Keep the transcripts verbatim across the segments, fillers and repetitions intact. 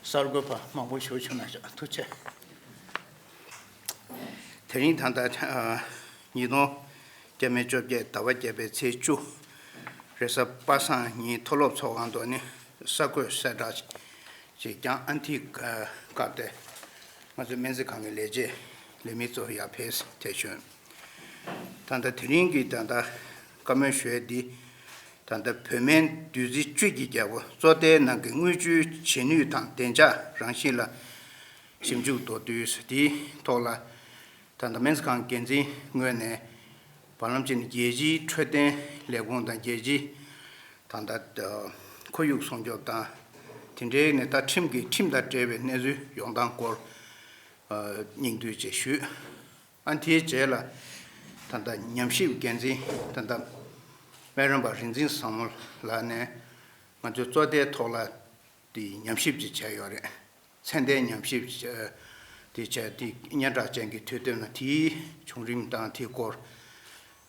གསར་འགོད་པ་མང་པོ་ཞིག་བྱུང་ན་ཤག་ཐུགས་རྗེ་ཆེ། དེ་རིང་ད་ལྟ་ཨ་ཉིས་སྟོང་བརྒྱ་མེད་བཅོ་བརྒྱད་ཟླ་བ་བརྒྱད་པའི་ཚེས་བཅུ། རེས་གཟའ་པ་སངས་ཉིན་མཐོ་སློབ་ཚོགས་ཁང་དུ་ནི་གསར་འགོད་གསལ་བསྒྲགས་ཅིག་ཀྱང་ཨ་ནི་དེའི་སྐབས་དེ་ང་ཚོའི་སྨན་རྩིས་ཁང་གི་ལས་བྱེད་ལས་མི་ཚོ་ཡར་ཕེབས་དེ་བྱོན། ད་ལྟ་དེ་རིང་གི་ད་ལྟ་བཀའ་མོལ་ཞུ་ཡས་འདི། ད་ལྟ་བོད་སྨན་བདུད་རྩི་བཅུད་ཀྱི་རྒྱལ་པོ་བཙོ་ཐལ་ནང་གི་དངུལ་ཆུའི་བྱེད་ནུས་དང་བདེ་འཇགས་རང་བཞིན་ལ་ཞིབ་འཇུག་མདོར་བསྡུས་དེའི་ཐོག་ལ། ད་ལྟ་སྨན་རྩིས་ཁང་འགན་འཛིན་ངོས་ནས་བར་ལམ་ཅིག་ནས་རྒྱལ་སྤྱིའི་འཕྲོད་བསྟེན་ལས་ཁུངས་དང་རྒྱལ་སྤྱིའི་ད་ལྟ་ཁོར་ཡུག་སྲུང་སྐྱོབ་དང་། དེ་འབྲེལ་ནས་ད་ཁྲིམས་ཀྱི་ཁྲིམས་དང་འབྲེལ་བའི་གནས་ཚུལ་ཡོང་སྟངས་སྐོར་སྙིང་བསྡུས་ཅིག་ཞུས། ཨ་དེའི་རྗེས་ལ་ད་ལྟ་ཉམས་ཞིབ་འགན་འཛིན་ད་ལྟ་སྨན་རམས་པ་རིག་འཛིན་བཟང་མོ་ལགས་ནས་ང་ཚོའི་བཙོ་ཐལ་ཐོག་ལ་དེ་ཉམས་ཞིབ་ཅིག་བྱས་ཡོད་རེད། ཚད་ལྡན་ཉམས་ཞིབ་དེ་བྱས་དེ་སྙན་གྲགས་ཅན་གྱི་དུས་སྟོན་ལ་དེའི་བྱུང་རིམ་དང་དེའི་སྐོར་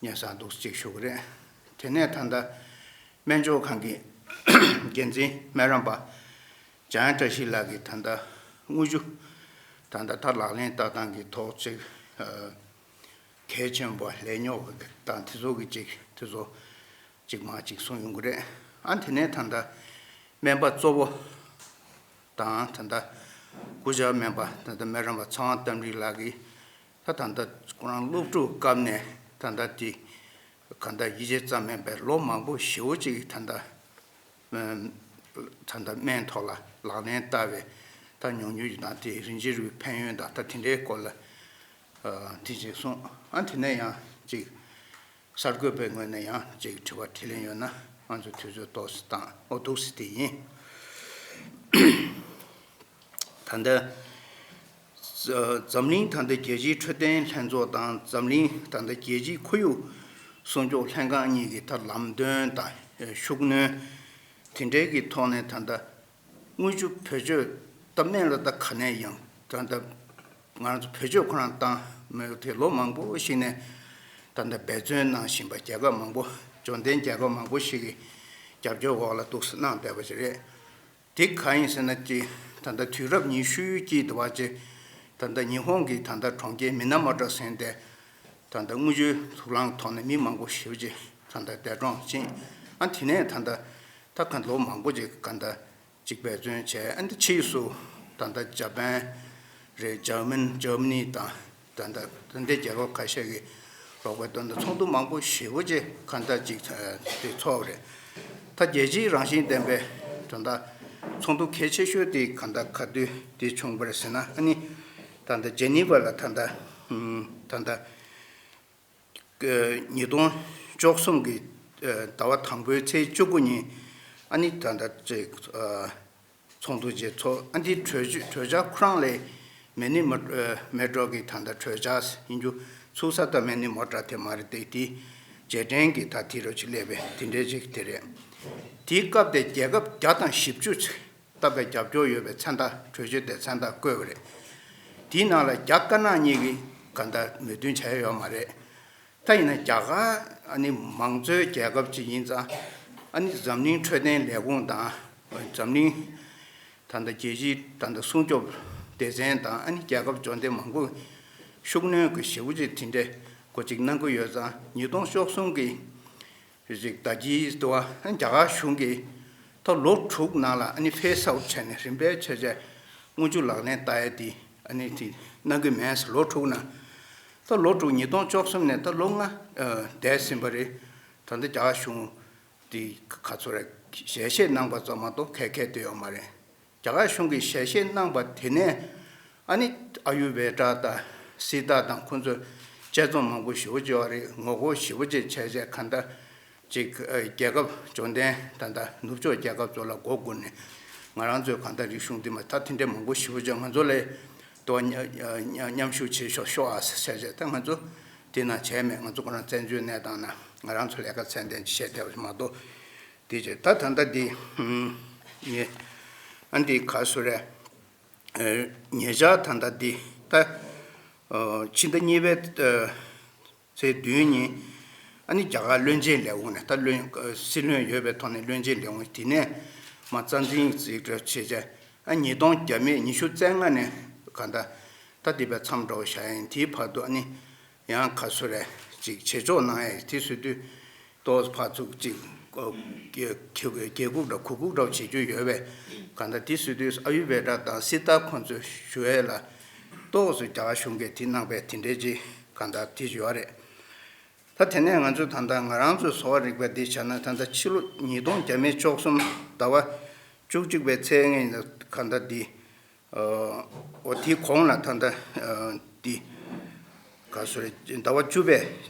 སྙན་སེང་འདུག་ཅིག་ཞུ་གི་རེད། དེ་ནས་ད་ལྟ་སྨན་སྦྱོར་ཁང་གི་འགན་འཛིན་སྨན་རམས་པ་འཇམ་དབྱངས་བཀྲ་ཤིས་ལགས་ཀྱིས་ད་ལྟ་དངུལ་ཆུ་ད་ལྟ་ད་ལག་ལེན་བསྟར་སྟངས་ཀྱི་ཐོག་ཅིག་གལ་ཆེན་པོ་ལས་རྙོག་དང་དེ་ཚོ་གི་ཅིག་དེ་ཚོ་ཅིག་མ་ཅིག་གསུངས་ཡོང་གི་རེད། ཨ་དེ་ནས་ད་ལྟ་སྨན་པ་གཙོ་བོ་དང་ད་ལྟ་སྐུ་བཅར་སྨན་པ་ད་ལྟ་སྨན་རམས་པ་ཚེ་དབང་རྟ་མགྲིན་ལགས་ཀྱིས་ད་ད་ལྟ་ཁོ་རང་སློབ་ཕྲུག་སྐབས་ནས་ད་ལྟ་དེ་ག་ད་ཡིད་ཆེས་ཙམ་མིན་པའི་ལོ་མང་པོ་ཞེ་པོ་ཅིག་ད་ལྟ་ད་ལྟ་སྨན་ཐོག་ལ་ལག་ལེན་བསྟར་བའི་ད་མྱོང་མྱོང་ཡོད་དང་དེ་རིན་ཆེན་རིགས་ཕན་ཡོན་དང་ད་དེ་འདྲའི་སྐོར་ལ་དེ་ཅིག་གསུངས། ཨ་དེ་ནས་ཡང་ཅིག་གསར་འགོད་པའི་ངོས་ནས་ཡང་ཅིག་དྲི་བ་དྲིས་ལན་ཡོད་ན་ང་ཚོ་དུས་ཚོད་ཏོག་ཙམ་བཏང་ཨོ་འདུག་སེ་དེ་ཡིན། ད་ལྟ་འཛམ་གླིང་ད་ལྟ་རྒྱལ་སྤྱིའི་འཕྲོད་བསྟེན་ལྷན་ཚོགས་དང་འཛམ་གླིང་ད་ལྟ་རྒྱལ་སྤྱིའི་ཁོར་ཡུག་སྲུང་སྐྱོབ་ལྷན་ཁང་གཉིས་ཀྱི་ད་ལམ་སྟོན་དང་ཤུགས་སྣོན་དེ་འདྲའི་གི་ཐོག་ནས་ད་ལྟ་དངུལ་ཆུ་བེད་སྤྱོད་ད་སྨན་ལ་ད་ག་ནས་ཡང་ད་ལྟ་ང་རང་ཚོ་བེད་སྤྱོད་ཁོ་རང་བཏང་མེད་དེ་ལོ་མང་པོ་ཞིག་ནས་ད་ལྟ་འབད་བརྩོན་གནང་བཞིན་པ་རྒྱལ་ཁབ་མང་པོ་འབྱོར་ལྡན་རྒྱལ་ཁབ་མང་པོ་ཞིག་གི་རྒྱབ་སྐྱོར་འོག་ལ་འདུག་སེ་གནང་བསྡད་པ་ཞིག་རེད། དེ་གང་ཡིན་ཟེར་ན་ཅིག་ད་ལྟ་དུས་རབས་ཉི་ཤུའི་དཀྱིལ་དུ་བ་ཅིག་ད་ལྟ་ཉི་ཧོང་གི་ད་ལྟ་གྲོང་ཁྱེར་མི་ན་མོ་ཊ་ཟེར་དེ་ད་ལྟ་དངུལ་ཆུའི་དུག་རླངས་ཐོག་ནས་མི་མང་པོ་ཞེ་པོ་ཅིག་ད་ལྟ་འདས་གྲོངས་ཕྱིན། ཨ་དེ་ནས་ད་ལྟ་ད་ག་ལོ་མང་པོ་ཅིག་ག་ད་ཅིག་འབད་བརྩོན་བྱས། ཨ་ནི་ཕྱིས་སུ་ད་ལྟ་ཇ་པན་རེད། འཇར་མན་འཇར་མ་ནི་དང་ད་ལྟ་ད་ལྟའི་རྒྱལ་ཁབ་ཁ་ཤས་ཀྱི་རོགས་པའི་དོན་དུ་ཚོགས་འདུ་མང་པོ་ཞེ་པོ་ཅིག་ག་ད་ཅིག་དེ་ཚོགས་རེད། ད་རྒྱལ་སྤྱིའི་རང་བཞིན་ལྡན་པའི་ད་ལྟ་ཚོགས་འདུ་གལ་ཆེ་ཤོས་དེ་ག་ད་ག་དུས་དེ་བྱུང་བ་རེད་ཟེར་ན། ཨ་ནི་ད་ལྟ་ཇེ་ནི་ཝ་ལ་ད་ལྟ་ད་ལྟ་ཉིས་སྟོང་བཅུ་གསུམ་གྱི་ཟླ་བ་དང་པོའི་ཚེས་བཅུ་དགུ་ཉིན་ཨ་ནི་ད་ལྟ་ཅིག་ཚོགས་འདུ་ཅིག་ཚོགས། ཨ་འདི་གྲོས་ཆོད་གྲོས་འཆར་ཁོ་རང་ལས་མེ་ནི་མོ་མེ་ཏྲོ་གི་ད་ལྟ་གྲོས་འཆར་ཡིན་རྒྱུ་ཚུགས་ས་ད་མེ་ནི་མོ་ཊ་དེ་མ་རེད་དེ། དེ་རྗེས་དྲན་གྱི་ད་དེ་རུ་ཅིག་སླེབས་པའི་དེ་འདྲའི་ཅིག་དེ་རེད། དེའི་སྐབས་དེ་རྒྱལ་ཁབ་བརྒྱ་དང་བཞི་བཅུ་ཅིག་ད་བའི་རྒྱབ་སྐྱོར་ཡོད་པའི་མཚན་རྟགས་གྲོས་ཆོད་དེ་མཚན་རྟགས་བཀོད་པ་རེད། དེའི་ནང་ལ་རྒྱ་དཀར་ནག་གཉིས་ཀྱིས་ག་ད་མོས་མཐུན་བྱས་ཡོད་མ་རེད། ད་ཡིན་ན་རྒྱ་གར་ཨ་ནི་མང་གཙོའི་རྒྱལ་ཁབ་ཅིག་ཡིན་ཙང་ཨ་ནི་འཛམ་གླིང་འཕྲོད་བསྟེན་ལས་ཁུངས་དང་འཛམ་གླིང་ད་ལྟ་རྒྱལ་སྤྱིའི་ད་ལྟ་སྲུང་སྐྱོབ་སྡེ་ཚན་དང་ཨ་ནི་རྒྱལ་ཁབ་འབྱོར་ལྡན་མང་པོས་ཤུགས་སྣོན་གྱི་ཞེ་པོ་ཅིག་དེ་འདྲའི་སྒོ་ཅིག་གནང་གི་ཡོད་ཙང་ཉིས་སྟོང་བཅུ་གསུམ་གྱི་རེ་ཅིག་ད་ཅིའི་དུ་བ་རྒྱ་གར་གཞུང་གིས་ད་ལོ་དྲུག་ནང་ལ་ཨ་ནི་ཕེ་སི་ཨའུཊ་བྱས་ནས་རིམ་པས་བྱས་བྱས་དངུལ་ཆུ་ལག་ལེན་བསྟར་ཡ་དེ་ཨ་ནི་དེ་གནང་གི་མེད་ཟེར། ལོ་དྲུག་ནང་ད་ལོ་དྲུག་ཉིས་སྟོང་བཅུ་གསུམ་ནས་ད་ལོ་ལྔ་འདས་ཟིན་པ་རེད། ད་ལྟ་རྒྱ་གར་གཞུང་དེ་ག་ཚོད་རེད་ཞལ་བཞེས་གནང་པ་ཙམ་མ་གཏོགས་ཁ་གསལ་དུ་ཡོད་མ་རེད། རྒྱ་གར་གཞུང་གིས་ཞལ་བཞེས་གནང་པ་དེ་ནས་ཨ་ནི་ཨ་ཡུར་བེ་ཌ་དང་སི་ཏཱ་དང་ཁོང་ཚོས་དཔྱད་རྩོམ་མང་པོ་ཞེ་པོ་ཅིག་ཡོད་རེད། ངོ་རྒོལ་ཞེ་པོ་ཅིག་བྱས་བྱས་ག་ད་ཅིག་རྒྱལ་ཁབ་འབྱོར་ལྡན་ད་ལྟ་ནུབ་ཕྱོགས་རྒྱལ་ཁབ་ཚོ་ལ་མགོ་སྒུར་ནས་ང་རང་ཚོའི་ག་ད་རིག་གཞུང་འདི་མ་ད་དེ་འདྲའི་མང་པོ་ཞེ་པོ་ཅིག་ང་ཚོ་ལ་དོ་མཉམ་ཞུགས་བྱེད་ཤོག་ཤོག་ཨ་ཟེར་བྱས་བྱས། ད་ང་ཚོ་དེ་ནང་བྱས་མེད། ང་ཚོ་ཁོ་རང་བཙན་བྱོལ་གནས་སྟངས་ནང་ང་རང་ཚོ་ལས་ཀ་ཚད་ལྡན་ཅིག་བྱས་བསྡད་པ་མ་གཏོགས། དེ་བྱས་ད་ད་ལྟ་འདི་ངས་ཨ་འདི་ག་སུ་རེད། ཉེ་ཆར་ད་ལྟ་འདི་ད་ཕྱི་ཟླ་གཉིས་པའི་ཚེས་བདུན་ཉིན་ཨ་ནི་རྒྱ་གར་བློན་ཆེན་ལས་ཁུངས་ནས་ད་བློན་སྲིད་བློན་ཡོད་པའི་ཐོག་ནས་བློན་ཆེན་ལས་ཁུངས་དེ་ནས་མ་རྩ་འཛིན་ཅིག་བྱས་བྱས། ཨ་ཉིས་སྟོང་བརྒྱ་མེད་ཉི་ཤུ་རྩ་ལྔ་ནས་ག་ད་ད་དེ་བས་མཚམས་འདྲ་བོ་བཞག་ཡིན། དེའི་བར་དུ་ཨ་ནི་ཡང་ག་སུ་རེད་ཅིག་བྱེད་ཕྱོགས་གནང་ཡས་དེ་བཟོས་དུས་ཏོག་ཙམ་ཕར་ཚུར་ཅིག་ཨོ་རྒྱལ་རྒྱལ་ཁུག་འདྲ་གུ་ཁུག་འདྲ་བོ་བྱེད་རྒྱུ་ཡོད་པས་ག་ད་དེ་བཟོས་དུས་ཨ་ཡུ་བེ་ཏྲ་དང་སི་ཏཱ་ཁོང་ཚོས་ཞུ་ཡས་ལ་ཏོག་ཙམ་རྒྱ་གར་གཞུང་གིས་དེ་གནང་པས་དེ་འདྲའི་ཅིག་ག་ད་དེ་ཡོད་རེད། ད་དེ་ནས་ང་ཚོས་ད་ལྟ་ང་རང་ཚོའི་གསོ་བ་རིག་པ་འདི་བྱས་ན་ད་ལྟ་ཕྱི་ལོ་ཉིས་སྟོང་བརྒྱ་མེད་བཅུ་གསུམ་ཟླ་བ་བཅུ་གཅིག་པའི་ཚེས་ལྔ་ཡིན་ན་ག་ད་འདི་ཨོ་དེའི་གོང་ལ་ད་ལྟ་འདི་ག་སོ་རེད། ཟླ་བ་བཅུ་པའི་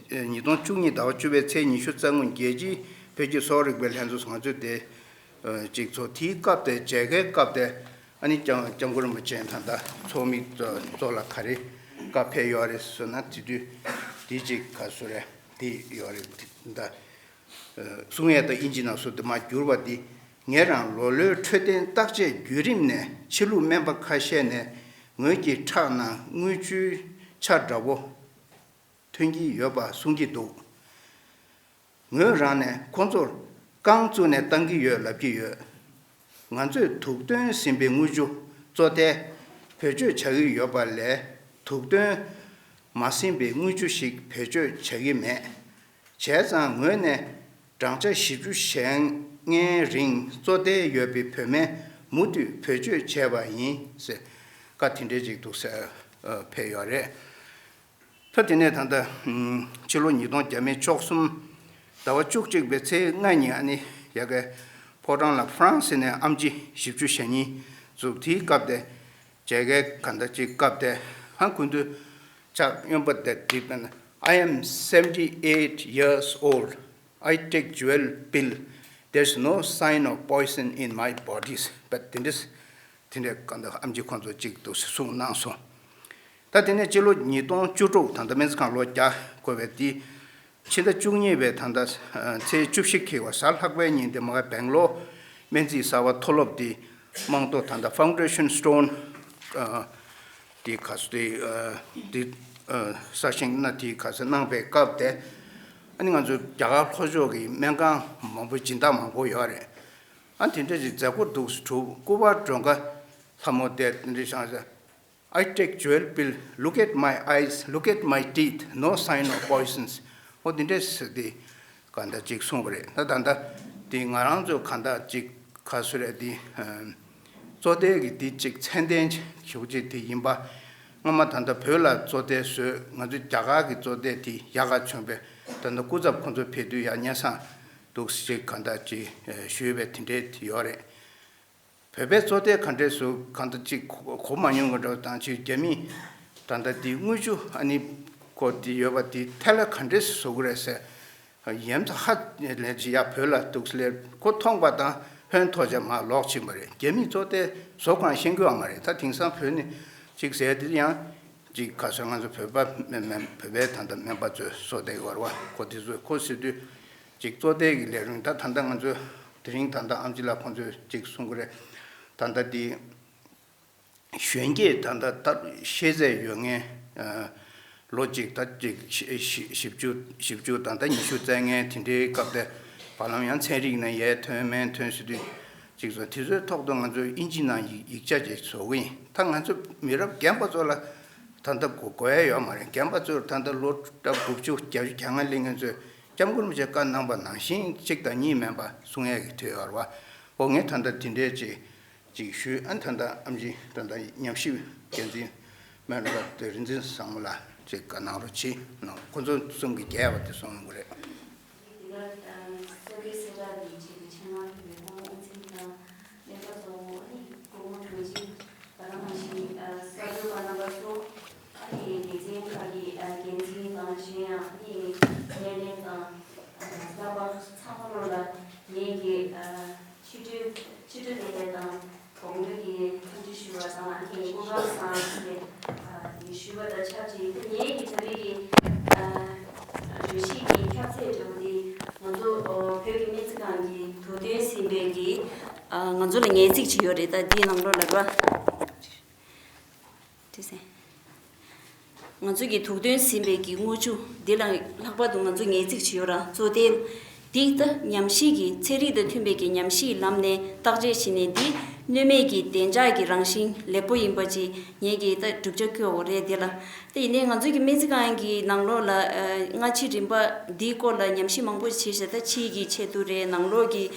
ཉིས་སྟོང་བཅུ་གཉིས་ཟླ་བ་བཅུ་པའི་ཚེས་ཉི་ཤུ་རྩ་དགུ་རྒྱལ་སྤྱིའི་བོད་ཀྱི་གསོ་བ་རིག་པའི་ལྷན་ཚོགས་ང་ཚོས་དེ་ཅིག་ཚོགས། དེའི་སྐབས་དེ་མཇལ་ཁའི་སྐབས་དེ་ཨ་ནི་སྐྱབས་སྐྱབས་མགོན་རིན་པོ་ཆེ་ད་ལྟ་ཚོགས་མི་ཚོ་ཚོ་ལ་ག་རེ་བཀའ་ཕེབས་ཡོད་རེད་ཟེར་ན་དེ་དུས་དེ་ཅིག་ག་སོ་རེད། དེ་ཡོད་རེད། ད་གསུང་ཡས་ད་ཨིན་ཇི་ནང་སུ་དེ་མ་བསྒྱུར་བ་འདི་ངེད་རང་ལོ་ལོའི་འཕྲོད་བསྟེན་བརྟག་དཔྱད་བརྒྱུད་རིམ་ནས་ཕྱི་ལུགས་སྨན་པ་ཁ་ཤས་ནས་ངོས་ཀྱི་ཁྲག་ནང་དངུལ་ཆུའི་ཆ་འདྲ་བོ་ཐོན་གྱི་ཡོད་པ་གསུང་གི་འདུག་ངོས་རང་ནས་ཁོང་ཚོར་རྐང་བཙུགས་ནས་བཏང་གི་ཡོད་ལབ་ཀྱི་ཡོད། ང་ཚོས་དུག་འདོན་ཟིན་པའི་དངུལ་ཆུ་བཙོ་ཐལ་བེད་སྤྱོད་བྱ་གི་ཡོད་པ་ལས་དུག་འདོན་མ་ཟིན་པའི་དངུལ་ཆུ་ཞིག་བེད་སྤྱོད་བྱ་གི་མེད། བྱས་ཙང་ངོས་ནས་བགྲང་བྱ་བཞི་བཅུ་ཞེ་ལྔའི་རིང་བཙོ་ཐལ་ཡོད་པའི་བོད་སྨན་མུ་མཐུད་བེད་སྤྱོད་བྱས་པ་ཡིན་ཟེར་བཀའ་དེ་འདྲའི་ཅིག་འདུག་ཟེར་ཕེབས་ཡོད་རེད། ད་དེ་ནས་ད་ལྟ་ཕྱི་ལོ་ཉིས་སྟོང་བརྒྱ་མེད་བཅུ་གསུམ་ཟླ་བ་བཅུ་གཅིག་པའི་ཚེས་ལྔ་ཉིན་ཨ་ནི་ཡ་གའི་ཕོ་བྲང་ལ་ཧྥ་རན་སི་ནས་ཨེམ་ཆི་བཞི་བཅུ་ཞེ་གཉིས་བཙུགས། དེའི་སྐབས་དེ་མཇལ་ཁའི་ག་ད་ཅིག་སྐབས་དེ་ཧ་གོ་དུས་ཕྱག་གཡོན་པ་དེ་བསྒྲིགས་པ་ན། I am seventy eight years old. I take jewel pill. There's no sign of poison in my bodies. བས་དེ་འདྲས་དེ་འདྲས་ག་ད་ཨེམ་ཆི་ཁོང་ཚོ་གཅིག་ཏུ་གསུངས་གནང་སོང་། ད་དེ་ནས་སྤྱི་ལོ་ཉིས་སྟོང་བཅུ་དྲུག་ད་ལྟ་སྨན་རྩིས་ཁང་ལོ་བརྒྱ་འཁོར་བའི་དེ་ཕྱི་ཟླ་བཅུ་གཉིས་པའི་ད་ལྟ་ཚེས་བཅུ་བཞི་འཁེལ་བ་གཟའ་ལྷག་པའི་ཉིན་དེ་མ་ག་སྦེང་ལོར་སྨན་རྩིས་གསར་པ་མཐོ་སློབ་དེ་དམངས་གཙོ་ད་ལྟ་Foundation Stone དེ་ག་སུ་དེ་དེ་གསར་བཞེངས་གནང་དེ་ག་ས་གནང་པའི་སྐབས་དེ་ཨ་ནི་ང་ཚོ་རྒྱ་གར་ལྷོ་ཕྱོགས་ཀྱི་སྨན་ཁང་མང་པོ་སྦྱིན་བདག་མང་པོ་ཡོད་རེད། ཨ་དེ་འདྲ་ཞིག་མཛད་སྒོ་འདུག་སེ་གྲུབ། སྐུ་པར་སྒྲོན་དཀར་ལྷ་མོ་དེ་དེ་འདྲ་བཞག་ས། I take jewel pill, look at my eyes, look at my teeth, no sign of poisons. ཨོ་དེ་འདྲ་ཟེར་ཏེ་ག་འདྲ་ཅིག་གསུངས་པ་རེད། ད་ད་ལྟ་དེ་ང་རང་ཚོ་ག་འདྲ་ཅིག་ག་སུ་རེད་དེ་བཙོ་ཐལ་གྱི་དེ་ཅིག་ཚད་ལྡན་ཞུགས་ཅིག་དེ་ཡིན་པ། སྔ་མ་ད་ལྟ་བོད་ལ་བཙོ་ཐལ་བཟོས། ང་ཚོ་རྒྱ་གར་གྱི་བཙོ་ཐལ་དེ་ཡག་ག་བྱུང་བས་ད་ལྟ་སྐུ་ཚབ་ཁོང་ཚོ་ཕེབས་དུས་ཡག་སྙན་སེང་འདུག་ཅིག་ག་འདྲ་ཅིག་ཞུས་པའི་དེ་འདྲའི་དེ་ཡོད་རེད། བོད་པའི་བཙོ་ཐལ་ག་འདྲས་བཟོ་གང་ལྟར་ཅིག་གོ་མ་མྱོང་གི་འདྲ་བོ་དང་ཅིག་རྒྱ་མིས་ད་ལྟ་འདི་དངུལ་ཆུ་ཨ་ནི་ཁོ་འདི་ཡོད་པ་འདི་ཐལ་ལ་ག་འདྲས་བཟོ་གི་རེད་ཟེར་ཡ་མཚན་ཧ་ལས་ཅིག་ཡ་བོད་ལ་འདུག་སླེབས་ཁོ་མཐོང་པ་དང་ཧོན་ཐོ་ཆ་མ་ལོག་ཕྱིན་པ་རེད། རྒྱ་མིས་བཙོ་ཐལ་བཟོ་གང་ཤེས་ཀྱི་ཡོད་མ་རེད། ད་དེང་སང་བོད་ནི་ཅིག་ཟེར་དེ་ཡང་ཅིག་ག་ཚོད་ང་ཚོ་བོད་པ་མེན་མེན་བོད་པའི་ད་ལྟ་སྨན་པ་ཚོས་བཟོ་བསྡད་ཡོད་རེད་བ། ཁོ་དེ་ཚོས་ཁོ་ཟེར་དུས། ཅིག་བཙོ་ཐལ་གྱི་ལས་རིམ་ད་ད་ལྟ་ང་ཚོས་དེ་རིང་ད་ལྟ་ཨེམ་ཆི་ལགས་ཁོང་ཚོས་ཅིག་གསུང་གི་རེད། ད་ལྟ་འདི་གཞོན་སྐྱེས་ད་ལྟ་ད་ཤེས་ཚད་ཡོད་མཁན་ལོ་གཅིག་ད་ཅིག་བཞི་བཅུ་བཞི་བཅུ་ད་ལྟ་ཉི་ཤུ་རྩ་ལྔའི་དེ་འདྲའི་སྐབས་དེ་བར་ལམ་ཡང་ཚན་རིག་ནང་ཡར་ཐོན་མར་ཐོན་ཟེར་དུས་ཅིག་སོང་དེ་ཚོའི་ཐོག་ཏུ་ང་ཚོས་ཨིན་ཇི་ནང་ཡིག་ཡིག་ཆ་ཅིག་བཟོ་གི་ཡིན། ད་ང་ཚོ་མི་རབས་རྒན་པ་ཚོ་ལ་ད་ལྟ་གོ་གོ་ཡ་ཡོད་མ་རེད། རྒན་པ་ཚོར་ད་ལྟ་ལོ་དགུ་བཅུ་བརྒྱད་ཅུ་གྱ་ལྔ་སླེབས་མཁན་ཚོས། སྐྱབས་མགོན་རིན་པོ་ཆེས་བཀའ་གནང་པ་ནང་བཞིན་གཅིག་དང་གཉིས་མིན་པ་གསུང་ཡས་ཀྱི་དུས་ཡོད་རེད་བ། འོ་ངས་ད་ལྟ་དེ་འདྲའི་ཅིག་ཅིག་ཞུས། ཨ་ད་ལྟ་ཨེམ་ཆི་ད་ལྟ་ཉམས་ཞིབ་འགན་འཛིན་སྨན་རམས་པ་དེ་རིག་འཛིན་བཟང་མོ་ལགས་ཅིག་བཀའ་གནང་རོགས་གྱིས་གནང་། ཁོ་ཚོ་གསུམ་གྱི་རྒྱལ་བ་དེ་གསུང་ཡོང་གི་རེད། འདི་ག་སོ་གའི་གསལ་བསྒྲགས་འདི་བྱས་ཏེ་ཆེད་མངགས་ཕེབས་པའི་སྐུ་ངོ་དབུ་འཛིན་དང་སྨན་པ་གཙོ་བོ་ཨ་ནི་སྐུ་ངོ་དྲུང་ཆེ་ད་ག་ནང་བཞིན་གསར་འགོད་པ་རྣམ་པ་ཚོ། ཨ་ནི་སྡེ་ཚན་ཁག་གི་འགན་འཛིན་དང་གཞན་ཡང་ཨ་ནི་སྣེ་ལེན་དང་གསར་པ་ཚང་མ་ལོ་ལ་ངེད་ཀྱི་ཕྱི་དྲོའི་ཕྱི་དྲོ་ལས་ཀ་དང་དགོང་མོའི་གི་འཚམས་འདྲི་ཞུ་བ་དང་ཨ་ནི་སྐུ་ཁམས་བཟང་ཞེས་ཞུ་བ་དང་ཆབས་ཅིག་ངེད་ཀྱི་ད་རེས་ཀྱི་བརྗོད་གཞི་གི་ཁྱབ་ཚད་འདྲ་བོ་དེ་ང་ཚོ་བོད་ཀྱི་སྨན་རྩིས་ཁང་གི་དུག་འདོན་ཟིན་པའི་གི་ང་ཚོ་ལ་ངེས་ཚིག་ཅིག་ཡོད་རེད། ད་འདིའི་ནང་ལོགས་ལ་ར། ང་ཚོ་གི་དུག་འདོན་ཟིན་པའི་གི་དངུལ་ཆུ་འདི་ལ་ལྷག་པར་དུ་ང་ཚོ་ངེས་ཚིག་ཅིག་ཡོད་ར། བཙོ་ཐལ་འདི་ད་ཉམས་ཞིབ་ཀྱི་ཚན་རིག་དང་མཐུན་པའི་གི་ཉམས་ཞིབ་ལམ་ནས་བརྟག་དཔྱད་བྱས་ནས་འདི་ གནོད་མེད་ཀྱི་བདེ་འཇགས་ཀྱི་རང་བཞིན་ལེགས་པོ་ཡིན་པ་ཅིག་ངེད་ཀྱིས་ད་བསྒྲུབ་བྱ་བཀོད་འོ་རེད་དེ་ལ། དེ་ཡིན་ནའི་ང་ཚོ་གི་སྨན་རྩིས་ཁང་གི་ནང་ལོགས་ལ་ཨ་སྔ་ཕྱི་རིམ་པ་འདིའི་སྐོར་ལ་ཉམས་ཞིབ་མང་པོ་བྱས་ཤག་ད་ཕྱིའི་གི་ཆེད་དུ་རེད། ནང་ལོགས་ཀྱི་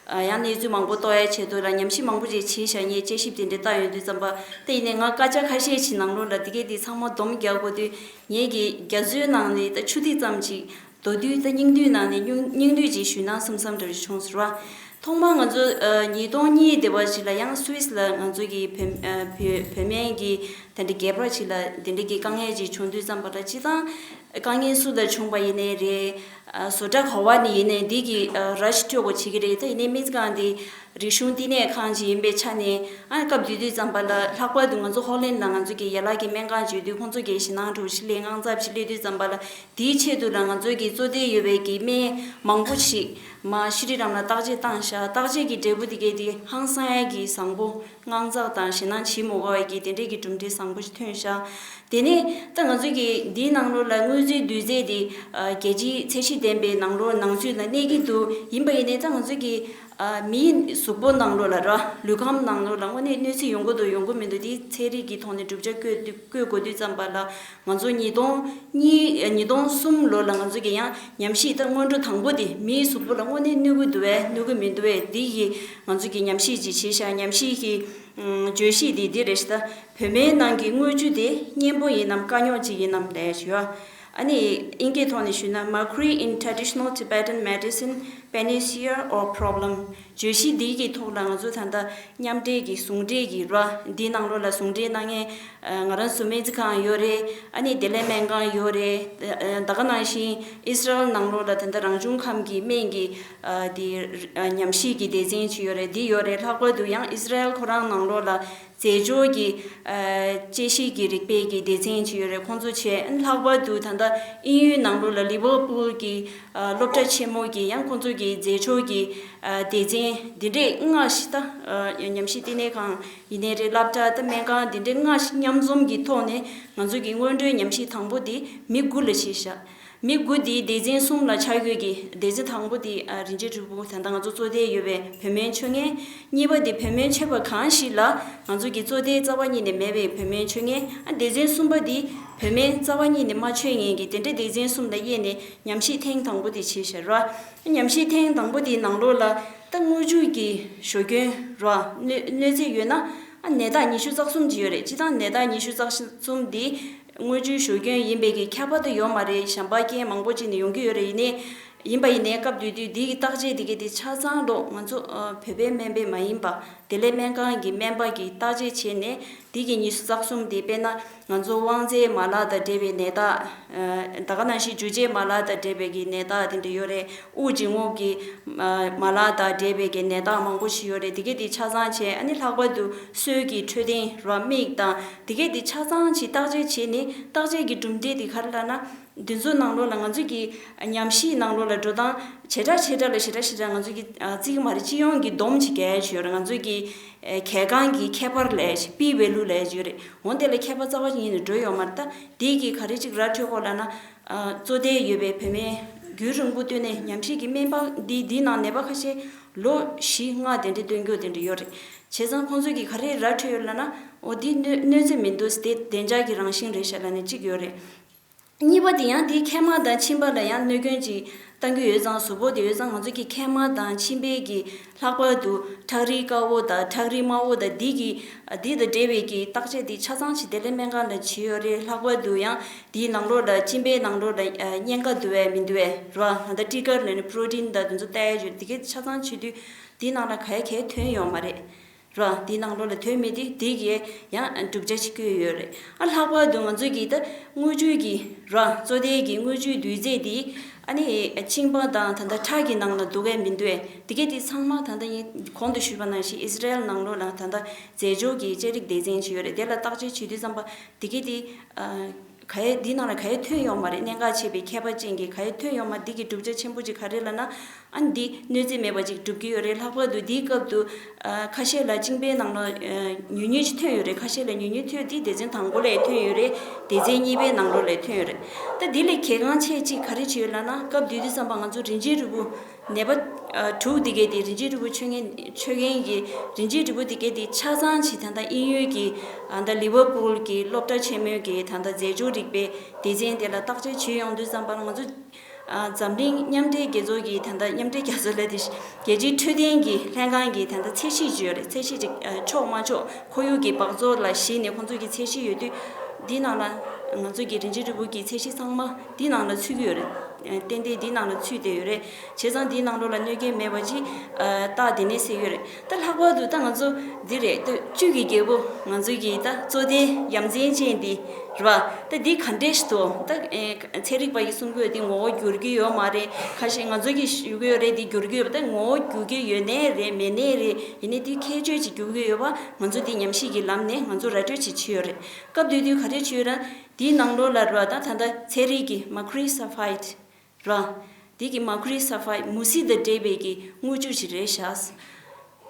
ཨ་ཡང་གནས་ཚུལ་མང་པོ་རྟོགས་ཡའི་ཆེད་དུ་ལ་ཉམས་ཞིབ་མང་པོ་ཅིག་བྱས་ཤག་ངས་དཔྱད་ཞིབ་དེ་འདྲ་བལྟ་ཡོང་དུས་ཙམ་པ། དེ་ཡིན་ནའི་ང་སྐད་ཆ་ཁ་ཤས་ཅིག་ནང་ལོགས་ལ་དེ་གས་དེ་ཚང་མ་སྡོམ་རྒྱག་དགོས་དུས། ངེད་ཀྱིས་རྒྱ་མཚོའི་ནང་ནས་ད་ཆུ་ཐིགས་ཙམ་ཅིག་མདོར་བསྡུས་ད་སྙིང་བསྡུས་ནང་ནས་སྙིང་སྙིང་བསྡུས་ཅིག་ཞུས་ན་བསམ་བསམ་འདྲ་བོ་ཞིག་བྱུང་ཟེར་བ། ཐོག་མར་ང་ཚོ་ཨ་ཉིས་སྟོང་གཉིས་དེ་བ་ཞིག་ལ་ཡང་སུད་སི་ལ་ང་ཚོ་གི་བོད་ཨ་བོད་བོད་སྨན་གྱི་དེ་འདྲ་སྒེར་པ་ཞིག་ལ་དེ་འདྲ་གི་དཀའ་ངལ་ཅིག་བྱུང་དུས་ཙམ་པ་ལ་སྤྱིར་བཏང་དཀའ་ངལ་སུ་ལ་བྱུང་བ་ཡིན་ནའི་རེད། ཨ་བཟོ་གྲྭ་ག་བ་ནས་ཡིན་ནའི་འདི་གི་ཨ་ར་ཤི་སྤྲོད་དགོས་བྱེད་ཀྱི་རེད། ད་ཡིན་ནའི་སྨན་རྩིས་ཁང་འདི་རིག་གཞུང་བསྟི་གནས་ཁང་ཅིག་ཡིན་པའི་ཆ་ནས། ཨ་སྐབས་དེ་དུས་ཙམ་པ་ལ་ལྷག་པར་དུ་ང་ཚོ་ཧོ་ལན་ལ་ང་ཚོ་གི་ཡན་ལག་གི་སྨན་ཁང་བརྗོད་དུས་ཁོང་ཚོ་གི་ཞེད་སྣང་འདྲ་བོ་ཞིག་སླེབས། དངངས་འཚབ་ཞིག་སླེབས་དུས་ཙམ་པ་ལ། དེའི་ཆེད་དུ་ལ་ང་ཚོ་གི་བཙོ་ཐལ་ཡོད་པའི་གི་སྨན་མང་པོ་ཞིག་མ་ཤྲི་རམ་ལ་བརྟག་དཔྱད་བཏང་ཤག་བརྟག་དཔྱད་ཀྱི་འབྲས་བུ་དེ་གས་དེ་ཧང་སང་ཡ་གི་བཟང་པོ། དངངས་འཚབ་དང་ཞེད་སྣང་བྱེད་མི་དགོས་པ་གི་དེ་འདྲས་ཀྱི་གྲུབ་འབྲས་བཟང་པོ་ཞིག་ཐོན་ཤག་དེ་ནས་ད་ང་ཚོ་གི་འདིའི་ནང་ལོགས་ལ་དངོས་རྫས་འདུས་རྫས་དེ་ཨ་རྒྱལ་སྤྱིའི་ཚད་གཞི་ལྡན་པའི་ནང་ལོགས་ནང་ཚུད་ལ་གནས་ཀྱི་འདུག་ཡིན་པ་ཡིན་ནའི་ད་ང་ཚོ་གི་ཨ་མིའི་གཟུགས་པོ་ནང་ལོགས་ལ་ར་ལུས་ཁམས་ནང་ལོགས་ལ་དངོས་གནས་གནོད་འཚེ་ཡོང་གི་འདུག་ཡོང་གི་མི་འདུག་དེ་ཚན་རིག་གི་ཐོག་ནས་བསྒྲུབ་བྱ་བཀོད་བཀོད་དགོས་དུས་ཙམ་པ་ལ། ང་ཚོ་ཉིས་སྟོང་གཉིས་ཉིས་སྟོང་གསུམ་ལོ་ལ་ང་ཚོ་གི་ཡང་ཉམས་ཞིབ་ད་སྔོན་འགྲོ་དང་པོ་དེ་མིའི་གཟུགས་པོ་ལ་དངོས་གནས་གནོད་ཀྱི་འདུག་བས་གནོད་ཀྱི་མི་འདུག་བས་འདི་ཡི་ང་ཚོ་གི་ཉམས་ཞིབ་ཅིག་བྱས་ཤག་ཉམས་ཞིབ་ཀྱི་ཨམ་བརྗོད་གཞི་དེ་འདི་རེད་ཤག་ད་བོད་སྨན་ནང་གི་དངུལ་ཆུ་དེ་གཉན་པོ་ཡིན་ནམ་དཀའ་རྙོག་ཅིག་ཡིན་ནམ་ལས་ཞུ་བ། ཨ་ནི་ཨིན་སྐད་ཐོག་ནས་ཞུས་ན། Mercury in traditional Tibetan medicine, panacea or problem? བརྗོད་གཞི་འདི་གི་ཐོག་ལ་ང་ཚོ་ད་ལྟ་མཉམ་འབྲེལ་གྱི་ཟུང་འབྲེལ་གྱི་ར་འདི་ནང་ལོགས་ལ་ཟུང་འབྲེལ་གནང་མཁན་ཨ་ང་རང་ཚོ་སྨན་རྩིས་ཁང་ཡོད་རེད། ཨ་ནི་བདེ་ལེགས་སྨན་ཁང་ཡོད་རེད། ཨ་ད་ག་ནང་བཞིན་ཨི་སི་རལ་ནང་ལོགས་ལ་ད་ལྟ་རང་བྱུང་ཁམས་ཀྱི་སྨན་གྱི་ཨ་དེ་ཨ་ཉམས་ཞིབ་ཀྱི་སྡེ་ཚན་ཅིག་ཡོད་རེད། འདི་ཡོད་རེད། ལྷག་པར་དུ་ཡང་ཨི་སི་རལ་ཁོ་རང་ནང་ལོགས་ལ་རྫས་སྦྱོར་གྱི་ཨ་དཔྱད་ཞིབ་ཀྱི་རིག་པའི་གི་སྡེ་ཚན་ཅིག་ཡོད་རེད། ཁོང་ཚོ་བྱས། ལྷག་པར་དུ་ད་ལྟ་དབྱིན་ཡུལ་ནང་ལོགས་ལ་ལི་ཝར་པུལ་གྱི་ཨ་སློབ་གྲྭ་ཆེན་མོ་གི་ཡང་ཁོང་ཚོ་གི་རྫས་སྦྱོར་གྱི་ཨ་སྡེ་ཚན་འདི་འདྲས་ལྔ་ཞིག་ད་ཨ་ཉམས་ཞིབ་བསྟི་གནས་ཁང་ཡིན་ནའི་རེད། སློབ་གྲྭ་ད་སྨན་ཁང་འདི་འདྲས་ལྔ་ཞིག་མཉམ་འཛོམས་ཀྱི་ཐོག་ནས་ང་ཚོ་གི་སྔོན་འགྲོའི་ཉམས་ཞིབ་དང་པོ་དེ་མི་དགུ་ལ་བྱས་ཤག་མི་དགུ་དེའི་སྡེ་ཚན་གསུམ་ལ་ཆ་བགོས་ཀྱི། སྡེ་ཚན་དང་པོ་དེ་ཨ་རིན་ཆེན་སྒྲུབ་ཕུག་ད་ལྟ་ང་ཚོ་བཙོ་ཐལ་ཡོད་པའི་བོད་སྨན་མཆོད་མཁན། གཉིས་པ་དེ་བོད་སྨན་མཆོད་པ་གང་ཞིག་ལ་ང་ཚོ་གི་བཙོ་ཐལ་རྩ་བ་ཉིད་ནས་མེད་པའི་བོད་སྨན་མཆོད་མཁན། ཨ་སྡེ་ཚན་གསུམ་པ་དེ་བོད་སྨན་རྩ་བ་ཉིད་ནས་མ་མཆོད་མཁན་གྱི་དེ་འདྲའི་སྡེ་ཚན་གསུམ་ལ་དབྱེ་ནས་ཉམས་ཞིབ་ཐེངས་དང་པོ་དེ་བྱས་ཤག་ར། ཉམས་ཞིབ་ཐེངས་དང་པོ་དེའི་ནང་ལོགས་ལ་ད་དངུལ་ཆུ་གི་ཞོ་སྐྱོན་ར་གནོད་གནོད་འཚེ་ཡོད་ན་ཨ་ནད་རྟགས་ཉི་ཤུ་རྩ་གསུམ་ཅིག་ཡོད་རེད། སྤྱིར་བཏང་ནད་རྟགས་ཉི་ཤུ་རྩ་གསུམ་དེ་དངུལ་ཆུའི་ཞོ་སྐྱོན་ཡིན་པའི་གི་ཁྱབ་པ་དེ་ཡོད་མ་རེད། གཞན་པ་རྐྱེན་མང་པོ་ཅིག་ནས་ཡོང་གི་ཡོད་རེད། ཡིན་ནའི་ཡིན་པ་ཡིན་ནའི་སྐབས་དེ་དུས་འདི་གི་བརྟག་དཔྱད་དེ་གི་དེ་ཆ་ཚང་ལོག་ང་ཚོ་ཨ་བོད་པའི་སྨན་པས་མ་ཡིན་པ་བདེ་ལེགས་སྨན་ཁང་གི་སྨན་པ་གིས་བརྟག་དཔྱད་བྱས་ནས་འདི་གི་ཉི་ཤུ་རྩ་གསུམ་དེ་དཔེར་ན་ང་ཚོ་དབང་རྩའི་མ་ལག་དང་འབྲེལ་བའི་ནད་རྟགས། ཨ་ད་ག་ནང་བཞིན་འཇུ་བྱེད་མ་ལག་དང་འབྲེལ་བའི་གི་ནད་རྟགས་དེ་འདྲ་ཡོད་རེད། དབུགས་འབྱིན་རྔུབ་ཀྱི་ཨ་མ་ལག་དང་འབྲེལ་བའི་གི་ནད་རྟགས་མང་པོ་ཞིག་ཡོད་རེད། དེ་གས་དེ་ཆ་ཚང་བྱས། ཨ་ནི་ལྷག་པར་དུ་སོས་ཀྱི་འཕྲོད་བསྟེན་ར་མིག་དང་དེ་གས་དེ་ཆ་ཚང་ཅིག་བརྟག་དཔྱད་བྱས་ནས། བརྟག་དཔྱད་ཀྱི་གྲུབ་འབྲས་དེ་ག་རེ་ལབ་ན། འདི་ཚོ་ནང་ལོགས་ལ་ང་ཚོ་གི་ཉམས་ཞིབ་ནང་ལོགས་ལ་འགྲོ་སྟངས་བྱེ་བྲག་བྱེ་བྲག་ལ་ཞེ་དྲག་ཞེ་དྲག་ང་ཚོ་གི་ཨ་བརྩི་གི་མ་རེད། སྤྱི་ཡོངས་ཀྱི་སྡོམ་ཅིག་རྒྱག་ཡ་ཅིག་ཡོད་རེད། ང་ཚོ་གི་ཨ་གལ་འགངས་ཀྱི་ཁྱད་པར་ལབ་ཡ་ཅིག P value ལབ་ཡ་ཅིག་ཡོད་རེད། འོན་ཏེ་ལ་ཁྱད་པར་རྩ་བ་ཉིད་ནས་འགྲོ་ཡོད་མ་རེད། ད་དེ་གི་ག་རེ་ཅིག་ར་འཕྲོད་གོ་ལབ་ན། ཨ་བཙོ་ཐལ་ཡོད་པའི་བོད་སྨན་རྒྱུན་རིང་པོ་བསྟེན་ནས་ཉམས་ཞིབ་ཀྱི་སྨན་པ་འདི་འདིའི་ནང་ནད་པ་ཁ་ཤས་ལོ་བཞི་ལྔ་དེ་འདྲ་བསྟེན་རྒྱུ་དེ་འདྲ་ཡོད་རེད། བྱས་ཙང་ཁོང་ཚོ་གི་ག་རེ་ར་འཕྲོད་ཡོད་ལབ་ན། འོ་འདི་གནོད་གནོད་འཚེ་མི་འདུག་དེ་བདེ་འཇགས་ཀྱི་རང་བཞིན་རེད་ཤག་ལབ་ནས་གཅིག་ཡོད་རེད། གཉིས་པ་དེ་ཡང་དེའི་མཁལ་མ་དང་མཆིན་པ་ལ་ཡང་གནོད་སྐྱོན་ཅིག་བཏང་གི་ཡོད་ཙང་། གཟུགས་པོ་དེ་ཡོད་ཙང་ང་ཚོ་གི་མཁལ་མ་དང་མཆིན་པའི་གི་ལྷག་པར་དུ་ཁྲག་རིལ་དཀར་པོ་དང་ཁྲག་རིལ་དམར་པོ་དང་འདི་གི་འདི་དང་འབྲེལ་བའི་གི་བརྟག་དཔྱད་དེ་ཆ་ཚང་ཅིག་བདེ་ལེགས་སྨན་ཁང་ལ་བྱས་ཡོད་རེད། ལྷག་པར་དུ་ཡང་དེའི་ནང་ལོགས་ལ་མཆིན་པའི་ནང་ལོགས་ལ་ཨ་གཉན་ཁ་འདུ་བས་མི་འདུ་བས་ར། ད་ལྟ་ཊི་ཀར་ལབ་ནས་པྲོ་ཊིན་དང་དེ་ཚོ་བལྟ་ཡ་ཡོད་རེད། དེ་གི་ཆ་ཚང་བྱེད་དུས་དེའི་ནང་ལ་ག་ཡ་གས་ཐོན་ཡོད་མ་རེད། ར། དེའི་ནང་ལོགས་ལ་ཐོན་མེད་དེ་དེ་གིས་ཡང་བསྒྲུབ་བྱ་ཞིག་བཀོད་ཡོད་རེད། ཨ་ལྷག་པར་དུ་ང་ཚོ་གི་ད་དངུལ་ཆུ་གི་ར་བཙོ་ཐལ་གྱི་དངུལ་ཆུའི་འདུས་རྫས་དེ་ཨ་ནི་མཆིན་པ་དང་ད་ལྟ་ཁྲག་གི་ནང་ལ་འདུག་གས་མི་འདུག་གས། དེ་གས་དེ་ཚང་མ་ད་ལྟ་ངས་གོང་དུ་ཞུས་པ་ནང་བཞིན་ཨི་སི་རལ་ནང་ལོགས་ལ་ད་ལྟ་རྫས་སྦྱོར་གྱི་དཔྱད་རིག་སྡེ་ཚན་ཞིག་ཡོད་རེད། དེ་ལ་བརྟག་དཔྱད་བྱེད་དུས་ཙམ་པ་དེ་གས་དེ་ཨ། ག་ཡེ་འདི་ནང་ལ་ག་ཡེ་ཐོན་ཡོང་མ་རེད། གནད་འགག་ཆེ་བའི་ཁྱད་པར་ཅན་གྱི་ག་ཡེ་ཐོན་ཡོང་མ། འདི་གི་གྲུབ་ཆ་ཆེན་པོ་ཅིག་ག་རེ་ལབ་ན། ཨ་འདི་གནོད་འཚེ་མེད་པ་ཅིག་སྒྲུབ་ཀྱི་ཡོད་རེད། ལྷག་པར་དུ་འདིའི་སྐབས་དུ་ཨ་ཁ་ཤས་ལ་མཆིན་པའི་ནང་ལ་ཨ་ཉུང་ཉུང་ཅིག་ཐོན་ཡོད་རེད། ཁ་ཤས་ལ་ཉུང་ཉུང་ཐོན་ཏེ་སྡེ་ཚན་དང་པོ་ལ་ཐོན་ཡོད་རེད། སྡེ་ཚན་གཉིས་པའི་ནང་ལོགས་ལ་ཐོན་ཡོད་རེད། ད་འདི་ལས་གལ་འགངས་ཆེ་ཅིག་ག་རེ་བྱས་ཡོད་ལབ་ན། སྐབས་དེ་དུས་ཙམ་པ་ང་ཚོ་རིན་ཆེན་རིལ་བུ་ ནད་པ་ཨ་དྲུག་དེ་གའི་དེ་རིན་ཆེན་རིལ་བུ་མཆོད་མཁན་མཆོད་མཁན་གྱི་རིན་ཆེན་རིལ་བུ་དེ་གའི་དེ་ཆ་ཚང་ཞིག་ད་ལྟ་དབྱིན་ཡུལ་གྱི་ཨ་ད་ལི་ཝར་པུལ་གྱི་སློབ་གྲྭ་ཆེན་མོའི་གི་ད་ལྟ་རྫས་སྦྱོར་རིག་པའི་སྡེ་ཚན་དེ་ལ་བརྟག་དཔྱད་བྱེད་ཡོང་དུས་ཙམ་པར་ང་ཚོ་ཨ་འཛམ་གླིང་མཉམ་འབྲེལ་རྒྱལ་ཚོགས་ཀྱི་ད་ལྟ་མཉམ་འབྲེལ་རྒྱལ་ཚོགས་ལ་དེ་རྒྱལ་སྤྱིའི་འཕྲོད་བསྟེན་གྱི་ལྷན་ཁང་གི་ད་ལྟ་ཚད་གཞི་ཅིག་ཡོད་རེད། ཚད་གཞི་ཅིག་ཨ་ཆོག་མ་ཆོག་ཁོར་ཡུག་གི་སྦགས་བཙོག་ལ་གཞིགས་ནས་ཁོང་ཚོ་གི་ཚད་གཞི་ཡོད་དུས། འདི་ནང་ལ་ང་ཚོ་གི་རིན་ཆེན་རིལ་བུ་གི་ཚད་གཞི་ཚང་མ་འདི་ནང་ལ་ཚུད་ཀྱི་ཡོད་རེད། ཏན་ཏན་འདི་ནང་ལ་ཚུད་བསྡད་ཡོད་རེད། བྱས་ཙང་འདི་ནང་ལོགས་ལ་གནོད་སྐྱོན་མེད་པ་ཅིག་ཨ་རྟགས་དེ་ནས་གསལ་ཡོད་རེད། ད་ལྷག་པར་དུ་ད་ང་ཚོ་འདི་རེད། ད་བཅུད་ཀྱི་རྒྱལ་པོ་ང་ཚོ་གི་ད་བཙོག་ལྡན་ཡ་མཚན་ཅན་འདི་རེད་བ། ད་འདི་ག་འདྲས་ཤིག་འདུག་ད་ཨེ་ཚན་རིག་པ་ཡིས་གསུང་གི་ཡོད། འདི་ངོ་བོ་འགྱུར་གྱི་ཡོད་མ་རེད། ཁ་ཤས་ང་ཚོ་གིས་ཞུ་གི་ཡོད་རེད། འདི་འགྱུར་གྱི་ཡོད་པ། ད་ངོ་བོ་འགྱུར་གྱི་ཡོད་ནའི་རེད། མེད་ནའི་རེད། ཡིན་ནའི་འདི་ཁྱད་ཆོས་ཅིག་འགྱུར་གྱི་ཡོད་པ་ང་ཚོ་འདི་ཉམས་ཞིབ་ཀྱི་ལམ་ནས་ང་ཚོ་ར་སྤྲོད་ཅིག་བྱས་ཡོད་རེད། སྐབས་དེ་དུས་ག་རེ་བྱས་ཡོད་ར། དེའི་ནང་ལོགས་ལ་ར་ད་ད་ལྟ་ཚན་རིག་གི་mercury sulphide ར། དེ་གི་mercury sulphide མུ་ཟི་དང་འདྲེས་པའི་གི་དངུལ་ཆུ་ཞིག་རེད་ཤག་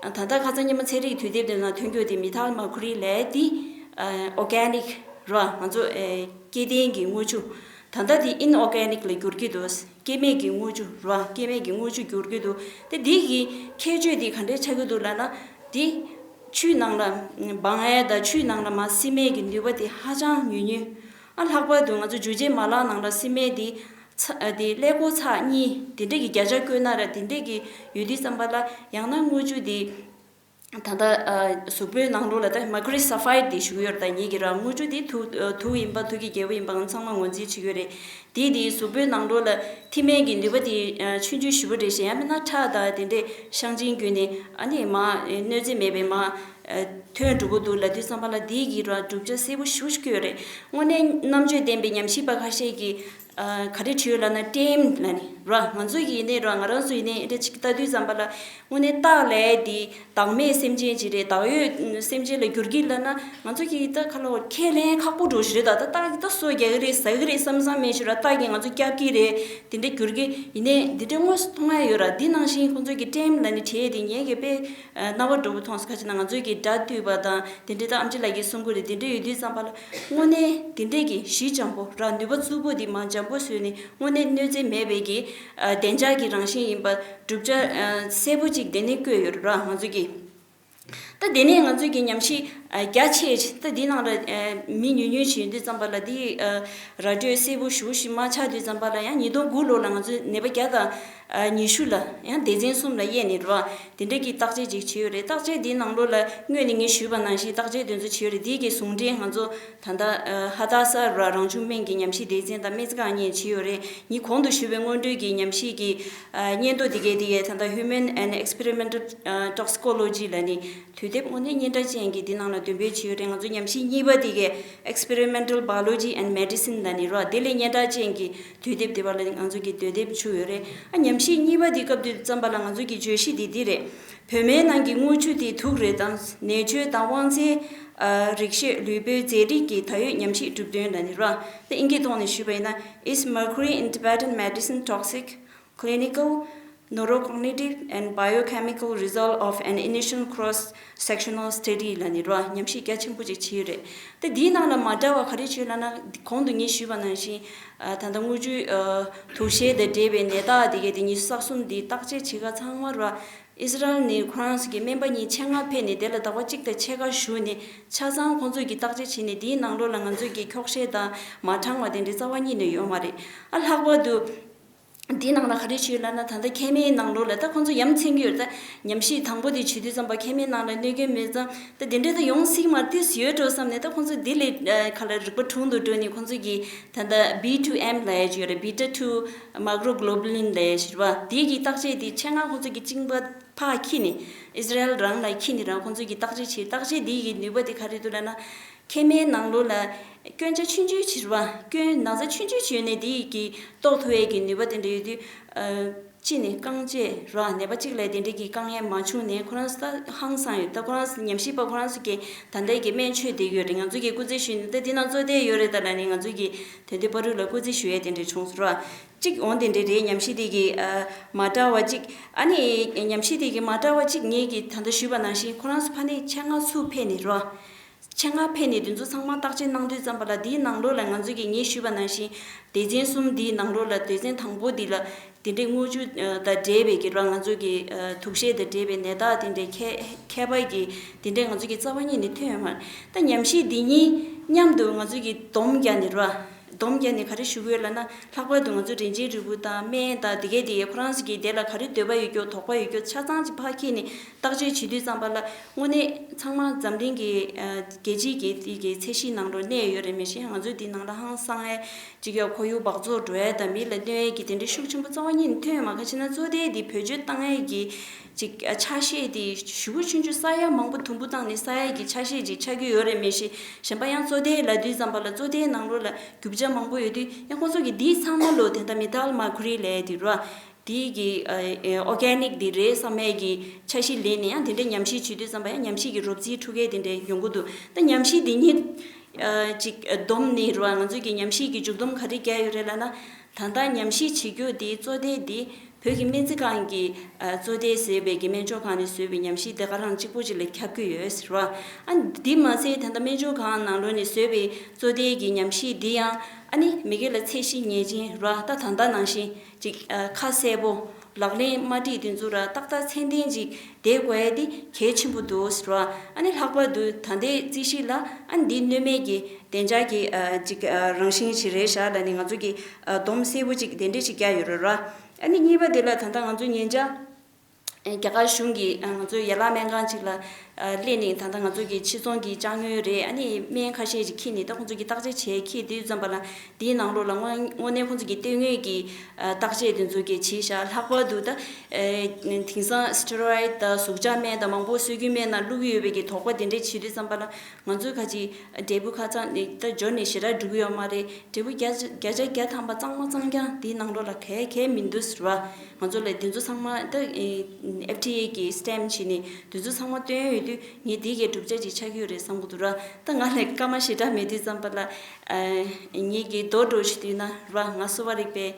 ད་ལྟ་ཁ་སང་ཉི་མ་ཚན་རིག་དུས་དེབ་དེ་ནང་ཐོན་རྒྱུ་དེ་methyl mercury ལབ་དེ་organic ར། ང་ཚོ་སྐྱེ་ལྡན་གྱི་དངུལ་ཆུ། ད་ལྟ་དེ་inorganic ལ་འགྱུར་གྱི་འདུག་སྐྱེ་མེད་ཀྱི་དངུལ་ཆུ་ར། སྐྱེ་མེད་ཀྱི་དངུལ་ཆུ་འགྱུར་གྱི་འདུག་དེ་དེ་གི་ཁྱད་ཆོས་དེ་ག་འདྲས་ཆགས་ཀྱི་འདུག་ལབ་ན། དེ་ཆུའི་ནང་ལ་བང་ཡས་དང་ཆུའི་ནང་ལ་མར་སི་མེད་ཀྱི་ནུས་པ་དེ་ཧ་ཅང་ཉུང་ཉུང་། ཨ་ལྷག་པར་དུ་ང་ཚོ་འཇུ་བྱེད་མ་ལག་ནང་ལ་སི་མེད་དེ་ཚ་དེ་ཀླད་ཀོར་ཚེག་གཉིས་དེ་འདྲ་གི་བརྒྱ་ཆ་བཀོད་ན་ར། དེ་འདྲ་གི་ཡོད་དུས་ཙམ་པ་ལ་ཡང་ན་དངུལ་ཆུ་དེ་ད་ལྟ་གཟུགས་པོའི་ནང་ལོགས་ལ་ད་mercury sulphide དེ་ཞུ་གི་ཡོད་རེད། ད་ངེད་ཀྱི་ར་དངུལ་ཆུ་དེ་དུག་དུག་ཡིན་པ། དུག་གི་རྒྱལ་པོ་ཡིན་པ་ང་ཚང་མ་ངོས་འཛིན་བྱེད་ཀྱི་ཡོད་རེད། དེ་དེ་གཟུགས་པོའི་ནང་ལོགས་ལ་ཐིམ་མེད་ཀྱི་ནུས་པ་དེ་ཆུང་ཆུང་ཞེ་པོ་རེད་ཤག་ཡང་མིན་ན་ཁྲག་དང་དེ་འདྲས་བཤང་གཅིན་བརྒྱུད་ནས་ཨ་ནི་མར་གནོད་འཚེ་མེད་པའི་མར་ཐོན་འགྲོ་གི་འདུག་ལབ་དུས་ཙམ་པ་ལ་དེ་གི་ར་གྲུབ་ཆ་གསལ་པོ་ཞེ་པོ་ཞིག་ཡོད་རེད། དངོས་གནས་རྣམ་དཔྱོད་ལྡན་པའི་ཉམས་ཞིབ་པ་ཁ་ཤས་ཀྱིས་ག་རེ་བྱས་ཡོད་ལབ་ན། ཊེམ་ལབ་ནི་ར། ང་ཚོ་ཡིན་ནའི་ར། ང་རང་ཚོ་ཡིན་ནའི་ཨེ་འདྲ་ཅིག་ལྟ་དུས་ཙམ་པ་ལ་དངོས་གནས་སྟག་ལབ་དེ་བདག་མེད་སེམས་ཅན་ཅིག་རེད། བདག་ཡོད་སེམས་ཅན་ལ་འགྱུར་གྱི་ལབ་ན་ང་ཚོ་གིས་ད་ག་ལ་ཁས་ལེན་ཁག་པོ་འགྲོ་ཞིག་རེད། ད་ད་སྟག་གིས་ད་སོ་རྒྱག་གི་རེད། ཟ་གི་རེད་བསམ་བསམ་མེད་ཞིག་ར། སྟག་གིས་ང་ཚོ་སྐྱོབ་ཀྱི་རེད། དེ་འདྲ་འགྱུར་གྱི་ཡིན་ནའི་འདི་འདྲ་དངོས་སུ་མཐོང་ཡ་ཡོད་ར། འདི་ནང་བཞིན་ཁོང་ཚོ་གིས་ཊེམ་ལབ་ནི་བྲིས་དེ་ངས་གི་དཔེ་རྣ་བར་འགྲོ་པོ་མཐོང་སོང་། ཁ་ཅིག་ན་ང་ཚོའི་གི་སྒྲ་བཏུས་པ་དང་དེ་འདྲའི་ད་ཨམ་ཆི་ལགས་ཀྱིས་གསུང་གི་རེད། དེ་འདྲ་ཡོད་དུས་ཙམ་པ་ལ་དངོས་གནས་དེ་འདྲས་ཀྱི་གཞི་འཇམ་པོ་ར། ནུས་པ་རྩུབ་པོ་དེ་མར་འཇམ་པོ་བཟོས་ནས་དངོས་གནས་གནོད་འཚེ་མེད་པའི་གི་ཨ་བདེ་འཇགས་ཀྱི་རང་བཞིན་ཡིན་པ་གྲུབ་ཆ་ཨ་གསལ་པོ་ཅིག་དེ་ནས་བཀོད་ཡོད་ར། ང་ཚོ་གི་ད་དེ་ནས་ང་ཚོས་ཀྱི་ཉམས་ཞིབ་ཨ་རྒྱ་ཆེ་ཆེ་ད་འདི་ནང་ལ་ཨ་མི་ཉུང་ཉུང་ཞིག་ཡོད་དུས་ཙམ་པ་ལ་འདི་ཨ་ར་སྤྲོད་གསལ་པོ་ཞེ་པོ་ཞིག་མ་ཆགས་དུས་ཙམ་པ་ལ་ཡང་ཉིས་སྟོང་དགུ་ལོ་ལ་ང་ཚོས་ནད་པ་བརྒྱ་དང་ཨ་ཉི་ཤུ་ལ་ཡང་སྡེ་ཚན་གསུམ་ལ་དབྱེ་ནས་ར་དེ་འདྲ་གི་བརྟག་དཔྱད་ཅིག་བྱས་ཡོད་རེད། བརྟག་དཔྱད་འདིའི་ནང་ལོགས་ལ་སྔོན་ནས་ངས་ཞུས་པ་ནང་བཞིན་བརྟག་དཔྱད་དེ་ཚོ་བྱས་ཡོད་རེད། འདི་གའི་ཟུང་འབྲེལ་ང་ཚོ་ད་ལྟ་ཨ་ཧ་ད་ས་ར་རང་བྱུང་སྨན་གྱི་ཉམས་ཞིབ་སྡེ་ཚན་དང་སྨན་རྩིས་ཁང་གཉིས་བྱས་ཡོད་རེད། ངས་གོང་དུ་ཞུས་པའི་སྔོན་འགྲོའི་གི་ཉམས་ཞིབ་ཀྱི་ཨ་སྙན་ཐོ་འདི་གའི་འདི་གའི་ད་ལྟ་Human and Experimental ཨ་Toxicology ལབ་ནི་དུས་དེབ་དངོས་གནས་སྙན་གྲགས་ཅན་གྱི་འདི་ནང་ལ་འདོན་སྤེལ་བྱས་ཡོད་རེད། ང་ཚོ་ཉམས་ཞིབ་གཉིས་པ་འདི་གའི་Experimental Biology and Medicine ལབ་ནི་རོ། དེ་ལས་སྙན་གྲགས་ཅན་གྱི་དུས་དེབ་དེ་བ་ལ་ང་ཚོ་གི་དུས་དེབ་བྱུང་ཡོད་རེད། ཨ་ཉམས་ཞིབ་གཉིས་པ་འདི་སྐབས་དུས་ཙམ་པ་ལ་ང་ཚོ་གི་བརྗོད་གཞི་འདི་འདི་རེད། བོད་སྨན་ནང་གི་དངུལ་ཆུ་དེ་དུག་རེད་དམ། ནད་བཅོས་དང་དབང་རྩའི་ཨ་རིག་བྱེད་ལུས་པོའི་རྫས་རིགས་ཀྱི་ད་ཡོད་ཉམས་ཞིབ་གྲུབ་དོན་ལབ་ནི་རོ། དེ་ཨིན་སྐད་ཐོག་ནས་ཞུས་པ་ཡིན་ན། Is mercury in Tibetan medicine toxic? Clinical neurocognitive and biochemical result of an initial cross-sectional study ལབ་ནི་རོ། ཉམས་ཞིབ་རྒྱ་ཆེན་པོ་ཅིག་བྱས་ཡོད་རེད། དེ་འདིའི་ནང་ལ་མ་འདྲ་བ་ག་རེ་བྱས་ལབ་ན། གོང་དུ་ངས་ཞུས་པ་ནང་བཞིན་ཨ་ད་ལྟ་དངུལ་ཆུའི་ཨ་དུག་ཤེལ་དང་འབྲེལ་བའི་ནད་རྟགས་དེ་གའི་དེ་ཉི་ཤུ་རྩ་གསུམ་འདི་བརྟག་དཔྱད་བྱེད་ག་ཚང་མ་རོ། ཨི་སི་རལ་ནས་ཁོ་རང་ཚོ་གི་སྨན་པ་གཉིས་ཆེད་མངགས་ཕེབས་ནས་དེ་ལ་ཟླ་བ་གཅིག་དང་ཕྱེད་ཀ་བཞུགས་ནས་ཆ་ཚང་ཁོང་ཚོས་ཀྱི་བརྟག་དཔྱད་བྱས་ནས། དེའི་ནང་ལོགས་ལ་ང་ཚོས་ཀྱི་འཁྱོག་བཤད་དང་མ་དྲང་བ་དེ་འདྲའི་རྩ་བ་ཉིད་ནས་ཡོད་མ་རེད། ཨ་ལྷག་པར་དུ་འདིའི་ནང་ལ་ག་རེ་བྱས་ལབ་ན། ད་ལྟ་མཁལ་མའི་ནང་ལོགས་ལ་ད་ཁོང་ཚོ་ཡ་མཚན་གྱི་ཡོད་རེད། ད་ཉམས་ཞིབ་དང་པོ་དེ་བྱེད་དུས་ཙམ་པ་མཁལ་མའི་ནང་ལ་གནོད་སྐྱོན་མེད་ཙང་ད་དེ་འདྲའི་ད་ཡོང་སྲིད་མ་རེད། ཏོག་ཙམ་ཡོད་འགྲོ་བསམ་ནས། ད་ཁོང་ཚོ་འདི་ལས་ཨ་ག་ལ་རིག་པ་གྲུང་དུ་འགྲོ་ནས་ཁོང་ཚོས་ཀྱི་ད་ལྟ་B two M ལབ་ཡ་ཅིག་ཡོད་རེད། Beta two microglobulin ལབ་ཡ་ཞིག་རེད་པ། དེའི་གི་བརྟག་དཔྱད་དེ་ཆེད་མངགས་ཁོང་ཚོས་ཀྱི་གཅིན་པ་ཕར་འཁྱེར་ནས། ཨི་སི་རལ་རང་ལ་འཁྱེར་ནས་རང་ཁོང་ཚོས་ཀྱི་བརྟག་དཔྱད་བྱས། བརྟག་དཔྱད་འདི་ཡི་ནུས་པ་དེ་ག་རེ་འདུག་ལབ་ན། མཁལ་མའི་ནང་ལོགས་ལ་སྐྱོན་ཆ་ཆུང་ཆུང་ཅིག་རེད་པ། སྐྱོན་ན་ཚ་ཆུང་ཆུང་ཅིག་ཡོད་ནའི་འདི་ཡི་གི་རྟོགས་ཐུབ་ཡས་ཀྱི་ནུས་པ་དེ་འདྲ་ཡོད་དུས། ཨ་གཅིག་ནས་རྐང་རྗེས་རེད་པ། ནད་པ་གཅིག་ལ་དེ་འདྲ་གི་དཀའ་ངལ་མ་བྱུང་ནས་ཁོ་རང་ཚོ་ད་ཧང་སངས་ཡོད། ད་ཁོ་རང་ཚོ་ཉམས་ཞིབ་པ་ཁོ་རང་ཚོ་གི་ད་ལྟའི་གི་སྨན་མཆོད་བསྡད་ཡོད་རེད། ང་ཚོ་གི་སྐུ་ཚེ་ཞུས་ནས་ད་འདི་ནང་ཚོ་བསྡད་ཡོད་རེད། ད་ལབ་ནས་ང་ཚོ་གི་དོན་དུ་བར་དུ་ལ་སྐུ་ཚེ་ཞུ་ཡས་དེ་འདྲ་བྱུང་སོང་རེད་པ། གཅིག་འོང་དེ་འདྲ་རེད། ཉམས་ཞིབ་དེ་གི་ཨ་མ་འདྲ་བ་གཅིག་ཨ་ནི་ཉམས་ཞིབ་དེ་གི་མ་འདྲ་བ་གཅིག་ངས་གི་ད་ལྟ་ཞུས་པ་ནང་བཞིན་ཁོ་རང་ཚོ་ཕ་ནས་ཆེད་མངགས་ཚུར་ཕེབས་ནས་རོ། ཆེད་མངགས་ཕེབས་ནས་དེ་ཚོ་ཚང་མ་བརྟག་དཔྱད་གནང་དུས་ཙམ་པ་ལ། དེའི་ནང་ལོགས་ལ་ང་ཚོ་གི་ངས་ཞུས་པ་ནང་བཞིན་སྡེ་ཚན་གསུམ་དེའི་ནང་ལོགས་ལ་སྡེ་ཚན་དང་པོ་དེ་ལ། དེ་འདྲའི་དངུལ་ཆུ་དང་འབྲེལ་བའི་གི་ར་ང་ཚོ་གི་དུག་ཤེད་དང་འབྲེལ་བའི་ནད་རྟགས་དེ་འདྲའི་ཁྱད་ཁྱད་པར་གྱི་དེ་འདྲའི་ང་ཚོ་གི་རྩ་བ་ཉིད་ནས་ཐོན་ཡོད་མ་རེད། ད་ཉམས་ཞིབ་འདི་གཉིས་མཉམ་དུ་ང་ཚོ་གི་སྡོམ་རྒྱག་ནས་ར། སྡོམ་རྒྱག་ནས་ག་རེ་ཞུ་གི་ཡོད་ལབ་ན། ལྷག་པར་དུ་ང་ཚོ་རིན་ཆེན་རིལ་བུ་དང་སྨན་དང་དེ་གས་དེ་ཁོ་རང་ཚོ་གི་དེ་ལ་ག་རེ་འདོད་པ་ཡོད་རྒྱུ་དོགས་པ་ཡོད་རྒྱུ་ཆ་ཚང་ཅིག་ཕར་འཁྱེར་ནས་བརྟག་དཔྱད་བྱེད་དུས་ཙམ་པ་ལ་དངོས་གནས་ཚང་མ་འཛམ་གླིང་གི་རྒྱལ་སྤྱིའི་གི་དེ་གི་ཚད་གཞིའི་ནང་ལོགས་གནས་ཡོད་རེད། མི་ཤེས་ང་ཚོ་འདི་ནང་ལ་ཧང་སང་ཨེ་ཅིག་ཡ་ཁོར་ཡུག་འབག་བཙོག་འགྲོ་ཡ་དང་མི་ལ་གནོད་ཡ་གི་དེ་འདྲའི་ཤུགས་ཆེན་པོ་རྩ་བ་ཉིད་ནས་ཐོན་ཡོད་མ་རེད། ག་ཅི་ན་བཙོག་དེ་འདི་བེད་སྤྱོད་བཏང་ཡ་གི་ཅིག་ཆ་ཤས་དེ་ཞེ་པོ་ཆུང་ཆུང་ས་ཡ་མང་པོ་དུམ་བུ་བཏང་ནས་ས་ཡ་གི་ཆ་ཤས་ཅིག་ཆགས་ཀྱི་ཡོད་རེད། མི་ཤེས་གཞན་པ་ཡང་བཙོག་དེ་ལབ་དུས་ཙམ་པ་ལ་བཙོག་དེའི་ནང་ལོགས་ལ་རྒྱུ་ཆ་མང་པོ་ཡོད་དུས་ཡང་ཁོང་ཚོ་གིས་འདི་ཚང་མ་ལོ་དེ་འདྲ་མེ་ཏལ་མར་ཁུ་རི་ལབ་དེ་ར། དེ་གི་ཨོར་གེ་ནིག་དེ་རེད་བསམ་ཡས་ཀྱི་ཆ་ཤས་ལེན་ནས་ཡང་དེ་འདྲའི་ཉམས་ཞིབ་བྱེད་དུས་ཙམ་པ་ཡང་ཉམས་ཞིབ་ཀྱི་རོབ་རྩིས་འཕྲུལ་ཁལ་དེ་འདྲ་ཡོང་གི་འདུག་ད་ཉམས་ཞིབ་དེ་ཉིད་ཅིག་བསྡོམས་ནས་ར་ང་ཚོ་གི་ཉམས་ཞིབ་ཀྱི་མཇུག་སྡོམ་ག་རེ་བརྒྱབ་ཡོད་རེད་ལབ་ན། ད་ལྟ་ཉམས་ཞིབ་བྱེད་རྒྱུ་དེ་བཙོག་དེ་དེ་བོད་ཀྱི་སྨན་རྩིས་ཁང་གི་བཙོག་དེ་ཟེར་བའི་གི་སྨན་བཅོས་ཁང་ནས་བཟོས་པའི་ཉམས་ཞིབ་དེ་ག་རང་གཅིག་པོ་ཅིག་ལ་ཁྱབ་ཀྱི་ཡོད་ཟེར་བ། ཨ་འདི་མ་ཟད་ད་ལྟ་སྨན་བཅོས་ཁང་ནང་ལོགས་ནས་བཟོས་པའི་བཙོག་དེ་གི་ཉམས་ཞིབ་འདི་ཡང་ཨ་ནི་མི་སྒེར་ལ་ཚད་གཞི་ངེས་ཅན་ར་ད་ད་ལྟ་ནང་བཞིན་ཅིག་ཁ་གསལ་པོ་ལག་ལེན་མ་བྲིས་དེ་ཚོ་ར་ཏག་ཏག་ཚད་ལྡན་ཅིག་བསྡད་དགོས་ཡ་དེ་གལ་ཆེན་པོ་འདུག་ཟེར་བ། ཨ་ནི་ལྷག་པར་དུ་ད་ལྟའི་རྩིས་གཞི་ལ་ཨ་ནི་འདི་གནོད་མེད་ཀྱི་བདེ་འཇགས་ཀྱི་ཅིག་རང་བཞིན་ཞིག་རེད་ཤག་ལབ་ནས་ང་ཚོ་གི་སྡོམ་གསལ་པོ་ཅིག་དེ་འདྲས་ཅིག་བརྒྱབ་ཡོད་རེད་ར། ཨ་ནི་གཉིས་པ་དེ་ལ་ད་ལྟ་ང་ཚོ་ཉེ་ཆར་རྒྱ་གར་གཞུང་གིས་ང་ཚོ་ཡན་ལག་སྨན་ཁང་ཅིག་ལ་སླེབས་ནས་ད་ལྟ་ང་ཚོ་གི་ཕྱི་ཚོང་གི་ཅ་དངོས་རེད། ཨ་ནི་སྨན་ཁ་ཤས་ཅིག་འཁྱེར་ནས་ད་ཁོང་ཚོ་གི་བརྟག་དཔྱད་བྱེད་འཁྱེར་དུས་ཙམ་པ་ལ་དེའི་ནང་ལོགས་ལ་དངོས་དངོས་གནས་ཁོང་ཚོ་གི་ལྟོས་ངན་གྱི་བརྟག་དཔྱད་དེ་ཚོ་གི་བྱས་ཤག་ལྷག་པར་དུ་ད་དེང་སང་སི་ཏི་རོ་ཡིཌ་དང་ཟུག་གཅོག་སྨན་དང་མང་པོ་སྲོལ་རྒྱུན་སྨན་ནང་བླུགས་ཀྱི་ཡོད་པའི་གི་དོགས་པ་དེ་འདྲས་བྱེད་དུས་ཙམ་པ་ལ་ང་ཚོས་ཁ་ཅིག་འབྲས་བུ་ཁ་ཚང་ནས་ད་འབྱོར་ནས་ཞེ་དྲག་འགྲིག་གི་ཡོད་མ་རེད། འབྲས་བུ་བརྒྱ་ཆ་བརྒྱ་ཆ་བརྒྱ་ཐམ་པ་གཙང་མ་གཙང་རྐྱང་དེའི་ནང་ལོགས་ལ་གལ་གལ་མི་འདུག་ཟེར་བ། ང་ཚོ་ལ་དེ་ཚོ་ཚང་མ་ད་ཨེ་ཨེཕ་ཌི་ཨེ་གི་སི་ཊེམ་བྱས་ནས་དེ་ཚོ་ཚང་མ་བཏོན་ཡོད་དུས་ངས་དེ་གའི་གྲུབ་ཆ་ཅིག་ཆགས་ཀྱི་ཡོད་རེད་བསམ་གྱི་འདུག་ར། ད་ང་ལ་སྐར་མ་ཞེ་དྲག་མེད་དུས་ཙམ་པ་ལ་ཨ་ངེད་ཀྱི་རྡོག་སྒྲུག་ཞུ་དུས་ན་ར་ང་གསོ་བ་རིག་པའི་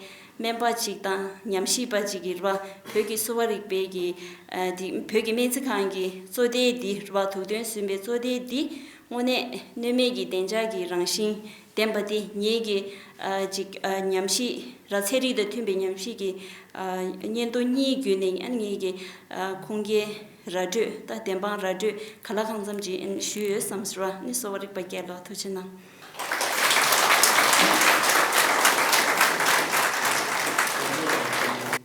སྨན་པ་ཅིག་དང་ཉམས་ཞིབ་པ་ཅིག་གིས་ར་བོད་ཀྱི་གསོ་བ་རིག་པའི་གི་ཨ་དེ་བོད་ཀྱི་སྨན་རྩིས་ཁང་གི་བཙོག་དེ་འདི་ར་དུག་འདོན་སུན་པའི་བཙོག་དེ་འདི་དངོས་གནས་གནོད་མེད་ཀྱི་བདེ་འཇགས་ཀྱི་རང་བཞིན་ལྡན་པ་དེ་ངེད་ཀྱི་ཨ་ཅིག་ཨ་ཉམས་ཞིབ་ར་ཚན་རིག་དང་མཐུན་པའི་ཉམས་ཞིབ་ཀྱི་ཨ་སྙིང་སྟོབས་གཉིས་བརྒྱུད་ནས་ཨ་ངེད་ཀྱི་ཨ་ཁུངས་སྐྱེལ་ར་སྤྲོད་ད་བདེན་དཔང་ར་སྤྲོད་ག་ལ་གང་འཚམ་ཅིག་ཨ་ཞུས་ཡོད་བསམ་ཟེར་བ་ནི་གསོ་བ་རིག་པ་རྒྱལ་ལོ་ཐུགས་རྗེ་གནང་།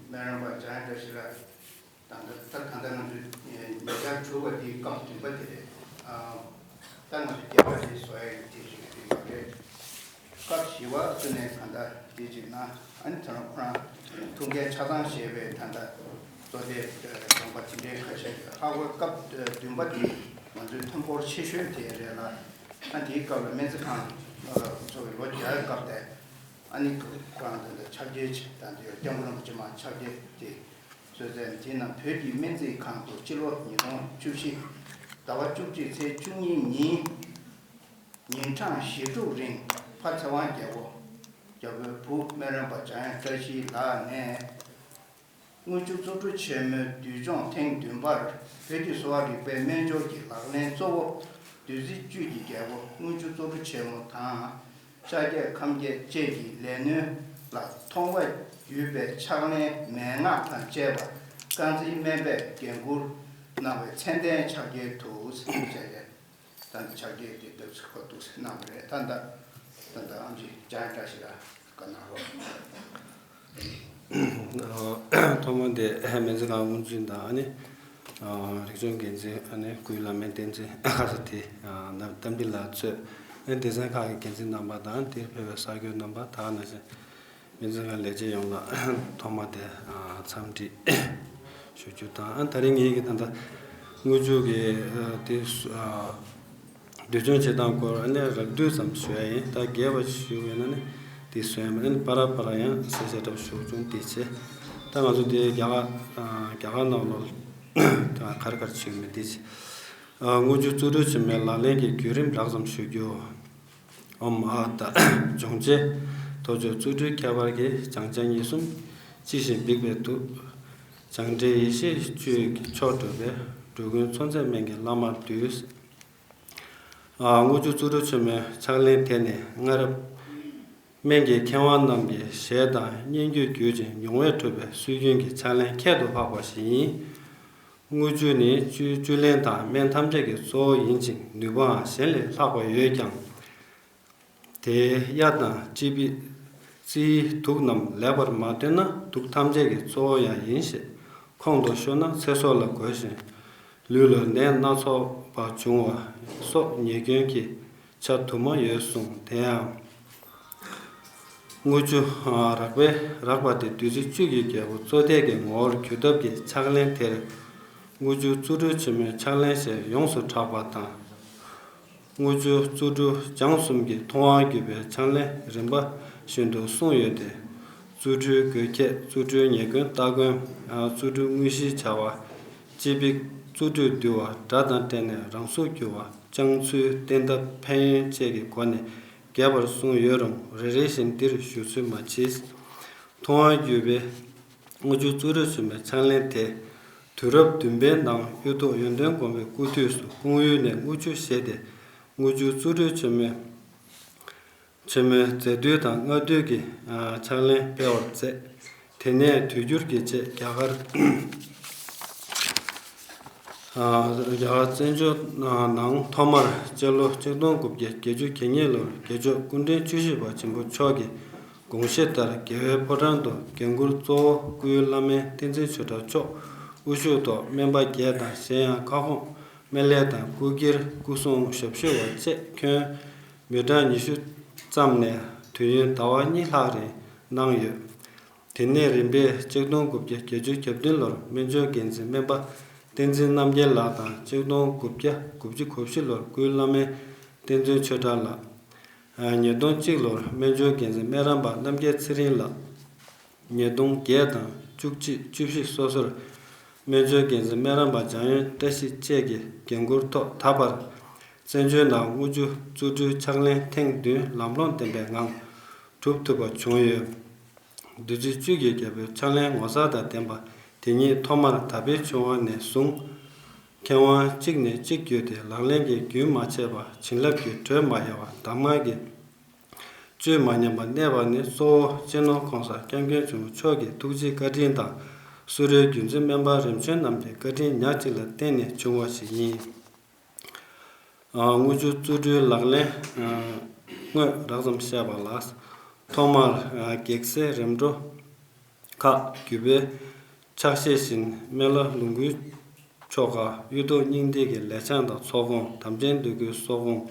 སྨན་རམས་པ་འཇམ་དབྱངས་བཀྲ་ཤིས་ལགས། ད་ལྟ་ད་ད་ལྟ་ང་ཚོས་ཉེ་ཆར་གྲུབ་པ་དེའི་སྐབས་བདུན་པ་དེ་རེད། ཨ་ད་ང་ཚོས་བརྒྱད་པ་དེ་བཟོ་ཡ་ཡིན་དེ་ཞིག་རེད་མ་རེད། སྐབས་བཞི་པ་བཟོས་ནས་གང་ལྟར་དེ་ཅིག་ན་ཨ་ནི་ད་རུང་ཁོ་རང་ཐུགས་འགན་ཆ་ཚང་བཞེས་པའི་ད་ལྟ་བཙོག་དེ་དྲངས་པ་དེ་འདྲའི་ཁ་ཤས་ལྷག་པར་སྐབས་བདུན་པ་དེ་ང་ཚོའི་ཐོན་འབོར་ཆེ་ཤོས་དེ་རེད་ལ། ཨ་དེའི་སྐབས་ལ་སྨན་རྩིས་ཁང་ཚོ་གི་ལོ་བརྒྱ་ཡི་སྐབས་དེ་ཨ་ནི་ཁོ་རང་ད་ལྟ་ཕྱག་རྒྱའི་ཆེད་དང་དེ་སྐྱབས་མགོན་རིན་པོ་ཆེ་མ་ཕྱག་རྒྱའི་དེ། བཟོས་ཚར་དེའི་ནང་བོད་ཀྱི་སྨན་རྩིས་ཁང་དུ་སྤྱི་ལོ་ཉིས་སྟོང་བཅུ་བཞི་ཟླ་བ་བཅུ་གཅིག་ཚེས་བཅུ་གཉིས་ཉིན་ཉིན་གྲངས་བཞི་དྲུག་རིང་ཕ་ཚེ་དབང་རྒྱལ་པོ་རྒྱལ་པོའི་བུ་སྨན་རམས་པ་འཇམ་དབྱངས་བཀྲ་ཤིས་ལགས་ནས་དངུལ་ཆུ་བཙོག་གྲུ་ཆེན་མོའི་དུས་སྦྱོང་ཐེངས་བདུན་པར་བོད་ཀྱི་གསོ་བ་རིག་པའི་སྨན་སྦྱོར་གྱི་ལག་ལེན་གཙོ་བོ་བདུད་རྩི་བཅུད་ཀྱི་རྒྱལ་པོ་དངུལ་ཆུ་བཙོག་གྲུ་ཆེན་མོ་དང་། ཤཱཀྱ་ཁམས་བརྒྱད་བཅས་ཀྱི་ལས་སྣོན་ལ་མཐོང་བ་བརྒྱུད་པའི་ཕྱག་ལེན་མན་ངག་དང་བཅས་པ་རྐང་འཛིན་སྨན་པས་འགན་འཁུར་གནང་བའི་ཚད་ལྡན་ཕྱག་འཁྱེར་དུ་ཟེར་བྱས་ཏེ། ད་ལྟ་ཕྱག་འཁྱེར་དེ་འདབ་ཚིག་ཁོ་འདུག་ཟེར་གནང་བ་རེད། ད་ལྟ་ད་ལྟ་ཨམ་ཆི་འཇམ་དབྱངས་བཀྲ་ཤིས་ལགས་བཀའ་གནང་རོགས། ཐོག་མ་དེ་སྨན་རྩིས་ཁང་དབུ་འཛིན་དང་ཨ་ནི། རིག་སྐྱོང་འགན་འཛིན་ཨ་ནི་སྐུའི་བླ་སྨན་བསྟན་འཛིན་ཁ་ས་དེ་རྣམ་རྟ་མགྲིན་ལགས་གཙོས་ཨ་ནི་སྡེ་ཚན་ཁག་གི་འགན་འཛིན་རྣམ་པ་དང་དེར་ཕེབས་པའི་གསར་འགོད་རྣམ་པ་ད་ག་ནང་བཞིན་སྨན་རྩིས་ཁང་ལས་བྱེད་ཡོངས་ལ་ཐོག་མ་དེ་འཚམས་འདྲི་ཞུ་རྒྱུ་དང་ཨ་ད་རིང་ངེད་ཀྱི་ད་ལྟ་དངུལ་ཆུ་གི་དེ། བསྡུས་སྦྱོང་བྱེད་སྟངས་སྐོར་ཨ་ནི་རགས་བསྡུས་ཙམ་ཞུ་ཡ་ཡིན། ད་རྒྱས་པ་ཞུ་བས་ན་ནི་དེ་སོན་ཡ་མ་ཨ་ནི་པ་ར་པ་ར་ཡང་གསལ་བཤད་འདྲ་པོ་ཞུ་བྱུང་དེ་བྱས། ད་ང་ཚོ་དེ་རྒྱ་གར་རྒྱ་གར་ནང་ལོགས་ད་ག་རེ་ག་རེ་བྱེད་ཀྱི་མེད་དེ་བྱས། དངུལ་ཆུ་བཙོག་གྲུ་ཆེན་མོའི་ལག་ལེན་གྱི་བརྒྱུད་རིམ་རགས་ཙམ་ཞུ་རྒྱུ། ཨོཾ་ཨཱཿཧཱུྃ། སྦྱོང་བྱེད་ཐོ་ཅོ་བཙོག་གྲུའི་ཁྱད་པར་གྱིས་སྦྱང་བྱ་གཉིས་གསུམ། ཅི་ཞིག་འབིགས་པའི་དུག་སྦྱང་འབྲས་ཡེ་ཤེས་བཅུད་ཀྱི་མཆོག་གྲུབ་པའི། འགྲོ་ཀུན་མཚོན་བྱེད་སྨན་གྱི་བླ་མར་འདུད། ཨ་དངུལ་ཆུ་བཙོག་གྲུ་ཆེན་མོའི་ཕྱག་ལེན་དེ་ནི་སྔ་རབས་ སྨན་གྱི་མཁས་དབང་རྣམས་ཀྱིས་ཞལ་དང་སྙན་བརྒྱུད་བརྒྱུད་ཅིང་མྱོང་བས་གྲུབ་པའི་སྲོལ་རྒྱུན་གྱི་ཕྱག་ལེན་ཁྱད་དུ་འཕགས་པ་ཞིག་ཡིན། དངུལ་ཆུ་ནི་བཅུད་བཅུད་ལེན་དང་སྨན་ཐམས་ཅད་ཀྱི་གཙོ་བོ་ཡིན་ཅིང་ནུས་པའང་གཞན་ལས་ལྷག་པ་ཡོད་ཀྱང་། དེའི་གཡའ་དང་དཔྱི་པི་རྩིའི་དུག་རྣམས་ལེགས་པར་མ་བཏོན་ན་དུག་ཐམས་ཅད་ཀྱི་གཙོ་བོ་ཡང་ཡིན་ཞེས། ཁོང་དུ་ཤོར་ན་ཚེ་སྲོག་ལ་རྒོལ་ཞིང་། ལུས་ལ་ནད་སྣ་ཚོགས་པ་འབྱུང་བ་སོགས་ཉེས་སྐྱོན་གྱི་ཆ་དུ་མ་ཡོད་གསུངས། དེ་ཡང་དངུལ་ཆུ་རགས་པའི་རགས་པ་དེ་བདུད་རྩི་བཅུད་ཀྱི་རྒྱལ་པོ་གཙོ་ཐེག་གི་ངོ་བོར་གྱུར་ཐབས་ཀྱི་ཕྱག་ལེན་དེར། དངུལ་ཆུ་བཙོ་བཀྲུ་ཆེན་མོའི་ཕྱག་ལེན་ཞེས་ཡོངས་སུ་གྲགས་པ་དང་། དངུལ་ཆུ་བཙོ་བཀྲུ་སྦྱང་གསུམ་གྱི་མཐོང་བ་བརྒྱུད་པའི་ཕྱག་ལེན་རིམ་པ་བཞིན་དུ་གསུངས་ཡོད་དེ། བཙོ་བཀྲུའི་དགོས་ཁྱད། བཙོ་བཀྲུའི་ཉེས་སྐྱོན། སྟ་གོན། བཙོ་བཀྲུ་དངོས་གཞིའི་བྱ་བ། དཔྱི་པིག་བཙོ་བཀྲུས་འདུལ་བ། དགྲ་དང་བསྒྲལ་ནས་རང་གཟུགས་བསྒྱུར་བ། བཅང་ཚུལ། བསྟེན་ཐབས། ཕན་ཡོན་བཅས་ཀྱི་སྒོ་ནས་རྒྱས་པར་གསུངས་ཡོད་རུང་རེ་རེ་བཞིན་འདིར་ཞུ་ཚོད་མ་མཆིས། མཐོང་བ་བརྒྱུད་པའི་དངུལ་ཆུ་བཙོ་བཀྲུ་ཆེན་མོའི་ཕྱག་ལེན་དེ། དུས་རབས་བདུན་པའི་ནང་གཡུ་ཐོག་ཡོན་ཏན་སྒོམ་པའི་སྐུ་དུས་སུ་སྐུང་ཡུལ་ནས་དངུལ་ཆུ་བཞེས་ཏེ། དངུལ་ཆུ་བཙོ་བཀྲུ་ཆེན་མོའི་ཆེན་མོའི་རྫས་འདུལ་དང་སྔགས་འདུལ་གྱི་ཕྱག་ལེན་སྤེལ་བར་མཛད། དེ་ནས་དུས་འགྱུར་གྱི་རྗེས་རྒྱ་གར། རྒྱ་གར་བཙན་བྱོལ་ནང་ཐོག་མར་སྤྱི་ལོ་ཆིག་སྟོང་དགུ་བརྒྱ་བརྒྱད་ཅུ་གྱ་གཉིས་ལོར་རྒྱལ་མཆོག་སྐུ་ཕྲེང་བཅུ་བཞི་པ་ཆེན་པོ་མཆོག་གི་དགོངས་གཞི་ལྟར་རྒྱལ་བའི་ཕོ་བྲང་དུ་འགན་འཁུར་གཙོ་བོ་སྐུའི་བླ་སྨན་བསྟན་འཛིན་ཆོས་གྲགས་མཆོག་དབུ་བཞུགས་ཐོག་སྨན་པ་བརྒྱད་དང་གཞན་ཡང་ཁ་སྐོང་སྨན་ལས་དང་སྐུ་སྒེར་སྐུ་སྲུང་ཞབས་ཞུ་བ་བཅས་ཁྱོན་མི་གྲངས་ཉི་ཤུ་ཙམ་ནས་དུས་ཡུན་ཟླ་བ་གཉིས་ལྷག་རིང་གནང་ཡོད། དེ་ནས་རིམ་པས་ཆིག་སྟོང་དགུ་བརྒྱ་བརྒྱད་ཅུ་གྱ་བདུན་ལོར་སྨན་ལྗོངས་འགན་འཛིན་སྨན་པ་བསྟན་འཛིན་རྣམ་རྒྱལ་ལགས་དང་། ཆིག་སྟོང་དགུ་བརྒྱ་དགུ་བཅུ་གོ་བཞི་ལོར་སྐུའི་བླ་སྨན་བསྟན་འཛིན་ཆོས་གྲགས་ལགས། ཉིས་སྟོང་གཅིག་ལོར་སྨན་ལྗོངས་འགན་འཛིན་སྨན་རམས་པ་རྣམ་རྒྱལ་ཚེ་རིང་ལགས། ཉིས་སྟོང་བརྒྱད་དང་བཅུ་གཅིག་བཅུ་བཞི་སོ་སོར་སྨན་ལྗོངས་འགན་འཛིན་སྨན་རམས་པ་འཇམ་དབྱངས་བཀྲ་ཤིས་བཅས་ཀྱི་འགན་འཁུར་ཐོག་ད་བར་བཙན་བྱོལ་ནང་དངུལ་ཆུ་བཙོ་བཀྲུའི་ཕྱག་ལེན་ཐེངས་བདུན་ལམ་ལྷོང་ལྡན་པའི་ངང་གྲུབ་ཐུབ་པ་བྱུང་ཡོད། བདུད་རྩི་བཅུད་ཀྱི་རྒྱལ་པོའི་ཕྱག་ལེན་ངོ་མཚར་དང་ལྡན་པ་དེ་ཉིད་ཐོག་མར་དར་སྤེལ་བྱུང་བ་ནས་བཟུང་། མཁས་དབང་གཅིག་ནས་གཅིག་བརྒྱུད་དེ་ལག་ལེན་གྱི་རྒྱུན་མ་ཆད་པ། བྱིན་རླབས་ཀྱི་དྲོད་མ་ཡལ་བ། གདམས་ངག་གི་བཅུད་མ་ཉམས་པར་གནས་པ་ནི་གཙོ་བོ་སྤྱི་ནོར་༸གོང་ས་༸སྐྱབས་མགོན་ཆེན་པོ་མཆོག་གི་ཐུགས་རྗེའི་བཀའ་དྲིན་དང་། སུ་རེད་བརྒྱུད་འཛིན་སྨན་པ་རིམ་བྱོན་རྣམས་ཀྱི་བཀའ་དྲིན་ཉག་གཅིག་ལ་བརྟེན་ནས་བྱུང་བ་ཞིག་ཡིན། དངུལ་ཆུ་བཙོ་བཀྲུའི་ལག་ལེན་དངོས་རགས་ཙམ་བཤད་པ་ལ། ཐོག་མར་གེགས་སེལ་རིམ་གྲོ་ཁག་བརྒྱུད་པའི་ཕྱག་བཞེས་བཞིན་སྨན་བླ་ལོངས་སྐུའི་ཆོ་ག། གཡུ་ཐོག་སྙིང་ཐིག་གི་ལས་བྱང་དང་ཚོགས་སྐོང་། དམ་ཅན་འདོད་དགུའི་སྲོག་སྐོང་།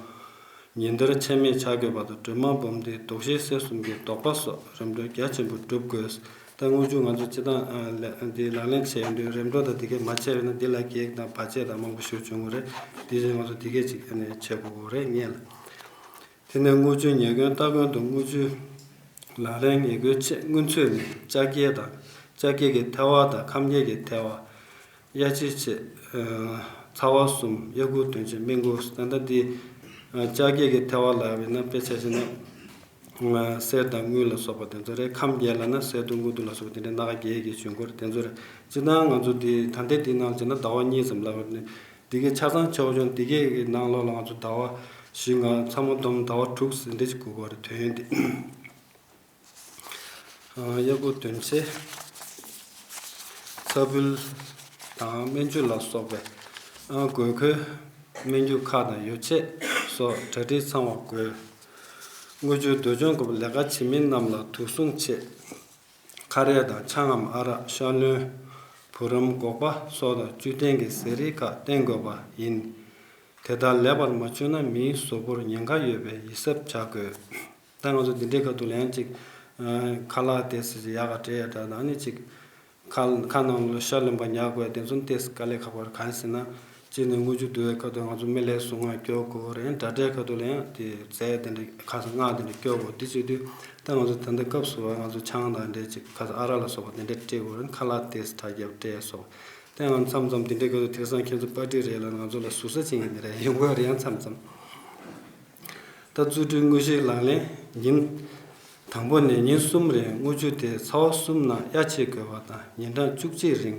ཉིན་ལྟར་ཆད་མེད་བྱ་དགོས་པ་དང་། སྒྲོལ་མ་འབུམ་སྡེའི་ཟློག་ཞལ་གསེར་གསུམ་གྱི་བཟློག་པ་སོགས་རིམ་གྲོ་རྒྱ་ཆེན་པོ་སྒྲུབ་དགོས། ད་དངུལ་ཆུ་ང་ཚོ་སྤྱི་བཏང་འདི་ལག་ལེན་བྱས་ཡོང་དུས་རིམ་གྲོ་དང་འདི་གས་མ་བྱས་པས་ན་འདི་ལ་གེགས་དང་བར་ཆད་དང་མང་པོ་ཞིག་བྱུང་གི་རེད། དེ་བཞིན་ང་ཚོ་འདི་གས་ཅིག་བྱེད་དགོས་རེད་ངེས་ལ། དེ་ནས་དངུལ་ཆུའི་ཉེས་སྐྱོན་སྟ་གོན་དང་དངུལ་ཆུའི་ལག་ལེན་ཉེས་སྐྱོན་ཆེད་སྔོན་ཚུད་ནས་ལྕགས་སྐྱེས་དང་། ལྕགས་སྐྱེས་ཀྱི་ཐལ་བ་དང་ཁམས་སྐྱེས་ཀྱི་ཐལ་བ། གཡའ་ཕྱིས་ཆེད། ཚ་བ་གསུམ། གཡའ་ཁུ་བདུན་ཆེད་སྨན་ཁུ། ད་ལྟ་འདི་ལྕགས་སྐྱེས་ཀྱི་ཐལ་བ་ལབ་པས་ན་དཔེ་ཆ་བཞག་ན། གསེར་དང་དངུལ་ལ་སོགས་པ་དེ་ཚོ་རེད། ཁམས་བརྒྱད་ལབ་ན་གསེར་དངུལ་དུ་ལ་སོགས་པ་དེ་འདྲའི་སྣ་ཁ་བརྒྱད་ཀྱི་ཆོས་འཁོར་དེ་ཚོ་རེད། སྤྱིར་བཏང་ང་ཚོ་འདི་ད་ལྟའི་འདི་ནང་བྱས་ན་ཟླ་བ་གཉིས་ཙམ་ལབ་པ་ནི། འདི་གའི་ཆ་ཚང་ཆེ་བ་ཆུང་འདི་གའི་ནང་ལོགས་ལ་ང་ཚོ་ཟླ་བ་བཞི་ལྔ་ཚང་མ་བསྡོམས་ཟླ་བ་དྲུག་ཟིན་འདྲ་ཞིག་དགོས་ཀྱི་རེད་དོན་ཡོད་འདི། གཡའ་ཁུ་བདུན་ཆེད། ཚྭ་འབུལ་དང་སྨན་ཆུ་ལ་སོགས་པའི་དགོས་མཁོའི་སྨན་རྒྱུ་ཁག་དང་ཡོ་བྱད་སོགས་གྲ་སྒྲིག་ཚང་བ་དགོས། དངུལ་ཆུ་དུག་སྦྱོང་སྐབས་ལས་ཀ་བྱེད་མི་རྣམས་ལ་དུག་སྲུང་ཆེད། ཁ་རས་དང་ཆང་ངམ་ཨ་རག་ཤ་རློན། བུ་རམ་སྒོག་པ་སོགས་དང་བཅུད་ལྡན་གྱི་ཟས་རིགས་ཁག་བསྟེན་དགོས་པ་ཡིན། དེ་ལྟར་ལེགས་པར་མ་བཅུག་ན་མིའི་གཟུགས་པོར་ཉེན་ཁ་ཡོད་པས་ཡིད་གཟབ་བྱ་དགོས། ད་ང་ཚོ་འདི་འདྲའི་ཁ་ཐུག་ལ་ཡང་ཅིག་ཁ་ལག་དེ་ཟེར་ཅིག་ཡག་ག་སྤྲད་ཡ་འདྲ་དང་ནི་ཅིག་ཁ་ཁ་ནང་ལ་ཤ་རློན་པ་ཉར་དགོས་ཡ་དེ་ཚོ་ཏོག་ཙམ་དཀའ་ལས་ཁག་པོ་རེད། གང་ཡིན་ཟེར་ན། གཅིག་ནས་དངུལ་ཆུ་བསྡུ་བའི་ཁ་ཐུག་ང་ཚོ་སྨན་བླའི་གཟུངས་སྔགས་སྐྱོར་དགོས་རེད། དྲ་སྦྲེལ་ཁ་ཐུག་ལ་ཡང་དེ་རྫས་དེ་འདྲ་ཁ་སང་སྔགས་དེ་འདྲ་སྐྱོར་དགོས། དེ་བྱེད་དུས་ད་ང་ཚོ་ད་ལྟ་སྐབས་སུ་བབ་ང་ཚོ་ཆང་དང་འདྲ་ཅིག་ཁ་སང་ཨ་རག་ལ་སོགས་པ་དེ་འདྲ་སྤྲད་དགོས་རེད། ཁ་ལག་དེ་དྲ་རྒྱ་སྤྲད་སོགས། དེ་ང་མཚམས་མཚམས་དེ་འདྲའི་སྐབས་སུ་དེང་སང་ཁྱེད་ཚོ་པར་ཊི་རེད་ལབ་ན་ང་ཚོ་ལ་ཟུར་ཟ་བྱེད་མཁན་དེ་རེད་ཡོང་གི་རེད། ཡང་མཚམས་མཚམས་ད་བཙོ་བཀྲུའི་དངོས་གཞིའི་ལག་ལེན་ཉིན་དང་པོ་ནས་ཉིན་གསུམ་རིང་དངུལ་ཆུ་དེ་ཚ་བ་གསུམ་ནང་གཡའ་ཕྱིས་དགོས་པ་དང་། ཉིན་གྲངས་བཅུ་གཅིག་རིང་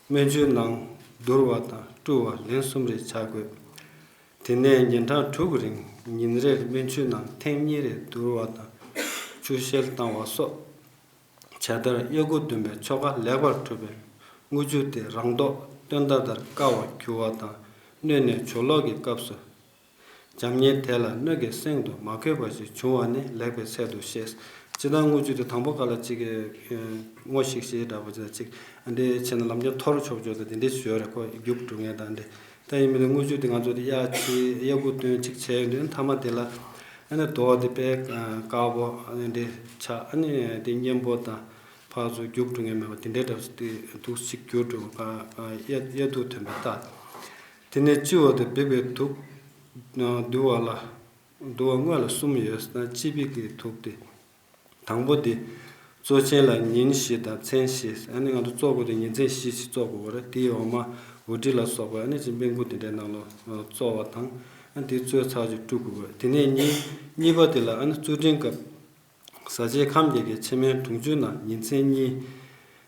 སྨན་ཆུའི་ནང་བསྡུར་བ་དང་བཀྲུ་བ་ལན་གསུམ་རེ་བྱ་དགོས། དེ་ནས་ཉིན་གྲངས་དྲུག་རིང་ཉིན་རེར་སྨན་ཆུའི་ནང་ཐེངས་གཉིས་རེ་བསྡུར་བ་དང་ ཆུ་བཤལ་བཏང་བ་སོགས་བྱས་མཐར་དབྱར་དགུན་བདུན་པའི་ཆོ་ག་ལེགས་པར་གྲུབ་པའི་དངུལ་ཆུ་དེ་རང་མདོག་སྟོན་ཟླ་ལྟར་དཀར་བར་གྱུར་བ་དང་། སྣོད་ནས་ཇོ་སློག་གི་སྐབས་སུ་འཇམ་མཉེན་དེ་ལ་སྣོད་ཀྱི་གསེང་དུ་མ་འཁོད་པ་ཞིག་བྱུང་བ་ནི་ལེགས་པའི་ཚད་དུ་བཤད། སྤྱིར་བཏང་དངུལ་ཆུ་དེ་དང་པོ་ག་ལ་གཅིག་གི་སྔོ་ཤིག་ཤིག་འདྲ་པོ་ཅིག་དང་གཅིག་འདྲ་བྱས་ན་ལམ་ཁྱེར་འཐོར་ཆོག་ཆོག་དང་དེ་འདྲ་ཞིག་ཡོད་རེད། ཁོ་རྒྱུག་འགྲོ་མཁན་དང་འདྲ། ད་ཡིན་མིན་དངུལ་ཆུ་དེ་ང་ཚོ་དེ་གཡའ་ཆེ་གཡའ་དགུན་སྟོན་གཅིག་བྱས་ཡོང་དུས་མཐའ་མ་དེ་ལ་ཨ་ནི་རྡོ་བ་དེ་དཔེ་དཀར་པོ་ཨ་ནི་འདྲ་ཆགས། ཨ་ནི་དེ་མཉེན་པོ་དང་ཕར་ཚུར་རྒྱུག་འགྲོ་མཁན་མེད་པ་དེ་འདྲའི་འདྲ་པོ་ཞིག་དེ་འདུག་ཅིག་གྱུར་འགྲོ་ག་གཡའ་གཡའ་དུས་ཐོན་པའི་རྟགས། དེ་ནས་སྤྱི་བོ་དེ་འབིགས་པའི་དུག་འདུ་བ་ལ་འདུ་བ་དངོས་ལ་གསུམ་ཡོད་ན་སྤྱི་འབིགས་ཀྱི་དུག་དེ། དང་པོ་དེ། གཙོ་ཆེན་ལ་ཉིན་བཞི་དང་མཚན་བཞི། ཨ་ནི་ང་ཚོ་གཙོ་དགོས་དེ་ཉིན་མཚན་བཞི་ཞིག་གཙོ་དགོས་པ་རེད། དེའི་འོག་མ་འོ་དྲི་ལ་སོགས་པ་ཨ་ནི་ཅིག་སྨན་ཁུང་དེ་འདྲའི་ནང་ལ་གཙོ་བ་དང་། ཨ་དེ་གཙོས་ཚར་ཅིག་བཀྲུ་དགོས་པ་རེད། དེ་ནས་གཉིས་གཉིས་པ་དེ་ལ་ཨ་ནི་གཙོ་དྲིན་སྐབས་ཟ་ཆས་ཁམས་བརྒྱད་ཀྱི་ཕྱེ་མའི་དུང་ཆུ་ནང་ཉིན་མཚན་གཉིས་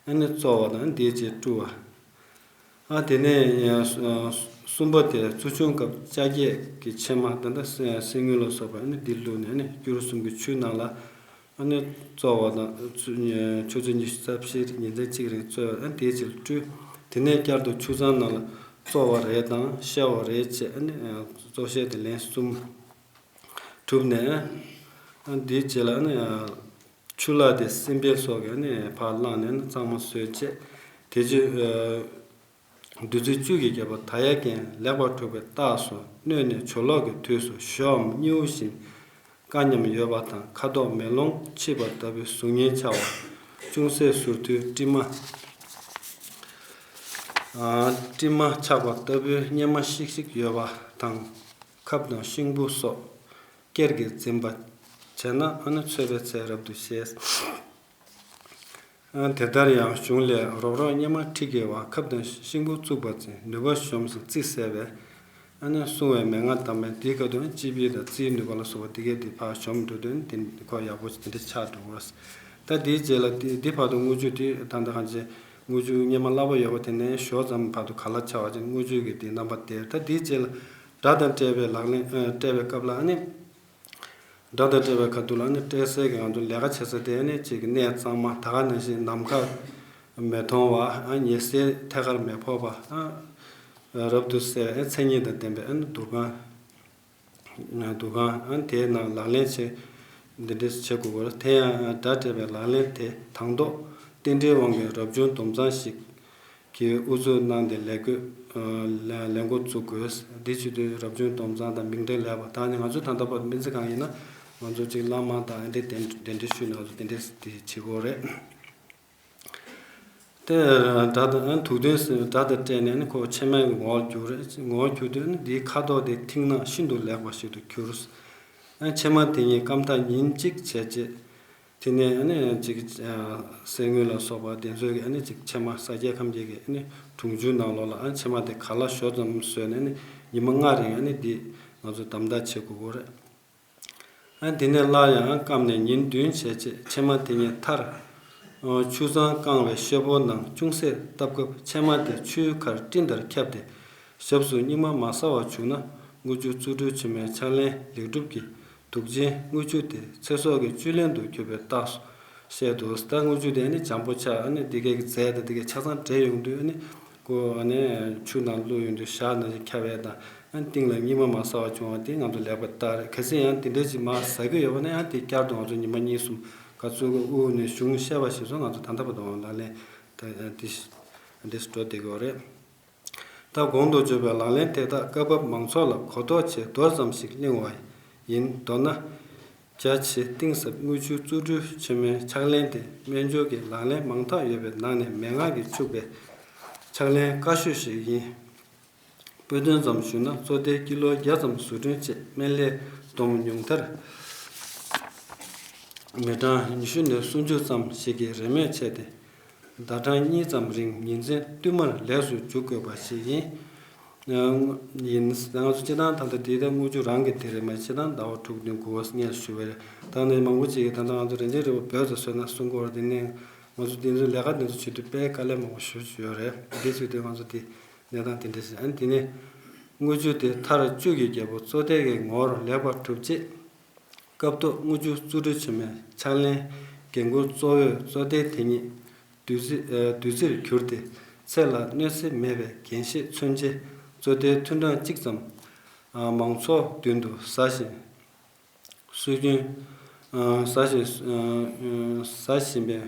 ཨ་ནི་གཙོ་བ་དང་དེའི་རྗེས་བཀྲུ་བ། ཨ་དེ་ནས་ཡང་གསུམ་པ་དེ་ཚུལ་ཆུང་སྐབས་ལྕགས་རྒྱས་ཀྱི་ཕྱེ་མ་ད་ལྟ་སེ་སེ་དངུལ་ལ་སོགས་པ་ཨ་ནི་འདི་བླུགས་ནས་ཨ་ནི་སྐྱུ་རུ་གསུམ་གྱི་ཆུ་ནང་ལ་ཨ་ནི་བཙོ་བ་དང་ཆུ་ཚོད་ཉི་ཤུ་རྩ་བཞི་ཉིན་མཚན་གཅིག་རིང་བཙོས་པ་ཨ་ནི་དེའི་རྗེས་ལ་བཀྲུས། དེ་ནས་བསྐྱར་དུ་ཆུ་གཙང་ནང་ལ་བཙོ་བ་རེ་དང་བཤལ་བ་རེ་བྱས་ཨ་ནི་བཙོ་བཤལ་དེ་ལན་གསུམ་གྲུབ་ནས་ཨ་འདིའི་རྗེས་ལ་ཨ་ནི་ཆུ་ལྷག་དེ་སྲིན་བལ་སོགས་ཀྱིས་ཨ་ནི་ཕར་བླངས་ནས་ཨ་ནི་གཙང་མ་བཟོས་བྱས་དེ་རྗེས། བདུད་རྩི་བཅུད་ཀྱི་རྒྱལ་པོ་དར་ཡག་རྒྱན་ལེགས་པར་གྲུབ་པའི་རྟགས་སུ་སྣོད་ནས་ཇོ་སློག་གི་དུས་སུ་ཞོའམ་སྙིའུ་བཞིན་དཀར་ཉམས་ཡོད་པ་དང་། ཁ་དོག་མེ་ལོང་ཕྱིས་པ་ལྟ་བུའི་གཟུགས་བརྙན་འཆར་བ། ཅུང་ཟད་ཟུར་ཐུལ་དྲི་མ། དྲི་མ་ཆགས་པ་ལྟ་བུའི་གཉེར་མ་ཤིག་ཤིག་ཡོད་པ་དང་། ཁབ་དང་ཤིང་བུ་སོགས་སྐྱེར་གྱིས་འཛིན་པ་བྱས་ན་ཨ་ནི་ཚོས་པའི་ཚད་རབ་ཏུ་ཤེས། དེ་ལྟར་ཡང་གཞུང་ལས་རོག་རོག་གཉེར་མ་ཁྲི་གྱེས་པ་ཁབ་དང་ཤིང་བུ་བཙུགས་པ་ཙམ་ནུས་པ་གཞོམ་ཞིང་རྩིས་ཟད་པས་ཨ་ནི་སྲུང་བའི་མན་ངག་དམ་པས་འདིའི་སྐབས་དུ་ནི་སྤྱི་པའི་དང་རྩིས་ནུས་པ་ལ་སོགས་པ་འདི་གས་འདི་ཕར་གཞོམ་འགྲོ་དུས་ནི་དེ་ཁོ་ཡག་པོ་དེ་འདྲ་ཆགས་འགྲོ་བ། ད་འདིའི་རྗེས་ལ་འདི་འདི་བར་དུ་དངུལ་ཆུ་དེ་ད་ལྟ་གང་བྱས་དངུལ་ཆུ་གཉེར་མ་སླ་པོ་ཡོད་པ་དེ་ནས་ཞོ་ཙམ་བར་དུ་ག་ལ་ཆགས་པ་ཅིག་དངུལ་ཆུ་གི་དེ་རྣམ་པ་དེ། ད་འདིའི་རྗེས་ལ་དགྲ་དང་སྤྲད་པའི་ལག་ལེན་སྤྲད་པའི་སྐབས་ལ་ཨ་ནི། དགྲ་དང་སྤྲད་པའི་ཁ་ཐུག་ལ་ནི་སྤྲད་སའི་གི་ང་ཚོ་ལས་ཀ་བྱེད་ས་དེ་ནི་གཅིག་གི་གནས་གཙང་མ་ད་ག་ནང་བཞིན་ནམ་མཁའ་མེ་མཐོང་བ། ཉི་ཟེར་ཐད་ཀར་མི་ཕོག་པ། རབ་ཏུ་གསལ་བའི་མཚན་ཉིད་དང་ལྡན་པའི་ཨ་ནི་དུར་ཁང་། དུར་ཁང་ཨ་ནི་དེའི་ནང་ལག་ལེན་བྱེད་འདི་འདྲས་བྱེད་དགོས་པ་རེད། དེ་ཡང་དགྲ་སྤྲད་པའི་ལག་ལེན་དེ་དང་ཐོག་རྟེན་འབྲེལ་དབང་གིས་རབ་བྱུང་སྡོམ་གཙང་ཞིག་གིས་དབུ་འཛུགས་གནང་སྟེ་ལས་བགོས་ལས་ལས་འགོ་བཙུགས་དགོས། འདི་བྱེད་དུས་རབ་བྱུང་སྡོམ་གཙང་དང་མིང་འབྲེལ་ལས་པ་དག་ནི་ང་ཚོ་ད་ལྟ་བར་སྨན་རྩིས་ཁང་ཡིན་ན་ང་ཚོ་གཅིག་བླ་མ་དང་ཨ་འདྲེ་གདན་གདན་འདྲེན་ཞུས་ནས་ང་ཚོ་དེ་འདྲས་དེ་བྱེད་དགོས་རེད། དེ་དགྲ་དང་དུག་ལྡན་དགྲ་དང་སྤྲད་ནས་ནི་ཁོ་ཕྱེ་མའི་ངོ་བོར་གྱུར་རེད། ངོ་བོར་གྱུར་དུས་ནི་འདིའི་ཁ་དོག་དེ་མཐིང་ནག་ཤིན་ཏུ་ལེགས་པ་ཞིག་ཏུ་གྱུར། ཕྱེ་མ་དེ་ཉིད་སྐམ་ཐག་ཉིན་གཅིག་བྱས་རྗེས། དེ་ནས་ཨ་ནི་ཅིག་གསེར་དངུལ་ལ་སོགས་པ་དེ་ཚོའི་གི་ཨ་ནི་ཅིག་ཕྱེ་མ་ས་སྐྱའི་ཁམས་ཀྱི་གི་ཨ་ནི་དུང་ཆུའི་ནང་ལོགས་ལ་ཨ་ནི་ཕྱེ་མ་དེ་ག་ལ་ཞོ་ཙམ་བཟོས་ནས་ཨ་ནི་ཉི་མ་ལྔ་རིང་ཨ་ནི་འདི་ང་ཚོ་དམ་དྲག་བྱེད་དགོས་ཀྱི་རེད། ཨ་ནི་དེ་ནས་སླར་ཡང་སྐམ་ནས་ཉིན་བདུན་བྱས་རྗེས་ཕྱེ་མ་དེ་ཉིད་མཐར་ཆུ་གཙང་བཀང་བའི་ཤེལ་ཕོར་ནང་ཅུང་ཟད་བཏབ་སྐབས་ཕྱེ་མ་དེ་ཆུའི་ཁར་སྤྲིན་ལྟར་ཁྱབ་སྟེ། ཞབས་སུ་སྙིགས་མ་མ་ཟ་བ་བྱུང་ན་དངུལ་ཆུ་བཙོ་བཀྲུ་ཆེན་མོའི་ཕྱག་ལེན་ལེགས་གྲུབ་ཀྱི། དུག་ཅན་དངུལ་ཆུ་དེ་ཚེ་སྲོག་གི་བཅུད་ལེན་དུ་གྱུར་པའི་རྟགས་སུ་བཤད་དོ། ད་དངུལ་ཆུ་དེ་ནི་འཇམ་པོ་ཆགས། ཨ་ནི་འདི་གའི་རྫས་དང་འདི་གའི་ཆ་ཚང་འདྲེས་ཡོང་དུས་ཨ་ནི་ཁོ་ཨ་ནི་ཆུ་ནང་བླུགས་ཡོང་དུས་ཞག་ནང་བཞིན་ཁྱབ་པ་དང་ཨ་ནི་གཏིང་ལ་སྙིགས་མ་མ་ཟ་བ་བྱུང་བ་དེ་ང་ཚོ་ལེགས་པར་བརྟག་རེད། གལ་སྲིད་ཡང་དེ་འདྲ་ཞིག་མར་ཟ་གི་ཡོད་པ་ན་ཡང་དེ་བསྐྱར་དུ་ང་ཚོ་ཉི་མ་གཉིས་གསུམ་ག་ཚོད་དབུགས་ནས་གཞུང་བཤད་པ་ཞིག་སོང་ང་ཚོ་ད་ལྟ་བར་དུ་ལག་ལེན་དེ་འདི་འདི་འགྲོ་བསྡད་ཀྱི་ཡོད་རེད། ད་གོང་དུ་བརྗོད་པའི་ལག་ལེན་དེ་དག་སྐབས་བབ་མང་ཚོགས་ལ་གོ་རྟོགས་ཆེད་མདོ་ཙམ་ཞིག་གླེང་བ་ཡིན། མདོར་ན། རྒྱ་ཆེ་གཏིང་ཟབ་དངུལ་ཆུ་བཙོ་བཀྲུ་ཆེན་མོའི་ཕྱག་ལེན་དེ་སྨན་སྦྱོར་གྱི་ལག་ལེན་མང་དག་ཡོད་པའི་ནང་ནས་མན་ངག་གིས་ཕྱུག་པའི་ཕྱག་ལེན་དཀའ་ཤོས་ཤིག་ཡིན། དཔེ་དོན་ཙམ་ཞུས་ན་བཙོ་ཐལ་ཀི་ལོ་བརྒྱ་ཙམ་བཟོ་སྐྲུན་བྱས་སྨན་ལས་བསྡོམས་ཉུང་མཐར། མི་གྲངས་ཉི་ཤུ་ནས་སུམ་ཅུ་ཙམ་ཞིག་གིས་རེས་མོས་བྱས་ཏེ། ཟླ་གྲངས་གཉིས་ཙམ་རིང་ཉིན་མཚན་བསྟུད་མར་ལས་སུ་འཇུག་དགོས་པ་ཞིག་ཡིན། ཡིན། ང་ཚོ་སྤྱིར་བཏང་ད་ལྟ་འདི་ལྟར་དངུལ་ཆུ་རང་གི་དེ་རེད་མ་ཡིན། སྤྱིར་བཏང་ཟླ་བ་དྲུག་བདུན་དགུ་པ་སྔོན་ཞུ་བ་རེད། ད་ནི་མང་པོ་ཅིག་གིས་ད་ལྟ་ང་ཚོ་རིན་ཆེན་རིལ་བུ་བོད་དུ་བཟོས་ན་གསུང་གི་ཡོད་རེད། དེ་ནས་ང་ཚོ་འདི་ཚོ་ལས་ཀ་འདི་ཚོ་བྱེད་དུས་དཔེ་དཀའ་ལས་མང་པོ་ཞེ་པོ་ཡོད་རེད། འདི་ཚོའི་དུས་ང་ཚོ་འདི་གནས་སྟངས་དེ་འདྲ་ཞིག་ཨ་ནི་དེ་ནས་དངུལ་ཆུ་དེ་མཐར་བཅུད་ཀྱི་རྒྱལ་པོ་བཙོ་ཐལ་གྱི་ངོ་བོར་ལེགས་པར་གྲུབ་རྗེས། སྐབས་ཐོག་དངུལ་ཆུ་བཙུགས་སྤྲོད་བྱེད་མིའི་ཕྱག་ལེན་འགན་འཁུར་གཙོ་བོའི་གཙོ་རྟེན་དེ་ཉིད་བདུད་རྩི་ཨ་བདུད་རྩིར་གྱུར་ཏེ། ཚེ་ལ་གནོད་འཚེ་མེད་པའི་རྒྱན་ཤེས་མཚོན་ཆའི་གཙོ་རྟེན་ཐུན་གྲངས་གཅིག་ཙམ་ཨ་མང་ཚོགས་མདུན་དུ་བཟའ་ཞིང་། སྲོལ་རྒྱུན་ཨ་བཟའ་ཞིང་ཨ་བཟའ་བཞིན་པའི་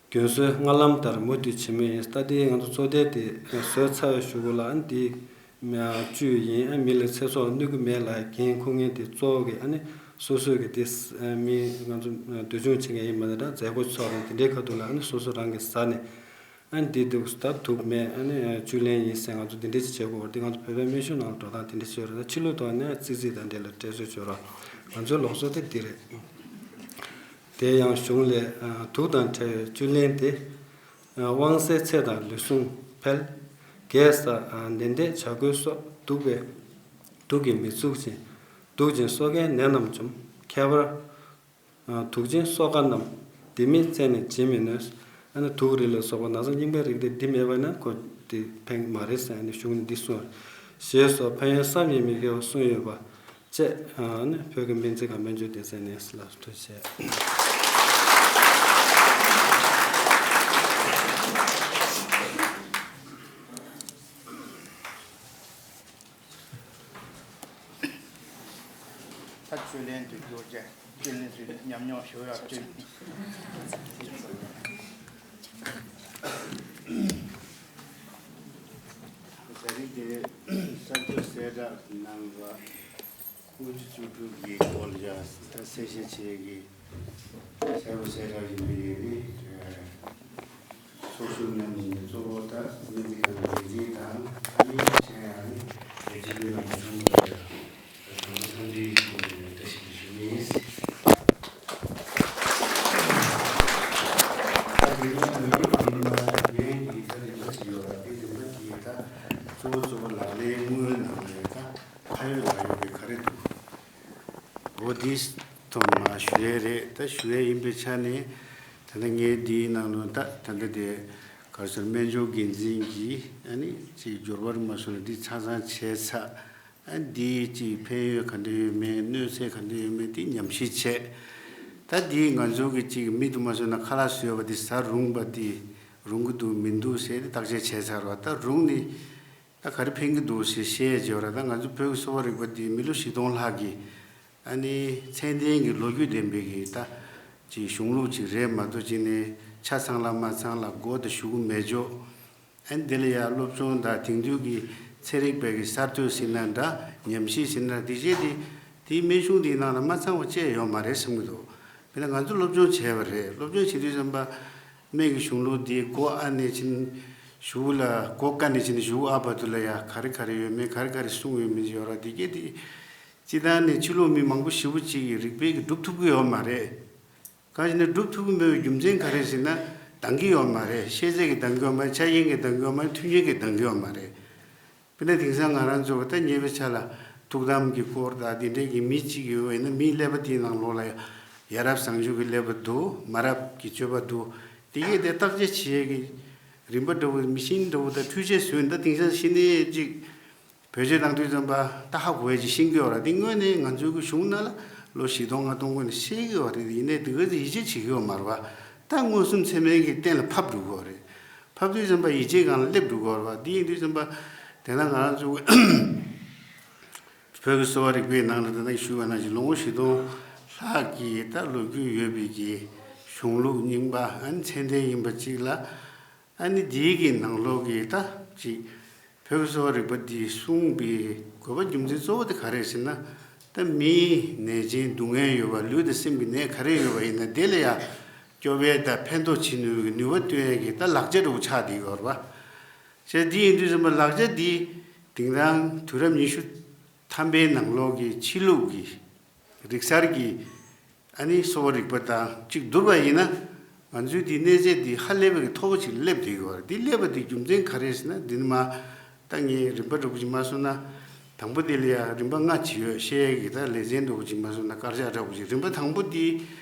རྒྱུན་སྲོལ་སྔར་ལམ་ལྟར་མུ་མཐུད་བྱེད་མུས་ཡིན། ད་ལྟའི་ང་ཚོ་གཙོ་རྟེན་དེ་བཟོས་ཚར་བའི་གཞུག་གུ་ལ་ཨ་ནི་དེ་བཅུད་ཡིན། ཨ་མི་ལ་ཚེ་སྲོག་གནོད་ཀྱི་མེད་ལ་འགན་འཁུར་མཁན་དེ་གཙོ་བོ་གི་ཨ་ནི་སོ་སོའི་གི་དེ་མི་ང་ཚོ་འདོད་ཆུང་བྱེད་མཁན་ཡིན་མ་རེད། ད་མཛད་སྒོ་ཚོགས་རེད། དེ་འདྲའི་ཁ་ཐུག་ལ་ཨ་ནི་སོ་སོ་རང་གི་ཟ་ནས། ཨ་ནི་འདི་འདུག་ད་དུག་མེད། ཨ་ནི་བཅུད་ལེན་ཡིན་ཟེར་ང་ཚོ་འདི་འདྲ་ཅིག་བྱེད་དགོས་པ་འདི་ང་ཚོ་བོད་པའི་སྨན་གཞུང་ནང་ལ་འགྲོ་སྟངས་དེ་འདྲ་ཅིག་ཡོད་རེད། ད་ཕྱི་ལུགས་ཐོག་ནས་ཙི་ཙི་དང་འབྲེལ་ལ་སྤྲད་སྲོལ་ཅིག་ཡོད་རེད། ང་ཚོའི་ལུགས་སྲོལ་དེ་འདི་རེད། དེ་ཡང་གཞུང་ལས་དུག་དང་བྲལ་བའི་བཅུད་ལེན་ཏེ། དབང་གསལ་ཚེ་དང་ལུས་ཟུངས་འཕེལ། རྒས་ས་ནད་འདས་བྱ་རྒོད་སོགས་དུག་པའི་དུག་གིས་མི་ཚུགས་ཤིང་། དུག་ཅན་གསོ་མཁན་ནད་རྣམས་འཇོམས། ཁྱད་པར། དུག་ཅན་གསོ་དཀའ་རྣམས་ལྡེ་མིག་རྩལ་ནས་འབྱེད་མི་ནུས། ཨ་ནི་དུག་རིགས་ལ་སོགས་པ་ན་ཚ་རྙིང་པའི་རིགས་དེ་འདི་མེད་པ་ན་ཁོ་དེ་ཕན་གྱི་མ་རེད་ཟེར། ཨ་ནི་གཞུང་ནས་འདི་གསུངས། ཞེས་སོགས་ཕན་ཡོན་བསམ་གྱིས་མི་ཁྱབ་པ་གསུངས་ཡོད་པ་བཅས། ཨ་ནི་བོད་ཀྱི་སྨན་རྩིས་ཁང་སྨན་བཅོས་སྡེ་ཚན་ནས་ལ་ཐུགས་རྗེ་ཆེ། ད་བཅུད་ལེན་དུ་གྱུར་ཅིང་བཅུད་ལེན་དུ་ཉམས་མྱོང་ཞུ་ཡག་བཅུད། ད་རིང་དེ་གསར་འགོད་གསལ་བསྒྲགས་གནང་བ་དངུལ་ཆུ་བཅུ་དྲུག་གི་སྐོར་ལ་ད་གསལ་བཤད་བྱེད་ཀྱི་གསལ་པོ་གསལ་བསྒྲགས་ཡིན་པ་ཡིན་ནི། ཚོགས་ཞུགས་གནང་མཁན་གཙོ་བོ་ད་སྨན་རྩིས་ཁང་གི་འགན་འཛིན་དང་ཨ་ནི་གཞན་ཡང་ནི་རྒྱལ་སྤྱིའི་ནང་གི་ཚོགས་མི་ལ་ཡང་དང་པོ་འཚམས་འདྲིའི་སྒོ་ནས་བཀྲ་ཤིས་བདེ་ལེགས་ཞུ་ཡིན། ད་དེ་ནས་ལོ་རྒྱུས་རིམ་པ་ངས་ཀྱི་ད་རིམ་པ་ཅིག་ཡོད་ལ། དེ་རིམ་པ་དེ་ད་གཙོ་བོ་གཙོ་བོ་ལག་ལེན་དངུལ་ནང་ལ་ད་ཁ་ཡོད་ལག་ཡོད་པའི་ག་རེ་འདུག་འོ་དེ་ཐོག་མར་ཞུ་ཡས་རེད། ད་ཞུ་ཡས་ཡིན་པའི་ཆ་ནས་ད་ལྟ་ངས་འདིའི་ནང་ལ་ད་ད་ལྟ་དེ་ག་རེ་ཟེར། སྨན་སྦྱོང་འགན་འཛིན་གྱིས་ཨ་ནི་ཅིག་འབྱོར་པ་རིམ་པ་སོགས་ལ་འདི་ཆ་ཚང་བྱས་ཚར། ཨ་འདིའི་ཅིག་ཕན་ཡོན་ག་འདྲ་ཡོད་མེད། གནོད་འཚེ་ག་འདྲ་ཡོད་མེད་འདི་ཉམས་ཞིབ་བྱས། ད་འདི་ང་ཚོ་གི་ཅིག་མིག་ཏུ་མ་སོང་ན་ཁ་ལག་བཟོས་པ་འདི་ཟ་རུང་བ་འདི་རུང་གི་འདུག་མི་འདུག་ཟེར་ཏེ་བརྟག་དཔྱད་བྱས་ཚར་བ། ད་རུང་ནི་ད་ག་རེ་ཕན་གྱི་འདུག་ཞེས་བཤད་བྱས་པ་རེད། ད་ང་ཚོ་བོད་ཀྱི་གསོ་བ་རིག་པ་འདི་མི་ལོ་བཞི་སྟོང་ལྷག་གི་ཨ་ནི་ཚད་ལྡན་གྱི་ལོ་རྒྱུས་ལྡན་པའི་གི་ད་ཅིག་གཞུང་ལུགས་ཅིག་རེད་མ་གཏོགས་ཅིག་ནི་ཆ་ཚང་ལ་མ་ཚང་ལ་མགོ་དང་གཞུག་གུ་མེད་ཅོག་ཨ་ནི་དེ་ལ་ཡང་སློབ་སྦྱོང་དང་དེང་དུས་ཀྱི་ཚན་རིག་པའི་གི་གསར་གཏོད་ཟེར་ན་འདྲ། ཉམས་ཞིབ་ཟེར་ན་འདྲ། དེ་བྱས་ཏེ་དེའི་སྨན་གཞུང་དེའི་ནང་ལ་མ་ཚང་བ་ཅི་ཡང་ཡོད་མ་རེད་བསམ་གྱི་འདུག་དཔེར་ན་ང་ཚོ་སློབ་སྦྱོང་བྱས་པ་རེད། སློབ་སྦྱོང་བྱེད་དུས་ཙམ་པ་སྨན་གྱི་གཞུང་ལུགས་འདི་མགོ་ཨ་ནས་ཕྱིན་གཞུག་ལ་མགོ་ཀ་ནས་ཕྱིན་གཞུག་ཨ་བར་དུ་ལ་ཡང་ག་རེ་ག་རེ་ཡོད་མེད། ག་རེ་ག་རེ་གསུངས་ཡོད་མེད་ཡོད་ར། འདི་སྐད་དེ་སྤྱི་བཏང་ནས་ཕྱི་ལོགས་མི་མང་པོ་ཞེ་པོ་ཅིག་གིས་རིག་པའི་གི་སྒྲུབ་ཐུབ་ཀྱི་ཡོད་མ་རེད། གང་ཞིག་ན་སྒྲུབ་ཐུབ་ཀྱི་མེད་པའི་རྒྱུ་མཚན་ག་རེ་ཟེར་ན་འདང་གི་ཡོད་མ་རེད། ཤེས་ཚད་ཀྱིས་འདང་གི་ཡོད་མ་རེད། ཆ་རྐྱེན་གྱིས་འདང་གི་ཡོད་མ་རེད། མཐུན་རྐྱེན་གྱིས་འདང་གི་ཡོད་མ་རེད། དཔེར་ན་དེང་སང་ང་རང་ཚོ་ད་ཉེ་བའི་ཆར་ལ་ཐུགས་དམ་གྱི་སྐོར་དང་དེ་འདྲའི་གི་མི་གཅིག་ཡོད་པ་ཡིན་ན་མིའི་ཀླད་པ་དེའི་ནང་ལོགས་ལ་ཡ་རབས་བཟང་སྤྱོད་ཀྱི་ཀླད་པ་འདུག་མ་རབས་ཀྱི་སྤྱོད་པ་འདུག་དེ་གས་དེ་བརྟག་དཔྱད་བྱེད་ཡས་ཀྱི་རིམ་པ་འདྲ་བོ་མི་ཤིན་འདྲ་བོ་དང་འཕྲུལ་ཆས་བཟོས་ན། ད་དེང་སང་ཤི་ནས་ཅིག་བེད་སྤྱོད་བཏང་དུས་ཙམ་པ་ད་ཧ་གོ་ཡས་ཅིག་ཤེས་ཀྱི་ཡོད་ར། དེ་སྔོན་ནས་ང་ཚོའི་གི་གཞུང་ནང་ལ་ལོ་བཞི་སྟོང་ལྔ་སྟོང་སྔོན་ནས་ཤེས་ཀྱི་ཡོད་རེད། ཡིན་ནའི་དེ་ག་ཚོད་ཡིད་ཆེས་བྱེད་ཀྱི་ཡོད་མ་རེད་བ། ད་མངོན་སུམ་ཚད་མའི་གི་སྟེང་ལ་ཕབ་འགྲོ་གི་ཡོད་རེད། ཕབ་དུས་ཙམ་པ་ཡིད་ཆེས་སྒང་ལ་སླེབས་འགྲོ་གི་ཡོད་རེད་བ། དེ་ཡིན་དུས་ཙམ་པ་དེ་ན་ང་རང་ཚོ་བོད་ཀྱི་གསོ་བ་རིག་པའི་ནང་ལ་ད་ལྟ་ཞུས་པ་ནང་བཞིན་ལོ་ངོ་བཞི་སྟོང་ལྷག་གི་ད་ལོ་རྒྱུས་ཡོད་པའི་གི་གཞུང་ལུགས་རྙིང་པ་ཨ་ནི་ཚད་ལྡན་ཡིན་པ་གཅིག་ལ། ཨ་ནི་འདིའི་གི་ནང་ལོགས་ཀྱི་ད་ཅིག་བོད་ཀྱི་གསོ་བ་རིག་པ་འདིས་གསུངས་པའི་དགོས་པ་རྒྱུ་མཚན་གཙོ་བོ་དེ་ག་རེ་རེད་ཟེར་ན། ད་མིའི་ནད་ཅན་སྡུག་བསྔལ་ཡོད་པ་ལུས་དང་སེམས་ཀྱི་ནད་ག་རེ་ཡོད་པ་ཡིན་ན་དེ་ལ་ཡང་སྐྱོབ་ཡས་དང་ཕན་ཐོགས་བྱེད་ནུས་ཀྱི་ནུས་པ་བཏོན་ཡས་ཀྱི་ད་ལག་ཆ་འདྲ་བོ་ཆགས་བསྡད་ཡོད་རེད་བ། བྱས་འདི་ཡིན་དུས་ཙམ་པ་ལག་ཆ་འདི་དེང་སང་དུས་རབས་ཉི་ཤུ་ཐམ་པའི་ནང་ལོགས་ཀྱི་ཕྱི་ལུགས་ཀྱི་རིག་གསར་གྱི་ཨ་ནི་གསོ་བ་རིག་པ་དང་གཅིག་བསྡུར་བ་ཡིན་ན། ང་ཚོའི་འདི་གནས་ཚད་འདི་ཧ་ལས་པའི་མཐོ་པོ་ཅིག་སླེབས་བསྡད་ཡོད་རེད། འདི་སླེབས་པ་འདི་རྒྱུ་མཚན་ག་རེ་ཟེར་ན། འདི་ནི་མ་ད་ངས་རིམ་པ་འདྲ་པོ་ཅིག་མ་སོང་ན། དང་པོ་འདི་ལ་ཡང་རིམ་པ་ལྔ་ཅིག་ཡོད། བཤད་ཡས་ཀྱི་ད་ལེ་ཚན་འདྲ་པོ་ཅིག་མ་སོང་ན་དཀར་ཆག་འདྲ་པོ་ཅིག་རིམ་པ་དང་པོ་འདི་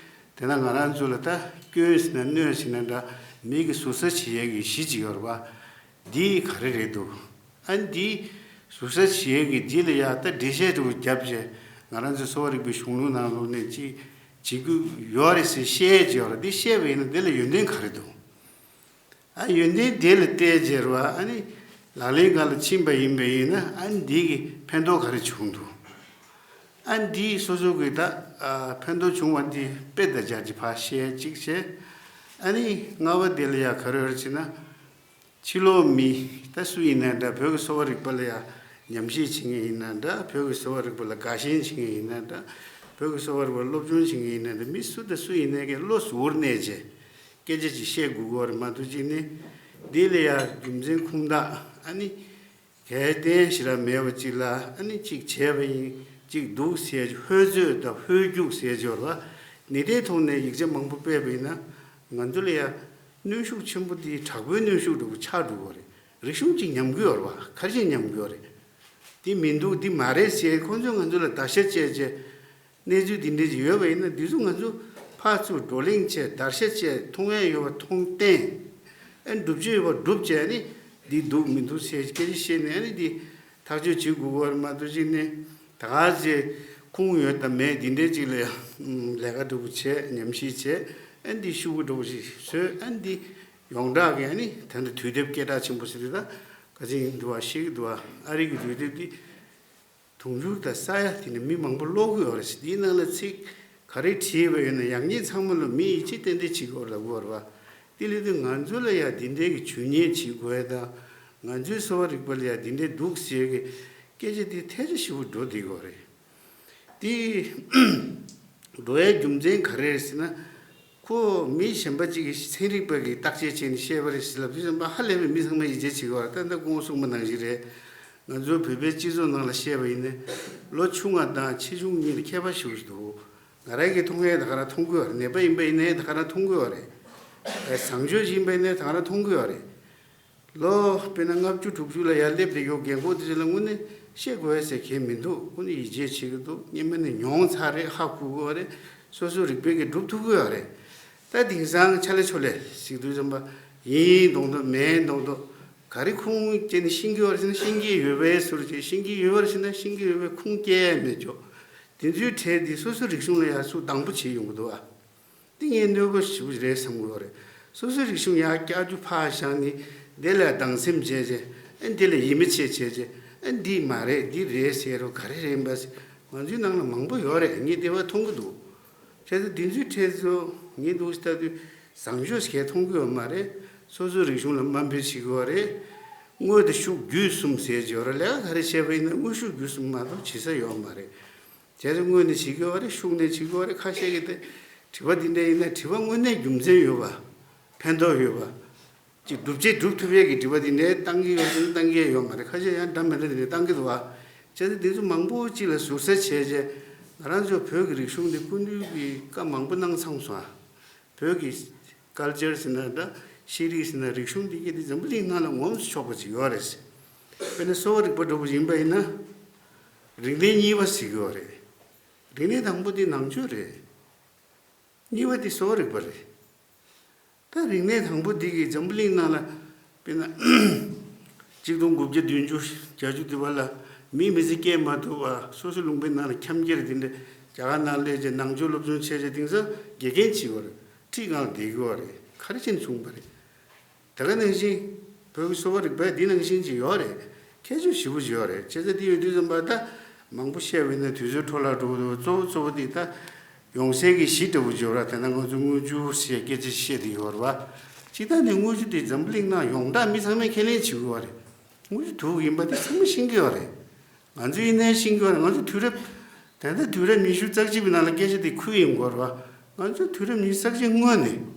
དེ་ན་ང་རང་ཚོ་ལ་ད་སྐྱོན་ཟེར་ན་གནོད་ཟེར་ན་འདྲ་མི་གི་ཟུར་ཟ་བྱེད་ཡས་ཀྱི་གཞི་ཅིག་ཡོད་རེད་པ། འདི་ག་རེ་རེད་འདུག་ཨ་ནི་འདི་ཟུར་ཟ་བྱེད་ཡས་ཀྱི་འདི་ལ་ཡ་ད་འགྲེལ་བཤད་འདྲ་པོ་བརྒྱབ་བྱས་ ང་རང་ཚོའི་གསོ་བ་རིག་པའི་གཞུང་ལུགས་ནང་ལོགས་ནས་ཅིག་བྱེད་རྒྱུ་ཡོད་རེད་ཟེར་བཤད་ཀྱི་ཡོད་རེད། འདི་བཤད་པ་ཡིན་ན་འདི་ལ་ཡོན་ཏན་ག་རེ་འདུག་ཨ་ཡོན་ཏན་དེ་ལ་བལྟས་རྗེས་ར་ཨ་ནི་ལག་ལེན་སྒང་ལ་ཕྱིན་པ་ཡིན་པ་ཡིན་ན་ཨ་ནི་འདི་གི་ཕན་ཐོགས་ག་རེ་བྱུང་འདུག་ཨ་ནི་འདི་སོ་སོ་གི་ད་ཨ་ཕན་ཐོགས་བྱུང་བ་འདི་དཔེ་དང་སྦྱར་གྱི་ཕར་བཤད་གཅིག་བྱས། ཨ་ནི་ལྔ་པ་དེ་ལ་ཡ་ག་རེ་ཡོད་རེད་ཟེར་ན། ཕྱི་ལོགས་མི་ད་སུ་ཡིན་ན་འདྲ། བོད་ཀྱི་གསོ་བ་རིག་པ་ལ་ཡ་ཉམས་ཞིབ་བྱེད་མཁན་ཡིན་ན་འདྲ། བོད་ཀྱི་གསོ་བ་རིག་པ་ལ་དགའ་ཞེན་བྱེད་མཁན་ཡིན་ན་འདྲ། བོད་ཀྱི་གསོ་བ་རིག་པ་སློབ་སྦྱོང་བྱེད་མཁན་ཡིན་ན་འདྲ། མི་སུ་དང་སུ་ཡིན་ནའི་གི་བློ་གཟུ་བོར་གནས་བྱས་སྐད་ཆ་ཅིག་བཤད་དགོས་ཀྱི་ཡོད་རེད་མ་གཏོགས་གཅིག་ནི་འདི་ལ་ཡ་རྒྱུ་མཚན་ཁུངས་དག་ཨ་ནི་གལ་གཏན་ཞིག་ར་མེད་པ་ཅིག་ལ་ཨ་ནི་ཅིག་བྱས་པ་ཡིན་ཅིག་འདུག་ཟེར་གྱི་ཧོལ་རྩོད་དང་ཧོལ་རྒྱུགས་ཟེར་གྱི་ཡོད་རེད་བ། ནི་དེའི་ཐོག་ནས་ཡིག་ཆ་མང་པོ་སྤེལ་བ་ཡིན་ན་ང་ཚོ་ལ་ཡ་གནོན་ཤུགས་ཆེན་པོ་འདི་དྲག་པོའི་གནོན་ཤུགས་འདྲ་པོ་ཆགས་འགྲོ་གི་ཡོད་རེད། རིག་གཞུང་གཅིག་ཉམས་ཀྱི་ཡོད་རེད་བ། ག་རེ་བྱས་ཉམས་ཀྱི་ཡོད་རེད། འདི་མི་འདུག་འདི་མ་རེད་ཟེར་ཁོང་ཚོས་ང་ཚོ་ལ་བརྡར་ཤ་བཅད་བྱས་གནས་ཚུལ་འདི་འདྲ་ཅིག་ཡོད་པ་ཡིན་ན་འདི་ཚོ་ང་ཚོ་ཕར་ཚུར་བགྲོ་གླེང་བྱས་བརྡར་ཤ་བཅད་མཐོང་ཡས་ཡོད་པ་མཐོང་བསྟན། ཨ་ནི་སྒྲུབ་བྱེད་ཡོད་པ་སྒྲུབ་བྱས་ནི་འདི་འདུག་མི་འདུག་ཟེར་སྐད་ཆ་བཤད་ནས་ཨ་ནི་འདི་ཐག་གཅོད་བྱེད་དགོས་པ་རེད་མ་གཏོགས་གཅིག་ནི་ད་ག་ཚེ་ཁུངས་ཡོད་དང་མེད་འདི་འདྲའི་ཅིག་ལ་ལས་ཀ་འདྲ་པོ་བྱས་ཉམས་ཞིབ་བྱས་ཨ་ནི་འདི་ཤུགས་པ་འདྲ་པོ་ཞིག་བཟོས་ཨ་ནི་འདི་ཡོངས་གྲགས་ཀྱི་ཨ་ནི་ད་ལྟ་དུས་དེབ་སྐད་གྲགས་ཆེན་པོ་ཟེར་དུས་ད་ག་ཚོད་ཡིན་འདུག་བ་ཤེས་ཀྱི་འདུག་བ། ཨ་རི་གི་དུས་དེབ་འདི་དུང་ཕྱུར་དང་ས་ཡ་དེ་ནས་མི་མང་པོ་ཀློག་གི་ཡོད་རེད། འདིའི་ནང་ལ་ཚིག་ག་རེ་བྲིས་པ་ཡོད་ན་ཡག་ཉེས་ཚང་མ་ལ་མི་ཡིད་ཆེས་ཏན་ཏན་བྱེད་དགོས་ལབ་དགོས་རེད་བ། དེ་ལས་དུས་ང་ཚོ་ལ་ཡང་འདི་འདྲའི་གི་ཇུས་ཉེས་བྱེད་དགོས་དང་ང་ཚོའི་གསོ་བ་རིག་པ་ལ་ཡང་འདི་འདྲའི་འདུག་ཟེར་གི་སྐད་ཆ་དེ་ཐལ་ཆ་ཞེ་པོ་འགྲོ་བསྡད་ཀྱི་ཡོད་རེད། དེ་འགྲོ་ཡའི་རྒྱུ་མཚན་ག་རེ་རེད་ཟེར་ན། ཁོ་མི་གཞན་པ་གཅིག་གིས་ཚན་རིག་པ་གིས་བརྟག་དཔྱད་བྱས་ནས་བཤད་པ་རེད་ཟེར་ལབ་དུས་ཙམ་པ་ཧ་ལས་པའི་མི་ཚང་མ་ཡིད་ཆེས་བྱེད་ཀྱི་ཡོད་རེད། ད་ལྟ་སྐུ་ངོ་གསུངས་པ་ནང་བཞིན་རེད། ང་ཚོའི་བོད་པའི་སྤྱི་ཚོགས་ནང་ལ་བཤད་པ་ཡིན་ན་ལོ་ཆུང་བ་དང་ཆེ་ཆུང་གཉིས་ལ་ཁྱད་པར་ཞེ་པོ་ཞིག་འདུག་ང་རང་གིས་མཐོང་ཡས་ད་ག་རང་མཐོང་གི་ཡོད་རེད། ནད་པ་ཡིན་པ་ཡིན་ནའི་ད་ག་རང་མཐོང་གི་ཡོད་རེད། ཨེ་བཟང་སྤྱོད་ཅིག་ཡིན་པ་ཡིན་ནའི་ད་ག་རང་མཐོང་གི་ཡོད་རེད། ལོ་དཔེར་ན་ལྔ་བཅུ་དྲུག་ཅུ་ལ་ཡར་སླེབས་ཏེ་ཡོད་རྒན་གོག་དེ་ཚོ་ལ་དངོས་གནས་བཤད་དགོས་ཟེར་མཁན་མི་འདུག་དངོས་གནས་ཡིད་ཆེས་བྱེད་ཀྱི་འདུག་སྔོན་མ་ནས་མྱོང་ཚར་རེད། ཧ་གོ་གི་ཡོད་རེད། སོ་སོའི་རིག་པའི་གིས་སྒྲུབ་ཐུབ་ཀྱི་ཡོད་རེད། ད་དེང་སང་ཆ་ལེ་ཆོ་ལེ་ཞིག་དུས་ཙམ་པ་ཡིན་མདོག་མདོག་མིན་མདོག་མདོག་ག་རེ་ཁུངས་སྐྱེལ་ནས་ཤེས་ཀྱི་ཡོད་རེད་ཟེར་ན་ཤེས་ཀྱི་ཡོད་པའི་ཟུར་བྱས་ཤེས་ཀྱི་ཡོད་པ་རེད་ཟེར་ན་ཤེས་ཀྱི་ཡོད་པའི་ཁུངས་སྐྱེལ་མེད་ཅོག་དེ་ཚོའི་གྲས་དེ་སོ་སོའི་རིག་གཞུང་ལ་ཡར་ཚུར་སྡང་པོ་བྱེད་ཡོང་གི་འདུག་ཨ། འདི་ངས་གནོད་པ་ཞེ་པོ་རེད་བསམ་གྱི་ཡོད་རེད། སོ་སོའི་རིག་གཞུང་ཡར་བསྐྱར་རྒྱུ་ཕར་བཞག་ནས་འདི་ལ་སྡང་སེམས་བྱས་བྱས་ཨ་འདི་ལ་ཡིད་མི་ཆེས་བྱས་བྱས་ཨ་འདི་མ་རེད་འདི་རེད་ཟེར་རོ་ག་རེ་རེད་པ་ཟེར་ང་ཚོའི་ནང་ལ་མང་པོ་ཡོད་རེད། ངས་འདི་བ་མཐོང་གི་འདུག་བྱས་ཙང་འདི་ཚོའི་གྲས་ཚོ་ངས་འདུག་ལྟ་དུས་བཟང་སྤྱོད་ཞིག་མཐོང་གི་ཡོད་མ་རེད། སོ་སོའི་རིག་གཞུང་ལ་དམའ་འབེབས་བྱེད་ཀྱི་ཡོད་རེད། དངོས་དང་ཤུགས་བརྒྱུད་གསུམ་ཟེར་གྱི་ཡོད་རེད། ལས་ཀ་ག་རེ་བྱས་པ་ཡིན་ན་དངོས་ཤུགས་བརྒྱུད་གསུམ་མ་གཏོགས་བྱེད་ས་ཡོད་མ་རེད། བྱས་ཙང་དངོས་ནས་བྱེད་ཀྱི་ཡོད་རེད། ཤུགས་ནས་བྱེད་ཀྱི་ཡོད་རེད། ཁ་ཤས་ཀྱིས་དེ་དྲི་བ་འདི་འདྲ་ཡིན་ན་དྲི་བ་དངོས་གནས་རྒྱུ་མཚན་ཡོད་པ། ཕན་ཐོགས་ཡོད་པ། ཅིག་སྒྲུབ་བྱེད་སྒྲུབ་ཐུབ་ཡས་ཀྱི་དྲི་བ་འདི་འདྲ་བཏང་གི་ཡོད་ཅིང་བཏང་གི་ཡོད་མ་རེད། ཁ་ཤས་ཡང་འདྲ་མི་འདྲ་འདི་འདྲ་བཏང་གི་འདུག་བ། བྱས་ཙང་འདི་ཚོ་མང་པོ་ཅིག་ལ་ཟུར་ཟ་བྱས་རྗེས་ང་རང་ཚོ་བོད་ཀྱི་རིག་གཞུང་འདི་སྐུ་མདུན་གྱིས་བཀའ་མང་པོ་གནང་ཚང་སོང་ཨ། བོད་ཀྱི་ཀལ་ཅར་ཟེར་ན་འདྲ་ཤེས་རིག་ཟེར་ན་རིག་གཞུང་འདི་གས་འདི་འཛམ་བུ་གླིང་ནང་ལ་ངོམས་སུ་ཆོག་པ་ཅིག་ཡོད་རེད། དཔེར་ན་གསོ་བ་རིག་པ་འདྲ་པོ་ཡིན་པ་ཡིན་ན་རིག་གནས་གཉིས་པ་ཟེར་གྱི་ཡོད་རེད། རིག་གནས་དང་པོ་འདི་ནང་ཆོས་རེད། གཉིས་པ་འདི་གསོ་བ་རིག་པ་རེད། ད་རིག་གནས་དང་པོ་འདི་གིས་འཛམ་བུ་གླིང་ནང་ལ་དཔེར་ན་གཅིག་སྟོང་དགུ་བརྒྱ་བདུན་ཅུ་བརྒྱད་ཅུ་དེ་བར་ལ་མིས་མི་ཚེ་སྐྱེལ་མ་ཐུབ་པ་སོ་སོའི་ལུང་པའི་ནང་ལ་འཁྱམ་རྒྱལ་དེ་འདྲ་རྒྱ་གར་ནང་སླེབས་རྗེས་ནང་ཆོས་སློབ་སྦྱོང་བྱས་རྗེས་དེང་སང་དགེ་རྒན་བྱེད་དགོས་རེད། ཁྲིད་ཁང་བསྡད་ཀྱི་ཡོད་རེད། ག་རེ་བྱས་ནས་བྱུང་བ་རེད། དེ་ག་ནང་བཞིན་བོད་ཀྱི་གསོ་བ་རིག་པའི་འདི་ནང་བཞིན་ཅིག་ཡོད་རེད། ཁྱད་ཆོས་ཞེ་པོ་ཅིག་ཡོད་རེད། བྱས་ཙང་འདི་ཡོད་དུས་ཙམ་པ་ད་མང་པོ་བཤད་པ་ཡིན་ན་དུས་ཚོད་འཕྲོ་བརླག་འགྲོ་གི་འདུག་གཙོ་བོ་གཙོ་བོ་འདི་ད་ཡོང་སའི་གི་གཞི་འདྲ་པོ་ཅིག་ཡོད་ར། དེ་ན་ང་ཚོ་དངུལ་ཆུ་ཟེར་སྐད་ཆ་བཤད་དེ་ཡོད་རེད་བ། སྤྱིར་བཏང་ནས་དངུལ་ཆུ་འདི་འཛམ་བུ་གླིང་ནང་ཡོངས་གྲགས་མི་ཚང་མས་ཁས་ལེན་བྱེད་ཀྱི་ཡོད་རེད། དངུལ་ཆུ་དུག་ཡིན་པ་འདི་ཚང་མས་ཤེས་ཀྱི་ཡོད་རེད། ང་ཚོ་ཡིན་ནའི་ཤེས་ཀྱི་ཡོད་རེད། ང་ཚོ་དུས་རབས་ད་ལྟ་དུས་རབས་ཉི་ཤུ་རྩ་གཅིག་པའི་ནང་ལ་སྐད་ཆ་འདི་ཁུལ་ཡིན་དགོས་རེད་བ། ང་ཚོ་དུས་རབས་ཉི་ཤུ་རྩ་གཅིག་སྔོན་ནས།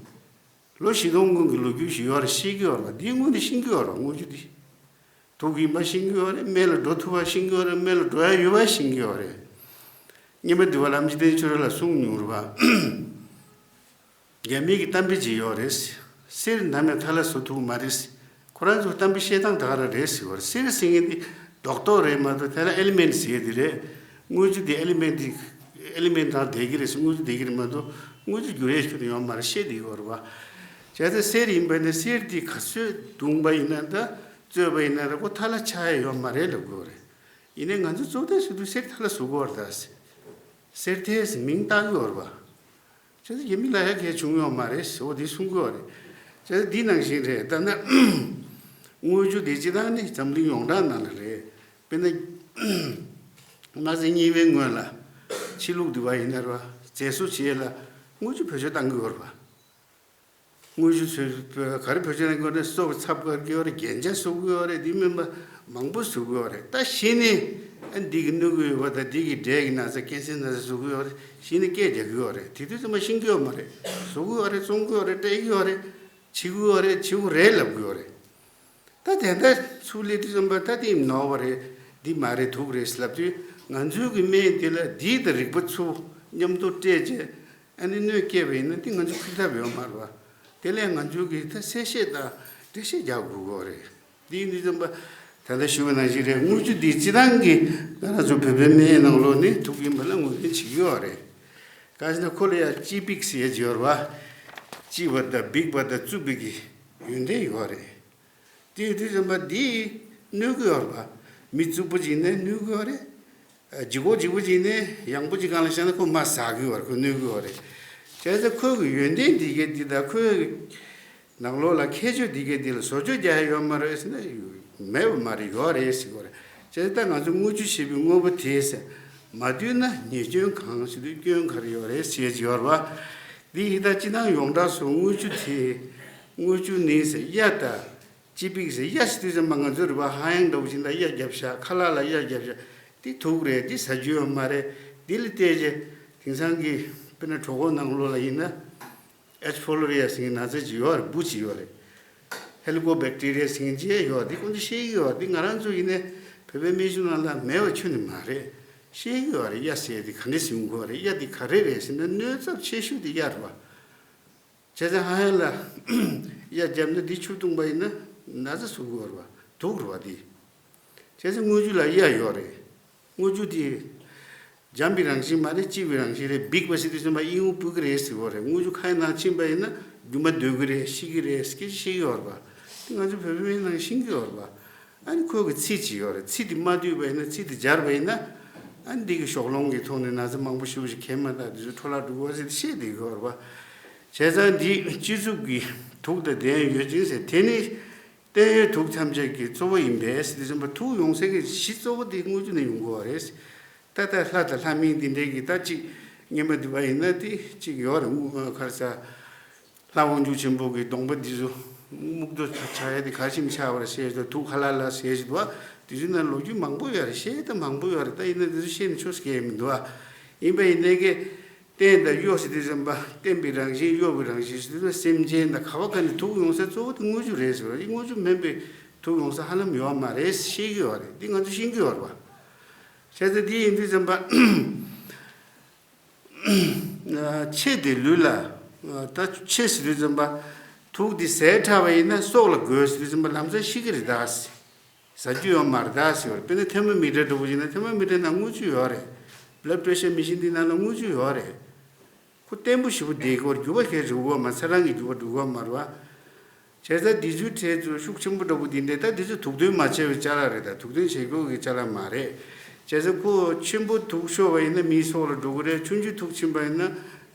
ལོ་བཞི་སྟོང་སྔོན་གྱི་ལོ་རྒྱུས་ཤིག་ཡོད་རེད། ཤེས་ཀྱི་ཡོད་རེད་པ། འདིའི་སྔོན་དུ་ཤེས་ཀྱི་ཡོད་རེད་པ། དངུལ་ཆུ་འདི་དུག་ཡིན་པ་ཤེས་ཀྱི་ཡོད་རེད། སྨན་ལ་འགྲོ་ཐུབ་པ་ཤེས་ཀྱི་ཡོད་རེད། སྨན་ལ་འགྲོ་ཡ་ཡོད་པ་ཤེས་ཀྱི་ཡོད་རེད། སྔོན་མ་འདི་བ་ལམ་འཇིག་རྟེན་ཆོས་ར་ལ་གསུངས་མྱོང་རེད་པ། རྒྱ་མི་གི་གཏམ་དཔེ་ཅིག་ཡོད་རེད། གསེར་ནམ་ཡང་མཐའ་ལ་བཟོ་ཐུབ་ཀྱི་མ་རེད། ཁོ་རང་ཚོ་གཏམ་དཔེ་བཤད་སྟངས་ད་ག་རང་རེད་ཟེར་བ་རེད། གསེར་ཟེར་མཁན་འདི་རྡོག་རྡོག་རེད་མ་གཏོགས་དེ་ལ་ཨེ་ལི་མེན་ཊི་ཟེར་དེ་རེད། དངུལ་ཆུ་འདི་ཨེ་ལི་མེན་ཊི་འདི་ཨེ་ལི་མེན་ཊི་རང་བསྡད་ཀྱི་རེད་ཟེར། དངུལ་ཆུ་བསྡད་ཀྱི་རེད་མ་གཏོགས་དངུལ་ཆུ་འགྱུར་ཡས་ཁྱོན་ནས་ཡོད་མ་རེད། བཤད་དེ་ཡོད་རེད་པ། བྱས་ཙང་གསེར་ཡིན་པ་ནི་གསེར་འདི་ག་ཚོད་བརྡུངས་པ་ཡིན་ན་འདྲ་བཙོས་པ་ཡིན་ན་འདྲ་ཁོ་མཐའ་ལ་ཆགས་ཡས་ཡོད་མ་རེད་ལབ་དགོས་རེད། ཡིན་ནའི་ང་ཚོ་གཙོ་བོ་ད་ཞུ་དུས་གསེར་མཐའ་ལ་བཟོ་དགོས་རེད་ད་ཟེར། གསེར་ཐལ་ཟེར་མིང་བཏགས་ཡོད་རེད་པ། བྱས་ཙང་རྒྱ་མི་ལ་ཡ་གལ་བྱུང་ཡོད་མ་རེད་ཟེར་འོ་དེ་གསུང་གི་ཡོད་རེད། བྱས་ཙང་འདི་ནང་བཞིན་རེད་ད་ལྟ་དངུལ་ཆུ་དེ་སྤྱི་བཏང་ནི་འཛམ་གླིང་ཡོངས་གྲགས་ནང་ལ་རེད། དཔེར་ན་དམག་ཆེན་གཉིས་པའི་སྔོན་ལ་ཕྱི་ལུགས་འདི་བ་ཡིན་ན་རེད་པ། མཛེས་བཟོ་བྱེད་ཡས་ལ་དངུལ་ཆུ་བེད་སྤྱོད་བཏང་གི་ཡོད་རེད་པ། དངུལ་ཆུ་ཚོས་ག་རེ་བེད་སྤྱོད་གཏོང་གི་ཡོད་རེད། སོ་གི་ཚབ་བཀར་གྱི་ཡོད་རེད། རྒྱན་ཆ་བཟོ་གི་ཡོད་རེད། འདི་མིན་པ་མང་པོ་བཟོ་གི་ཡོད་རེད། ད་གཞི་ནས་ཨ་འདི་གི་གནོད་གི་ཡོད་པ་དང་འདི་གི་འབྲས་ཀྱི་ན་ཚ་ཀན་སར་ན་ཚ་བཟོ་གི་ཡོད་རེད། གཞི་ནས་སྐད་རྒྱག་གི་ཡོད་རེད། དེ་དུས་ཚང་མ་ཤེས་ཀྱི་ཡོད་མ་རེད། བཟོ་གི་ཡོད་རེད། བཙོང་གི་ཡོད་རེད། སྤྲད་ཀྱི་ཡོད་རེད། བྱེད་ཀྱི་ཡོད་རེད། བྱེད་དགོས་རེད་ལབ་གི་ཡོད་རེད། ད་དེ་འདྲ་ཚུར་སླེབས་དུས་ཙམ་པ་ད་དེ་ནོར་བ་རེད། འདི་མ་རེད། དུག་རེད་ལབ་དུས་ང་ཚོའི་གི་སྨན་དེ་ལ་འདི་དང་རིག་པ་ཚུར་མཉམ་དུ་སྤྲད་རྗེས་ཨ་ནི་གནོད་སྐྱེལ་བ་ཡིན་ན་དེ་ང་ཚོ་ཕུད་ཐབས་ཡོད་མ་རེད་པ། དེ་ལས་ང་ཚོའི་གི་ད་གསལ་བཤད་དང་འགྲེལ་བཤད་རྒྱག་དགོས་གི་རེད། འདི་ཡིན་དུས་ཙམ་པ་ད་ལྟ་ཞུ་བ་ནང་བཞིན་རེད། དངུལ་ཆུ་འདི་སྤྱི་བཏང་གི་ང་རང་ཚོ་བོད་པའི་སྨན་ནང་ལོགས་ནས་དུག་ཡིན་པ་ལ་ངོས་ལེན་བྱེད་ཀྱི་ཡོད་རེད། ག་ཟེར་ན་ཁོ་ལ་ཡང་ལྕི་ཕིག་ཟེར་ཡ་ཅིག་ཡོད་རེད་པ། ལྕི་བ་དང་འབིགས་པ་དང་རྩུབ་པའི་གི་ཡོན་ཏན་ཡོད་རེད། དེ་ཡོད་དུས་ཙམ་པ་འདིས་གནོད་ཀྱི་ཡོད་རེད་པ། མི་རྩུབ་པོ་ཅིག་ནས་གནོད་ཀྱི་ཡོད་རེད། ལྗིད་ཁོག་ལྗིད་པོ་ཅིག་ནས་ཡང་པོ་ཅིག་སྒང་ལ་བཞག་ན་ཁོ་མར་ཟག་གི་ཡོད་རེད། ཁོ་གནོད་ཀྱི་ཡོད་རེད། བྱས་ཙང་ཁོའི་གི་ཡོན་ཏན་འདི་གའི་འདི་དང་ཁོའི་ནང་ལོགས་ལ་ཁྱད་ཆོས་འདི་གའི་འདི་ལ་བཟོ་བཅོས་རྒྱག་ཡ་ཡོད་མ་རེད་ཟེར་ན་མེད་པ་མ་རེད། ཡོད་རེད་ཟེར་གི་ཡོད་རེད། བྱས་ཙང་ད་ང་ཚོ་དངུལ་ཆུ་ཞེས་པའི་དངོས་པོ་དེས་མ་འདུས་ན་ཉེས་སྐྱོན་གང་ཞིག་ཏུ་སྐྱོན་ག་རེ་ཡོད་རེད་ཟེར་གྱི་ཡོད་རེད་པ། འདི་ཡི་ད་སྤྱི་བཏང་ཡོངས་གྲགས་སུ་དངུལ་ཆུ་དེ་དངུལ་ཆུ་ནི་ཟེར་གཡའ་ད། ལྕི་ཕིག་ཟེར་གཡའ་ཟེར་དུས་ཙམ་པ་ང་ཚོ་རེད་པ། ཧ་ཡང་འདྲ་བོ་ཞིག་ད་གཡའ་རྒྱབ་བཞག་ཁ་ལག་ལ་གཡའ་རྒྱབ་བཞག་འདི་དུག་རེད། འདི་ཟ་རྒྱུ་ཡོད་མ་རེད། འདི་ལ་བལྟས་རྗེས་དེང་སང་གི་དཔེར་ན་གྲོད་ཁོག་ནང་ལོགས་ལ་ཡིན་ན་ཨེཆ་ཕོ་ལོ་རི་ཡ་ཟེར་མཁན་ན་ཚ་ཅིག་ཡོད་རེད། འབུ་ཅིག་ཡོད་རེད། ཧེ་ལི་ཀོ་བེག་ཏི་རི་ཡ་ཟེར་མཁན་ཅིག་ཡོད་རེད། འདི་ཁོང་ཚོ་ཤེས་ཀྱི་ཡོད་རེད། འདི་ང་རང་ཚོ་ཡིན་ནའི་བོད་པའི་སྨན་གཞུང་ནང་ལ་མེད་པ་ཁྱོན་ནས་མ་རེད། ཤེས་ཀྱི་ཡོད་རེད། གཡའ་ཟེར་དེ་ག་འདྲས་ཟེར་གྱི་ཡོད་རེད། གཡའ་འདི་ག་རེ་རེད་ཟེར་ན་གནོད་ཚབས་ཆེ་ཤོས་དེ་གཡའ་རེད་པ། བྱས་ཙང་ཧ་ཡང་ལ་གཡའ་བརྒྱབ་ན་འདི་ཆུ་བཏུང་པ་ཡིན་ན་ན་ཚ་བཟོ་གི་ཡོད་རེད་པ། དུག་རེད་པ་འདི། བྱས་ཙང་དངུལ་ཆུ་ལ་གཡའ་ཡོད་རེད། དངུལ་ཆུ་དེ་འཇམ་པའི་རང་བཞིན་མ་རེད། ལྕི་བའི་རང་བཞིན་རེད། འབིགས་པ་ཟེར་དུས་ཙམ་པ་ཨིན་འུ་སྤུ་གི་རེད་ཟེར་གི་ཡོད་རེད། དངུལ་ཆུ་ཁ་ཡི་ནང་ཕྱིན་པ་ཡིན་ན་རྒྱུ་མ་སྡོད་གི་རེད། ཤི་གི་རེད། སྐད་ཆ་བཤད་ཀྱི་ཡོད་རེད་པ། དེ་ང་ཚོ་བོད་པའི་ནང་ཤེས་ཀྱི་ཡོད་རེད་པ། ཨ་ནི་ཁོ་གི་ཚིལ་ཅིག་ཡོད་རེད། ཚིལ་དེ་མ་བསྡུས་པ་ཡིན་ན་ཚིལ་དེ་སྦྱར་བ་ཡིན་ན་ཨ་ནི་འདི་གི་ཞོགས་རླུང་གི་ཐོག་ནས་ན་ཚ་མང་པོ་ཞེ་པོ་ཞིག་གྱོན་མ་ཐག་དེ་ཚོ་འཕྲོ་བརླག་འགྲོ་གི་ཡོད་རེད་ཟེར་བཤད་བསྡད་ཀྱི་ཡོད་རེད་པ། བྱས་ཙང་འདི་སྤྱི་གཙུག་གི་དུག་དང་ལྡན་ཡོད་ཅིང་ཟེར། དེ་ནི་བརྟན་གཡོའི་དུག་ཐམས་ཅད་ཀྱི་གཙོ་བོ་ཡིན་པས་ཟེར་དུས་ཙམ་པ་དུག་ཡོང་སའི་གི་གཞི་གཙོ་བོ་དེ་དངུལ་ཆུ་ནས་ཡོང་གི་ཡོད་རེད། ད་ལྟ་ལྷ་དང་ལྷ་མིན་འདི་འདྲའི་གི་ད་ཅིག་སྔོན་མ་འདི་པ་ཡིན་ན་དེ་ཅིག་ཡོད་རེད། དངུལ་ཁར་ས། ལྷ་དབང་ཕྱུག་ཆེན་པོ་གི་གདོང་པ་འདི་ཚོ་སྨུག་རྡོ་ཆགས་ཡ་དེ་ག་ཞིམ་ཆགས་པ་རེད་ཟེར་དུས་དུག་ཁ་ལག་ལ་ཟེར་ཞིག་འདུག་ཨ། དེ་ཚོའི་ནང་ལོ་རྒྱུས་མང་པོ་ཡོད་རེད། བཤད་ད་མང་པོ་ཡོད་རེད། ད་ཡིན་ན་དེ་ཚོ་བཤད་ནས་ཆོག་ཟེར་མཁན་མི་འདུག་ཨ། ཡིན་པ་ཡིན་ནའི་གི་བརྟན་དང་གཡོ་ཟེར་དུས་ཙམ་པ་བརྟན་པའི་རང་བཞིན་གཡོ་བའི་རང་བཞིན་ཟེར་དུས་ཙམ་པ་སེམས་ཅན་དང་ག་བ་ག་ནས་དུག་ཡོང་ས་གཙོ་བོ་དེ་དངུལ་ཆུ་རེད་ཟེར་བ་ཡིན། དངུལ་ཆུ་མིན་པའི་དུག་ཡོང་ས་ཧ་ལམ་ཡོད་མ་རེད་ཤེས་ཀྱི་ཡོད་རེད། འདི་ང་ཚོ་ཤེས་ཀྱི་ཡོད་རེད་བ། བྱས་ཙང་འདི་ཡིན་དུས་ཙམ་པ། ཕྱེ་དེ་ལུས་ལ། ད་ཕྱེ་ཟེར་དུས་ཙམ་པ། དུག་འདི་ཟས་ཕྲ་བ་ཡིན་ན་སྲོག་ལ་དགོས་ཟེར་དུས་ཙམ་པ་ལམ་སང་ཤི་གི་རེད་ད། ཟ་རྒྱུ་ཡོད་མ་རེད་ད་ཟེར་བ་རེད། དཔེར་ན་ཐེར་མོ་མི་ཊར་འདྲ་པོ་ཡིན་ན་ཐེར་མོ་མི་ཊར་ནང་དངུལ་ཆུ་ཡོད་རེད། བྷི་ལཌ་པི་རེ་ཤར་མི་ཤིན་འདི་ནང་ལ་དངུལ་ཆུ་ཡོད་རེད། ཁོ་བརྟན་པོ་ཞེ་པོ་བསྡད་ཀྱི་ཡོད་རེད། འགྱུར་བ་གང་ཡང་འགྲོ་གི་ཡོད་མ་རེད། ཚ་གྲང་གི་འགྱུར་བ་འགྲོ་གི་ཡོད་མ་རེད་བ། བྱས་ཙང་འདི་ཚོའི་གྲས་ཚོ་ཤུགས་ཆེན་པོ་འདྲ་པོ་འདི་འདྲས་ད་འདི་ཚོ་དུག་འདོན་མ་བྱས་པའི་ཅ་ལག་རེད་ད། དུག་འདོན་བྱེད་དགོས་ཀྱི་ཅ་ལག་མ་རེད། བྱས་ཙང་ཁོ་ཆེན་པོ་དུག་ཤོར་བ་ཡིན་ན་མིའི་སྲོག་ལ་འགྲོ་གི་རེད། ཆུང་ཆུང་དུག་ཕྱིན་པ་ཡིན་ན་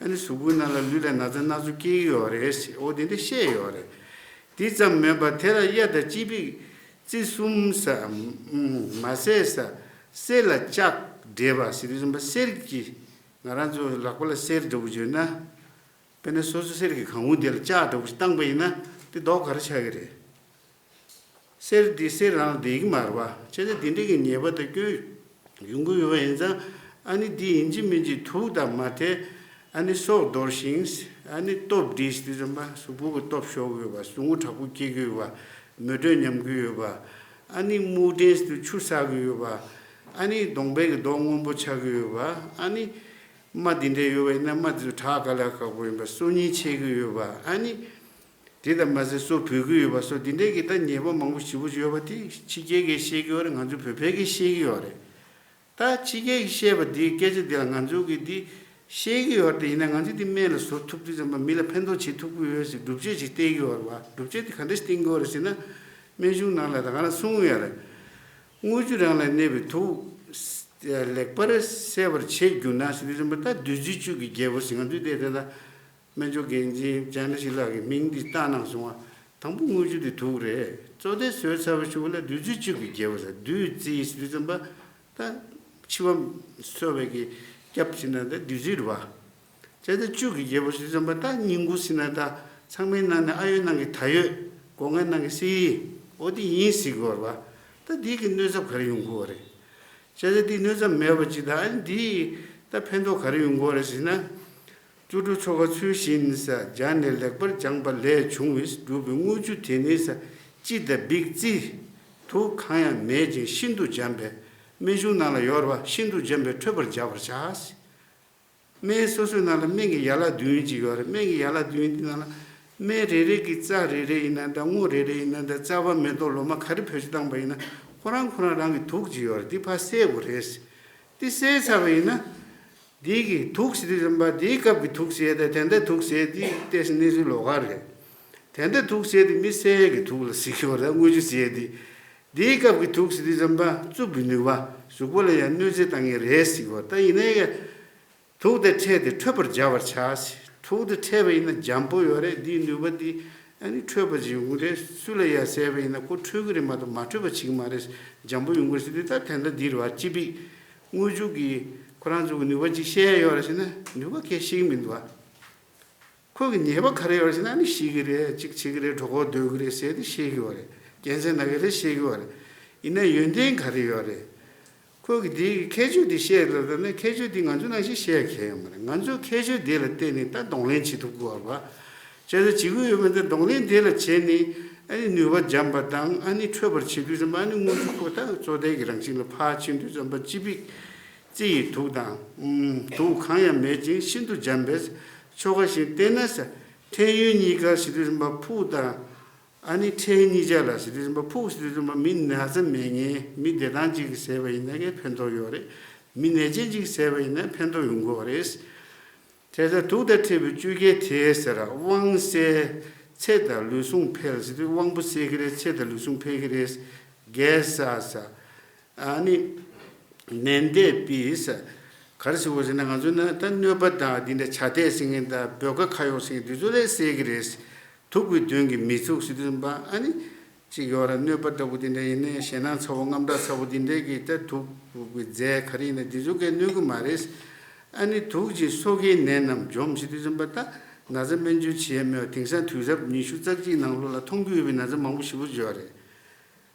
ཨ་ནི་གཟུགས་པོའི་ནང་ལ་ལུས་ལ་ན་ཚ་སྣ་ཚོགས་སྐྱེ་གི་ཡོད་རེད། འོ་དེ་འདྲས་བཤད་ཡོད་རེད། དེ་ཙམ་མིན་པར་དེ་ལ་གཡའ་དང་ལྕི་ཕིག་རྩི་གསུམ་ཟ། མ་ཟས་ཟ། གསེར་ལ་ལྕགས་འདྲེས་པ་ཟེར་དུས་ཙམ་པ་གསེར་གྱི། ང་རང་ཚོ་ལག་པ་ལ་གསེར་འདྲ་པོ་བྱོས་ན། དཔེར་ན་སོ་སོ་གསེར་གྱི་གང་བུ་དེ་ལ་ལྕགས་འདྲ་པོ་ཞིག་བཏང་པ་ཡིན་ན་དེ་མདོག་ག་རེ་ཆགས་ཀྱི་རེད། གསེར་འདི་གསེར་རང་ལ་བསྡད་ཀྱི་མ་རེད་བ། བྱས་ཙང་འདི་འདྲའི་གི་ཉེས་པ་དང་སྐྱོན་ཡོང་གི་ཡོད་པ་ཡིན་ཙང་ཨ་ནི་འདི་ཡིན་གཅིག་མིན་གཅིག་དུག་དང་མ་ཕྲད། ཨ་ནི་སྲོག་འདོར་ཞིང་ཨ་ནི་སྟོབས་སྒྲིལ་ཞིག་དུས་ཙམ་པ་གཟུགས་པོ་གི་སྟོབས་ཤོར་གི་ཡོད་པ། ཟུག་རྔུ་དྲག་པོ་སྐྱེ་གི་ཡོད་པ། མེ་དྲོད་ཉམས་ཀྱི་ཡོད་པ། ཨ་ནི་སྨུག་ཕྲན་ཞིག་ཏུ་ཆུ་བསགས་ཀྱི་ཡོད་པ། ཨ་ནི་གདོང་པའི་གི་མདོག་སྔོན་པོ་ཆགས་ཀྱི་ཡོད་པ། ཨ་ནི། རྨ་འདི་འདྲས་ཡོད་པ་ཡིན་ན་རྨ་འདི་ཚོ་དྲག་དཀའ་ལས་ཁག་པོ་ཡིན་པ། སོ་རྙིལ་ཆད་ཀྱི་ཡོད་པ། ཨ་ནི་དེ་དང་མ་ཟད་སོ་བུད་ཀྱི་ཡོད་པ་སོགས་འདི་འདྲས་ཀྱི་ད་ཉེས་པ་མང་པོ་ཞེ་པོ་ཅིག་ཡོད་པ་དེ་ཕྱི་རྒྱལ་གྱིས་ཤེས་ཀྱི་ཡོད་རེད། ང་ཚོ་བོད་པས་ཀྱིས་ཤེས་ཀྱི་ཡོད་རེད། ད་ཕྱི་རྒྱལ་གྱིས་བཤད་པ་འདི་སྐད་ཆ་འདི་ལ་ང་ཚོ་གིས་འདི་ཤེས་ཀྱི་ཡོད་རེད། ཡིན་ན་ང་ཚོས་འདི་སྨན་ལ་བཟོ་ཐུབ་དུས་ཙམ་པ་མི་ལ་ཕན་ཐོགས་བྱེད་ཐུབ་ཀྱི་ཡོད་ཟེར་སྒྲུབ་བྱེད་ཅིག་བསྟན་གྱི་ཡོད་རེད་བ། སྒྲུབ་བྱེད་དེ་ག་འདྲ་ཞིག་བསྟན་གྱི་ཡོད་རེད་ཟེར་ན། སྨན་གཞུང་ནང་ལ་ད་ག་རང་གསུངས་ཡོད་རེད། དངུལ་ཆུ་རང་ལ་གནས་པའི་དུག་ལེགས་པར་གསལ་བར་བྱེད་གྱུར་ན་ཟེར་དུས་ཙམ་པ། ད་བདུད་རྩི་བཅུད་ཀྱི་རྒྱལ་པོ་ཟེར། ང་ཚོས་བལྟས་ད་ལྟ་སྨན་ལྗོངས་རྒན་ཆེན་ཅན་དྲ་ཞི་ལགས་ཀྱི་མིང་འདི་བཏགས་གནང་སོང་བ། དང་པོ་དངུལ་ཆུ་དེ་དུག་རེད། བཙོ་བདེ་བཟོས་ཚར་བའི་གཞུག་ལ་བདུད་རྩི་བཅུད་ཀྱི་རྒྱལ་པོ་ཟེར། བདུད་རྩི་ཟེར་དུས་ཙམ་པ། ད་འཆི་བ་གསོ་བའི་གི་སྐྱབས་ཟེར་ན་ད་བདུད་རྩི་རེད་བ། བྱས་ཙང་བཅུད་ཀྱི་རྒྱལ་པོ་ཟེར་དུས་ཙམ་པ། ད་སྙིང་ཁུ་ཟེར་ན་ད་ཚང་མའི་ནང་ནས་ཨ་ཡོད་ནང་གི་ད་ཡོད། སྒོ་ང་ནང་གི་སི་ཡི་འོ་དེ་ཡིན་ཟེར་གྱི་ཡོད་རེད་བ། ད་དེ་གི་གནོད་ཚབས་ག་རེ་ཡོང་གི་ཡོད་རེད། བྱས་ཙང་དེ་གནོད་ཚབས་མེད་པ་ཅིག་དང་། ཨ་ནི་དེ་ད་ཕན་ཐོགས་ག་རེ་ཡོང་གི་ཡོད་རེད་ཟེར་ན། བཅུ་དྲུག་ཆོ་ག་ཚུལ་བཞིན་ས་སྦྱར་ནས་ལེགས་པར་སྦྱངས་པ་ལས་བྱུང་བས་གྲུབ་པའི་དངུལ་ཆུ་དེ་ནི་ས་ལྕི་དང་འབིགས་བརྩི་དུག་གང་ཡང་མེད་ཅིང་ཤིན་ཏུ་འཇམ་པས། སྨན་གཞུང་ནང་ལ་ཡོད་རེད་བ། ཤིན་ཏུ་འཇམ་པས་འཕྲོད་པར་བྱ་བར་བྱ། སྨན་སོ་སོའི་ནང་ལ་སྨན་གྱི་ཡན་ལག་བདུན་ཅིག་ཡོད་རེད། སྨན་གྱི་ཡན་ལག་བདུན་དེ་ནང་ལ་སྨན་རེ་རེ་གི་རྩ་རེ་རེ་ཡིན་ན་འདྲ། སྔོ་རེ་རེ་ཡིན་ན་འདྲ། རྩ་བ་མེ་ཏོག་ལོ་མ་ག་རེ་བེད་སྤྱོད་བཏང་པ་ཡིན་ན་ཁོ་རང་ཁོ་རང་རང་གི་དུག་ཅིག་ཡོད་རེད། འདི་ཕར་བསལ་དགོས་རེད། འདི་བསལ་ཚར་བ་ཡིན་ན། འདི་གི་དུག་ཟེར་དུས་ཙམ་པ། འདིའི་སྐབས་ཀྱི་དུག་ཟེར་དང་དེ་འདྲ་དུག་ཟེར་འདི་ཏོག་ཙམ་གནས་ཚུལ་ལོགས་ཀ་རེད། དེ་འདྲ་དུག་ཟེར་དེ་མི་བསད་ཡས་ཀྱི་དུག་ལ་ཟེར་གྱི་ཡོད་རེད། དངུལ་ཆུ་ཟེར་དེ། འདིའི་སྐབས་ཀྱི་དུག་ཟེར་དུས་ཙམ་པ། རྩུབ་པའི་ནུས་པ། གཟུགས་པོ་ལ་ཡང་གནོད་འཚེ་བཏང་ངེས་རེད་ཟེར་གྱི་ཡོད་རེད། ད་ཡིན་ནའི་ཡང་དུག་དང་འཕྲད་དེ་འཕྲོད་པར་བྱ་བར་བྱ་ཟེར། དུག་དང་འཕྲད་པ་ཡིན་ན་འཇམ་པོ་ཡོད་རེད། འདིའི་ནུས་པ་འདི་ཨ་ནི་འཕྲོད་པ་ཅིག་ཡོང་གི་རེད། སུ་ལ་ཡང་བསད་པ་ཡིན་ན་ཁོ་འཕྲོད་ཀྱི་རེད་མ་གཏོགས་མ་འཕྲོད་པ་བྱེད་ཀྱི་མ་རེད། འཇམ་པོ་ཡོང་གི་རེད་ཟེར་དུས། ད་དེ་འདྲ་འདི་རེད་བ། ལྕི་འབིགས། དངུལ་ཆུ་གི་ཁོ་རང་ཚོ་གི་ནུས་པ་ཅིག་བཤད་ཡ་ཡོད་རེད་ཟེར་ན་ནུས་པ་གང་ཡང་ཤེས་ཀྱི་མི་འདུག་བ། ཁོ་གི་ཉེས་པ་ག་རེ་ཡོད་རེད་ཟེར་ན། ཨ་ནི་ཤི་གི་རེད། གཅིག་བྱེད་ཀྱི་རེད། གྲོད་ཁོག་སྡོད་ཀྱི་རེད་ཟེར་དེ་ཤེས་ཀྱི་ཡོད་རེད། རྒྱལ་མཚན་ན་གི་རེད་ཤེས་ཀྱི་ཡོད་རེད། ཡིན་ན་ཡོན་ཏན་ག་རེ་ཡོད་རེད། ཁོ་གི་དེའི་ཁྱད་ཆོས་དེ་བཤད་ལབ་ན། ཁྱད་ཆོས་དེ་ང་ཚོ་ནང་བཞིན་བཤད་མཁན་ཡོད་མ་རེད། ང་ཚོ་ཁྱད་ཆོས་དེ་ལ་བརྟེན་ནས་ད་གདོང་ལེན་བྱེད་ཐུབ་ཀྱི་ཡོད་རེད་བ། བྱས་ཙང་བྱེད་ཀྱི་ཡོད་མ་རེད། གདོང་ལེན་དེ་ལ་བྱས་ནས་ཨ་ནི་ནུས་པ་འཇམ་པ་དང་། ཨ་ནི་འཕྲོད་པར་བྱེད་དུས་ཙམ་པ། ཨ་ནི་དངུལ་ཆུ་ཁོ་ད་བཙོ་བདེ་གི་རང་བཞིན་ལ་ཕར་ཕྱིན་དུས་ཙམ་པ། ལྕི་འབིགས་བརྩི་ཡི་དུག་དང་། ཨུམ། དུག་གང་ཡང་མེད་ཅིང་ཤིན་ཏུ་འཇམ་པས། ཆོ་ག་བཞིན་བསྟེན་ན་ས། འཕྲལ་ཡུན་གཉིས་ཀར་ཟེར་དུས་ཙམ་པ། ཕུགས་དང་ཨ་ནི་འཕྲལ་གཉིས་ཆ་ལ་ཟེར་དུས་ཙམ་པ། ཕུགས་ཟེར་དུས་ཙམ་པ་མི་ན་ཚ་མེད་མཁན། མི་བདེ་ཐང་ཅིག་གིས་བཟས་པ་ཡིན་ན་ཕན་ཐོགས་ཡོད་རེད། མི་ནད་ཅན་ཅིག་གིས་བཟས་པ་ཡིན་ན་ཕན་ཐོགས་ཡོང་གི་ཡོད་རེད། བྱས་ཙང་དུག་དང་འཕྲད་པའི་བཅོས་དཀའི་དེ་ཟེར། དབང་གསལ། ཚེ་དང་ལུས་ཟུངས་འཕེལ་ཟེར་དུས། དབང་པོ་གསལ་གྱི་རེད། ཚེ་དང་ལུས་ཟུངས་འཕེལ་གྱི་རེད། རྒས་བསགས་ས། ཨ་ནི་ནད་འདས་པའི་ས། ག་རེ་ཟེར་བ་ཟེར་ན། ང་ཚོ་ན་ད་གནོད་པ་དང་འདི་འདྲ་བྱ་དད་ཟེར་མཁན་དང་བོད་ཀ་ཁ་གཡོག་ཟེར་མཁན་འདི་ཚོ་ལས་གསལ་གྱི་རེད། དུག་གི་གདོན་གྱིས་མི་ཚུགས་ཟེར་དུས་ཙམ་པ། ཨ་ནི་གཅིག་ཡོད་ར། གནོད་པ་འདྲ་པོ་དེ་འདྲ་ཡིན་ནའི། ཞེད་སྣང་ཚ་པོ་དངངས་སྐྲག་ཚ་པོ་དེ་འདྲས་ཀྱི་ད་དུག་གི་རྫས་ག་རེ་ཡིན་ན་དེ་ཚོ་གས་གནོད་ཀྱི་མ་རེད། ཨ་ནི་དུག་གིས་སོ་སྐྱེའི་ནད་རྣམས་འཇོམས་ཟེར་དུས་ཙམ་པ། ད་ན་ཚ་སྨན་བཅོས་བྱེད་ཡ་མེད་པ། དེང་སང་དུས་རབས་ཉི་ཤུ་རྩ་གཅིག་ནང་ལོགས་ལ་མཐོང་རྒྱུ་ཡོད་པའི་ན་ཚ་མང་པོ་ཞེ་པོ་ཅིག་ཡོད་རེད།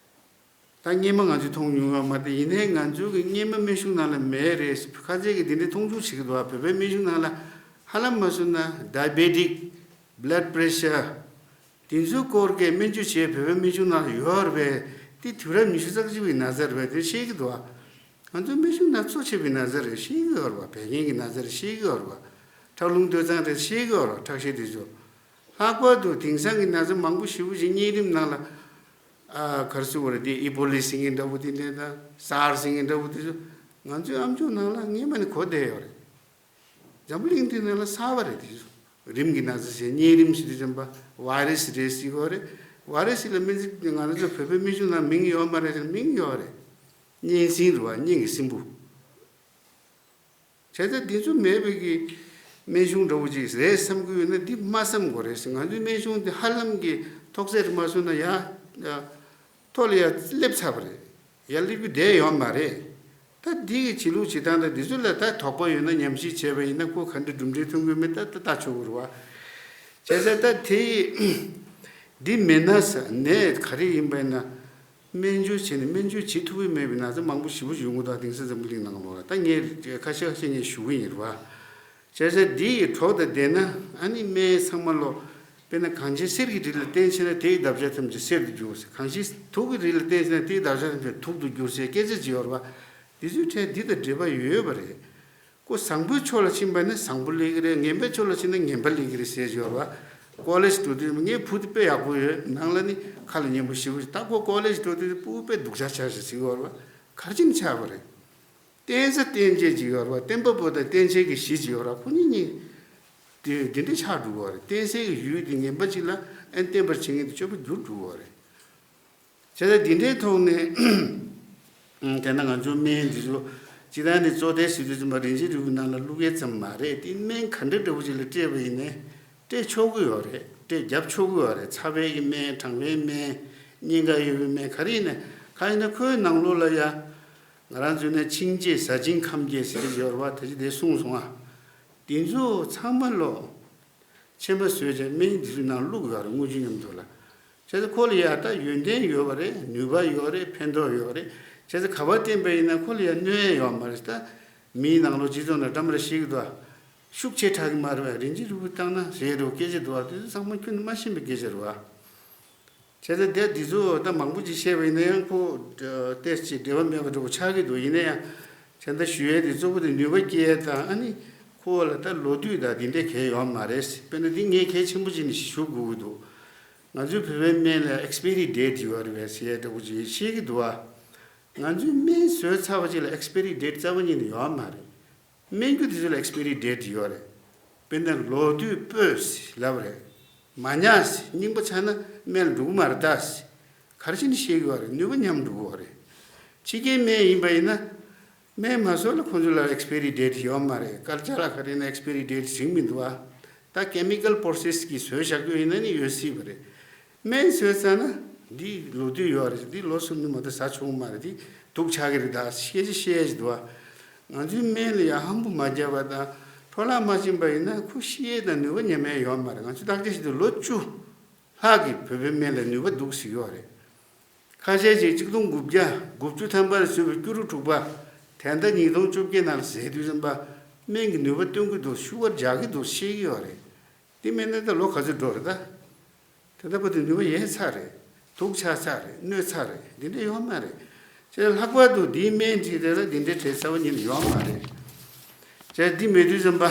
ད་སྔོན་མ་ང་ཚོས་མཐོང་མྱོང་ཡོད་མ་རེད། ཡིན་ནའི་ང་ཚོའི་གི་སྔོན་མ་སྨན་གཞུང་ནང་ལ་མེད་རེད། ཁ་ཤས་ཀྱིས་དེ་འདྲའི་མཐོང་ཆུང་བྱེད་ཀྱི་འདུག་བ། བོད་པའི་སྨན་གཞུང་ནང་ལ་ཧ་ལམ་མ་སོང་ན་ཌའི་བེ་ཊིག་བྷི་ལཌ་པི་རེ་ཤར་དེ་ཚོའི་སྐོར་གྱི་སྨན་བཅོས་བྱེད་བོད་པའི་སྨན་གཞུང་ནང་ལ་ཡོད་རེད་པས། དེ་དུས་རབས་ཉི་ཤུ་རྩ་གཅིག་པའི་ན་ཚ་རེད་པས། དེ་ཤེས་ཀྱི་འདུག་བ། ང་ཚོའི་སྨན་གཞུང་ནང་གཙོ་ཆེ་བའི་ན་ཚ་རེད་ཤེས་ཀྱི་ཡོད་རེད་བ། བད་ཀན་གྱི་ན་ཚ་རེད་ཤེས་ཀྱི་ཡོད་རེད་བ། ཁྲག་རླུང་སྟོད་འཚངས་རེད་ཤེས་ཀྱི་ཡོད་རེད་བ། ཁྲག་ཤེད་དེ་ཚོ། ལྷག་པར་དུ་དེང་སང་གི་ན་ཚ་མང་པོ་ཞེ་པོ་ཅིག་གཉན་རིམས་ནང་ལ། ཨ། ག་རེ་ཟེར་དགོས་རེད། དེ་ཨི་པོ་ལི་ཟེར་མཁན་འདྲ་པོ་དེ་འདྲས་དང་། སཱར་ཟེར་མཁན་འདྲ་པོ་དེ་ཚོ་ང་ཚོའི་ཨམ་ཅོག་ནང་ལ་སྔོན་མ་ནས་གོ་བསྡད་ཡོད་རེད། འཛམ་བུ་གླིང་འདི་ནང་ལ་གསར་པ་རེད། དེ་ཚོ་རིམས་ཀྱི་ན་ཚ་ཟེར། གཉན་རིམས་ཟེར་དུས་ཙམ་པ་ཝའི་རེ་སི་རེད་ཟེར་གྱི་ཡོད་རེད། ཝའི་རེ་སི་ལ་སྨན་རྩིས་ང་རང་ཚོ་བོད་པའི་སྨན་གཞུང་ནང་མིང་ཡོད་མ་རེད་ཟེར་ན་མིང་ཡོད་རེད། གཉན་སྲིན་རེད་བ། གཉན་གྱི་སྲིན་བུ། བྱས་ཙང་འདི་ཚོ་མེད་པའི་གི་སྨན་གཞུང་འདྲ་པོ་ཅིག་རེད་བསམ་གྱི་ཡོད་ན་འདི་མ་བསམ་དགོས་རེད་ཟེར། ང་ཚོའི་སྨན་གཞུང་འདི་ཧ་ལམ་གྱི་ཐོག་ཚད་རེད་མ་སོང་ན་ཡ་ཡ་ཐོག་ལ་ཡ་སླེབས་ཚར་བ་རེད། ཡ་སླེབས་རྒྱུ་བསྡད་ཡོད་མ་རེད། ད་འདི་གི་བྱེད་ལུགས་བྱེད་སྟངས་དང་འདི་ཚོ་ལ་ད་དོགས་པ་ཡོད་ན་ཉམས་ཞིབ་བྱས་པ་ཡིན་ན་ཁོ་ག་འདྲ་གྲུབ་འབྲས་ཐོན་གྱི་ཡོད་མེད་ད་ད་ལྟ་ཆོག་གི་རེད་བ། བྱས་ཙང་ད་དེ་འདི་མེད་ན་ས་ནད་ག་རེ་ཡིན་པ་ཡིན་ན། སྨན་བཅོས་བྱས་ནས་སྨན་བཅོས་བྱེད་ཐུབ་ཀྱི་མེད་པའི་ན་ཚ་མང་པོ་ཞེ་པོ་ཡོང་གི་འདུག་དེང་སང་འཛམ་བུ་གླིང་ནང་ལོགས་ལ། ད་ངས་ཁ་ཤས་ཁ་ཤས་ངས་ཞུ་གི་ཡིན་རེད་བ། བྱས་ཙང་འདི་ཡི་གྲོགས་དང་བསྡད་ན་ཨ་ནི་སྨན་ཚང་མ་ལོ། དཔེར་ན་གང་ཞིག་གསེར་གྱི་རི་ལ་བརྟེན་ཕྱིན་ན་དེའི་འདབ་ཆགས་ཐམས་ཅད་གསེར་དུ་འགྱུར་ཟེར། གང་ཞིག་དུག་གི་རི་ལ་བརྟེན་ཕྱིན་ན་དེའི་འདབ་ཆགས་ཐམས་ཅད་དུག་ཏུ་འགྱུར་ཟེར་སྐད་ཆ་ཅིག་ཡོད་རེད་བ། འདི་ཚོའི་གྲས་འདི་དང་འབྲེལ་བ་ཡོད་པ་རེད། ཁོ་བཟང་པོའི་ཕྱོགས་ལ་ཕྱིན་པ་ནི་བཟང་པོ་སླེབས་ཀྱི་རེད། ངན་པའི་ཕྱོགས་ལ་ཕྱིན་ན་ངན་པ་སླེབས་ཀྱི་རེད་ཟེར་གྱི་ཡོད་རེད་བ། ཀོ་ལེཇ་འགྲོ་དུས་ངའི་བུ་དེ་དཔེ་ཡག་པོ་ཡོད། ནང་ལ་ནི་ཁ་ལ་ཉན་པོ་ཞེ་པོ་ཞིག་ད་ཁོ་ཀོ་ལེཇ་འགྲོ་དུས་སྤུ་གུ་དཔེ་སྡུག་ཅག་ཆགས་ཤག་ཟེར་གྱི་ཡོད་རེད་བ། ག་རེ་བྱས་ནས་ཆགས་པ་རེད། བསྟེན་ས་བསྟེན་བྱེད་ཅིག་ཡོད་རེད་བ། བསྟེན་པ་པོ་དང་བསྟེན་བྱེད་ཀྱི་གཞི་ཅིག་ཡོད་རེད་བ། ཁོ་གཉིས་གཉིས་དེ་དེ་འདྲས་ཆགས་འགྲོ་གི་ཡོད་རེད། བསྟེན་སའི་གི་ཡུལ་དེ་ངན་པ་ཅིག་ལ་ཨ་ནི་བསྟེན་པར་བྱེད་མཁན་དེ་སྐྱོ་པོ་འགྱུར་འགྲོ་གི་ཡོད་རེད། བྱས་ཙང་འདི་འདྲའི་ཐོག་ནས་དེ་ན་ང་ཚོ་སྨན་འདི་ཚོ་ སྤྱིར་བཏང་ནི་གཙོ་བསྟེན་ཟེར་དུས་ཙམ་པ་རིན་ཆེན་རིལ་བུའི་ནང་ལ་བླུག་ཡས་ཙམ་མ་རེད། དེ་སྨན་ག་འདྲ་འདྲ་པོ་ཅིག་ལ་སྤྲད་པ་ཡིན་ནའི་སྤྲད་ཆོག་གི་ཡོད་རེད། སྤྲད་རྒྱབ་ཆོག་གི་ཡོད་རེད། ཚ་བའི་གི་སྨན། གྲང་བའི་སྨན། གཉན་ཁ་ཡོད་པའི་སྨན། ག་རེ་ཡིན་ནའི། གང་ཡིན་ན་ཁོའི་ནང་ལོགས་ལ་ཡ་ང་རང་ཚོས་ནས་ཆིངས་བཅད་ཟ་ཆིངས་ཁམས་བརྒྱད་ཟེར་གྱི་ཡོད་རེད་པ། ད་ཅི་དེ་གསུངས་སོང་ཨ། དེ་ཚོ་ཚང་མ་ལོ། ཕྱེ་མ་བཟོས་བྱས་སྨན་འདི་ཚོའི་ནང་བླུགས་ཡོད་རེད། དངུལ་ཆུ་མཉམ་དུ་ལ། བྱས་ཙང་ཁོ་ལ་ཡ་ད་ཡོན་ཏན་ཡོད་པ་རེད། ནུས་པ་ཡོད་རེད། ཕན་ཐོགས་ཡོད་རེད། བྱས་ཙང་ག་པར་བསྟེན་པ་ཡིན་ན་ཁོ་ལ་ཡ་གནོད་ཡས་ཡོད་མ་རེད། ད་མིའི་ནང་ལོགས་སྤྱི་ཚོགས་ནང་འདྲ་མི་འདྲ་བཤད་ཀྱི་འདུག་ཨ། ཤུགས་ཆེ་དྲགས་ཀྱི་མ་རེད་པས། རིན་ཆེན་རིལ་བུ་བཏང་ན་ཟེར་རོ་སྐད་ཆ་འདུག་ཨ། དེ་ཚོ་ཚང་མ་ཁྱོན་ནས་མ་ཤེས་པའི་སྐད་ཆ་རེད་པ། བྱས་ཙང་དེ་འདི་ཚོ་ད་མང་པོ་ཅིག་བཤད་པ་ཡིན་ན་ཡང་ཁོ་ཏོག་ཙམ་འབྲེལ་བ་མེད་པ་འདྲ་པོ་ཆགས་ཀྱི་འདུག་ཡིན་ན་ཡང་། བྱས་ཙང་ཞུ་ཡས་དེ་གཙོ་བོ་དེ་ནུས་པ་སྐྱེ་ཡས་དང་། ཨ་ནི་ཁོ་ལ་ད་ལོ་དུས་དང་དེ་འདྲས་གང་ཡང་ཡོད་མ་རེད། དཔེར་ན་འདི་ངས་གལ་ཆེན་པོ་ཅིག་ནས་ཞུ་དགོས་ཀྱི་འདུག་ང་ཚོའི་བོད་པའི་སྨན་ལ་ཨེགས་པི་རི་ཌེ་ཊི་ཡོད་རེད་པས་ཟེར་ཡས་འདྲ་པོ་ཅིག་བཤད་ཀྱི་འདུག་ཨ། ང་ཚོའི་སྨན་བཟོས་ཚར་བ་ཅིག་ལ་ཨེགས་པི་རི་ཌེ་ཊི་རྩ་བ་ཉིད་ནས་ཡོད་མ་རེད། སྨན་རྒྱུ་དེ་ཚོ་ལ་ཨེགས་པི་རི་ཌེ་ཊི་ཡོད་རེད། དཔེར་ན་ལོ་དུས་སྤོས་ཟེར་ལབ་རེད། མ་ཉར་ཟེར། རྙིང་པ་ཆགས་ན་སྨན་ལ་འགྲོ་གི་མ་རེད་ད་ཟེར། ག་རེ་བྱས་ནས་བཤད་ཀྱི་ཡོད་རེད། ནུས་པ་ཉམས་འགྲོ་གི་ཡོད་རེད། ཕྱི་རྒྱལ་སྨན་ཡིན་པ་ཡིན་ན། སྨན་མ་བཟོ་ལ་ཁོང་ཚོ་ལ་ཨེགས་པི་རི་ཌེ་ཊི་ཡོད་མ་རེད། དཀར་ཆ་ལ་ག་རེ་ཡིན་ན་ཨེགས་པི་རི་ཌེ་ཊི་ཟིན་མི་འདུག་ཨ། ད་ཀེ་མི་ཀལ་པོ་རོ་སེ་སི་གིས་བཟོས་བཞག་རྒྱུ་ཡིན་ན་ནི་ཡོད་སྲིད་པ་རེད། སྨན་བཟོས་ཚར་ན་འདི་ལོ་དུས་ཡོད་རེད། འདི་ལོ་གསུམ་ནས་མ་གཏོགས་ཟ་ཆོག་གི་མ་རེད། འདི་དུག་ཆགས་ཀྱི་རེད་ད་སྐད་ཆ་བཤད་ཀྱི་འདུག་ཨ། ང་ཚོའི་སྨན་ལ་ཡ་ཧམ་པ་མ་བརྒྱབ་པ་དང་འཕྲོ་བརླག་མ་ཕྱིན་པ་ཡིན་ན་ཁོ་ཤི་ཡས་དང་ནུས་པ་ཉམས་ཡས་ཡོད་མ་རེད། ང་ཚོས་བརྟག་དཔྱད་བྱེད་དུས་ལོ་བཅུ་ལྷག་གི་བོད་པའི་སྨན་ལ་ནུས་པ་འདུག་ཟེར་གྱི་ཡོད་རེད། ཁ་ཤས་ཤིག་གཅིག་སྟོང་དགུ་བརྒྱ་དགུ་བཅུ་ཐམ་པར་བཟོས་པའི་སྐྱུ་རུ་དྲུག་པ་དེ་ལྟ་ཉིས་སྟོང་བཅོ་བརྒྱད་ནང་ཟས་དུས་ཙམ་པ་སྨན་གྱི་ནུས་པ་སྟོན་གྱི་འདུག་ཤུ་གར་འཇགས་ཀྱི་འདུག་བཤད་ཀྱི་ཡོད་རེད། དེ་མིན་ན་ད་ལོ་ག་ཚོད་འགྲོ་རེད་ད། དེ་ལྟ་བུ་དེ་ནུས་པ་ཡལ་ཚར་རེད། དུག་ཆགས་ཚར་རེད། གནོད་ཚར་རེད། འདི་འདྲ་ཡོད་མ་རེད། ཅེས་ལྷག་པར་དུ་འདིའི་སྨན་ཁྲིད་དེ་ལ་འདི་འདྲའི་བྲེལ་ཚ་བ་ཉིད་ཡོད་མ་རེད། ཅེས་འདི་མེད་དུས་ཙམ་པ།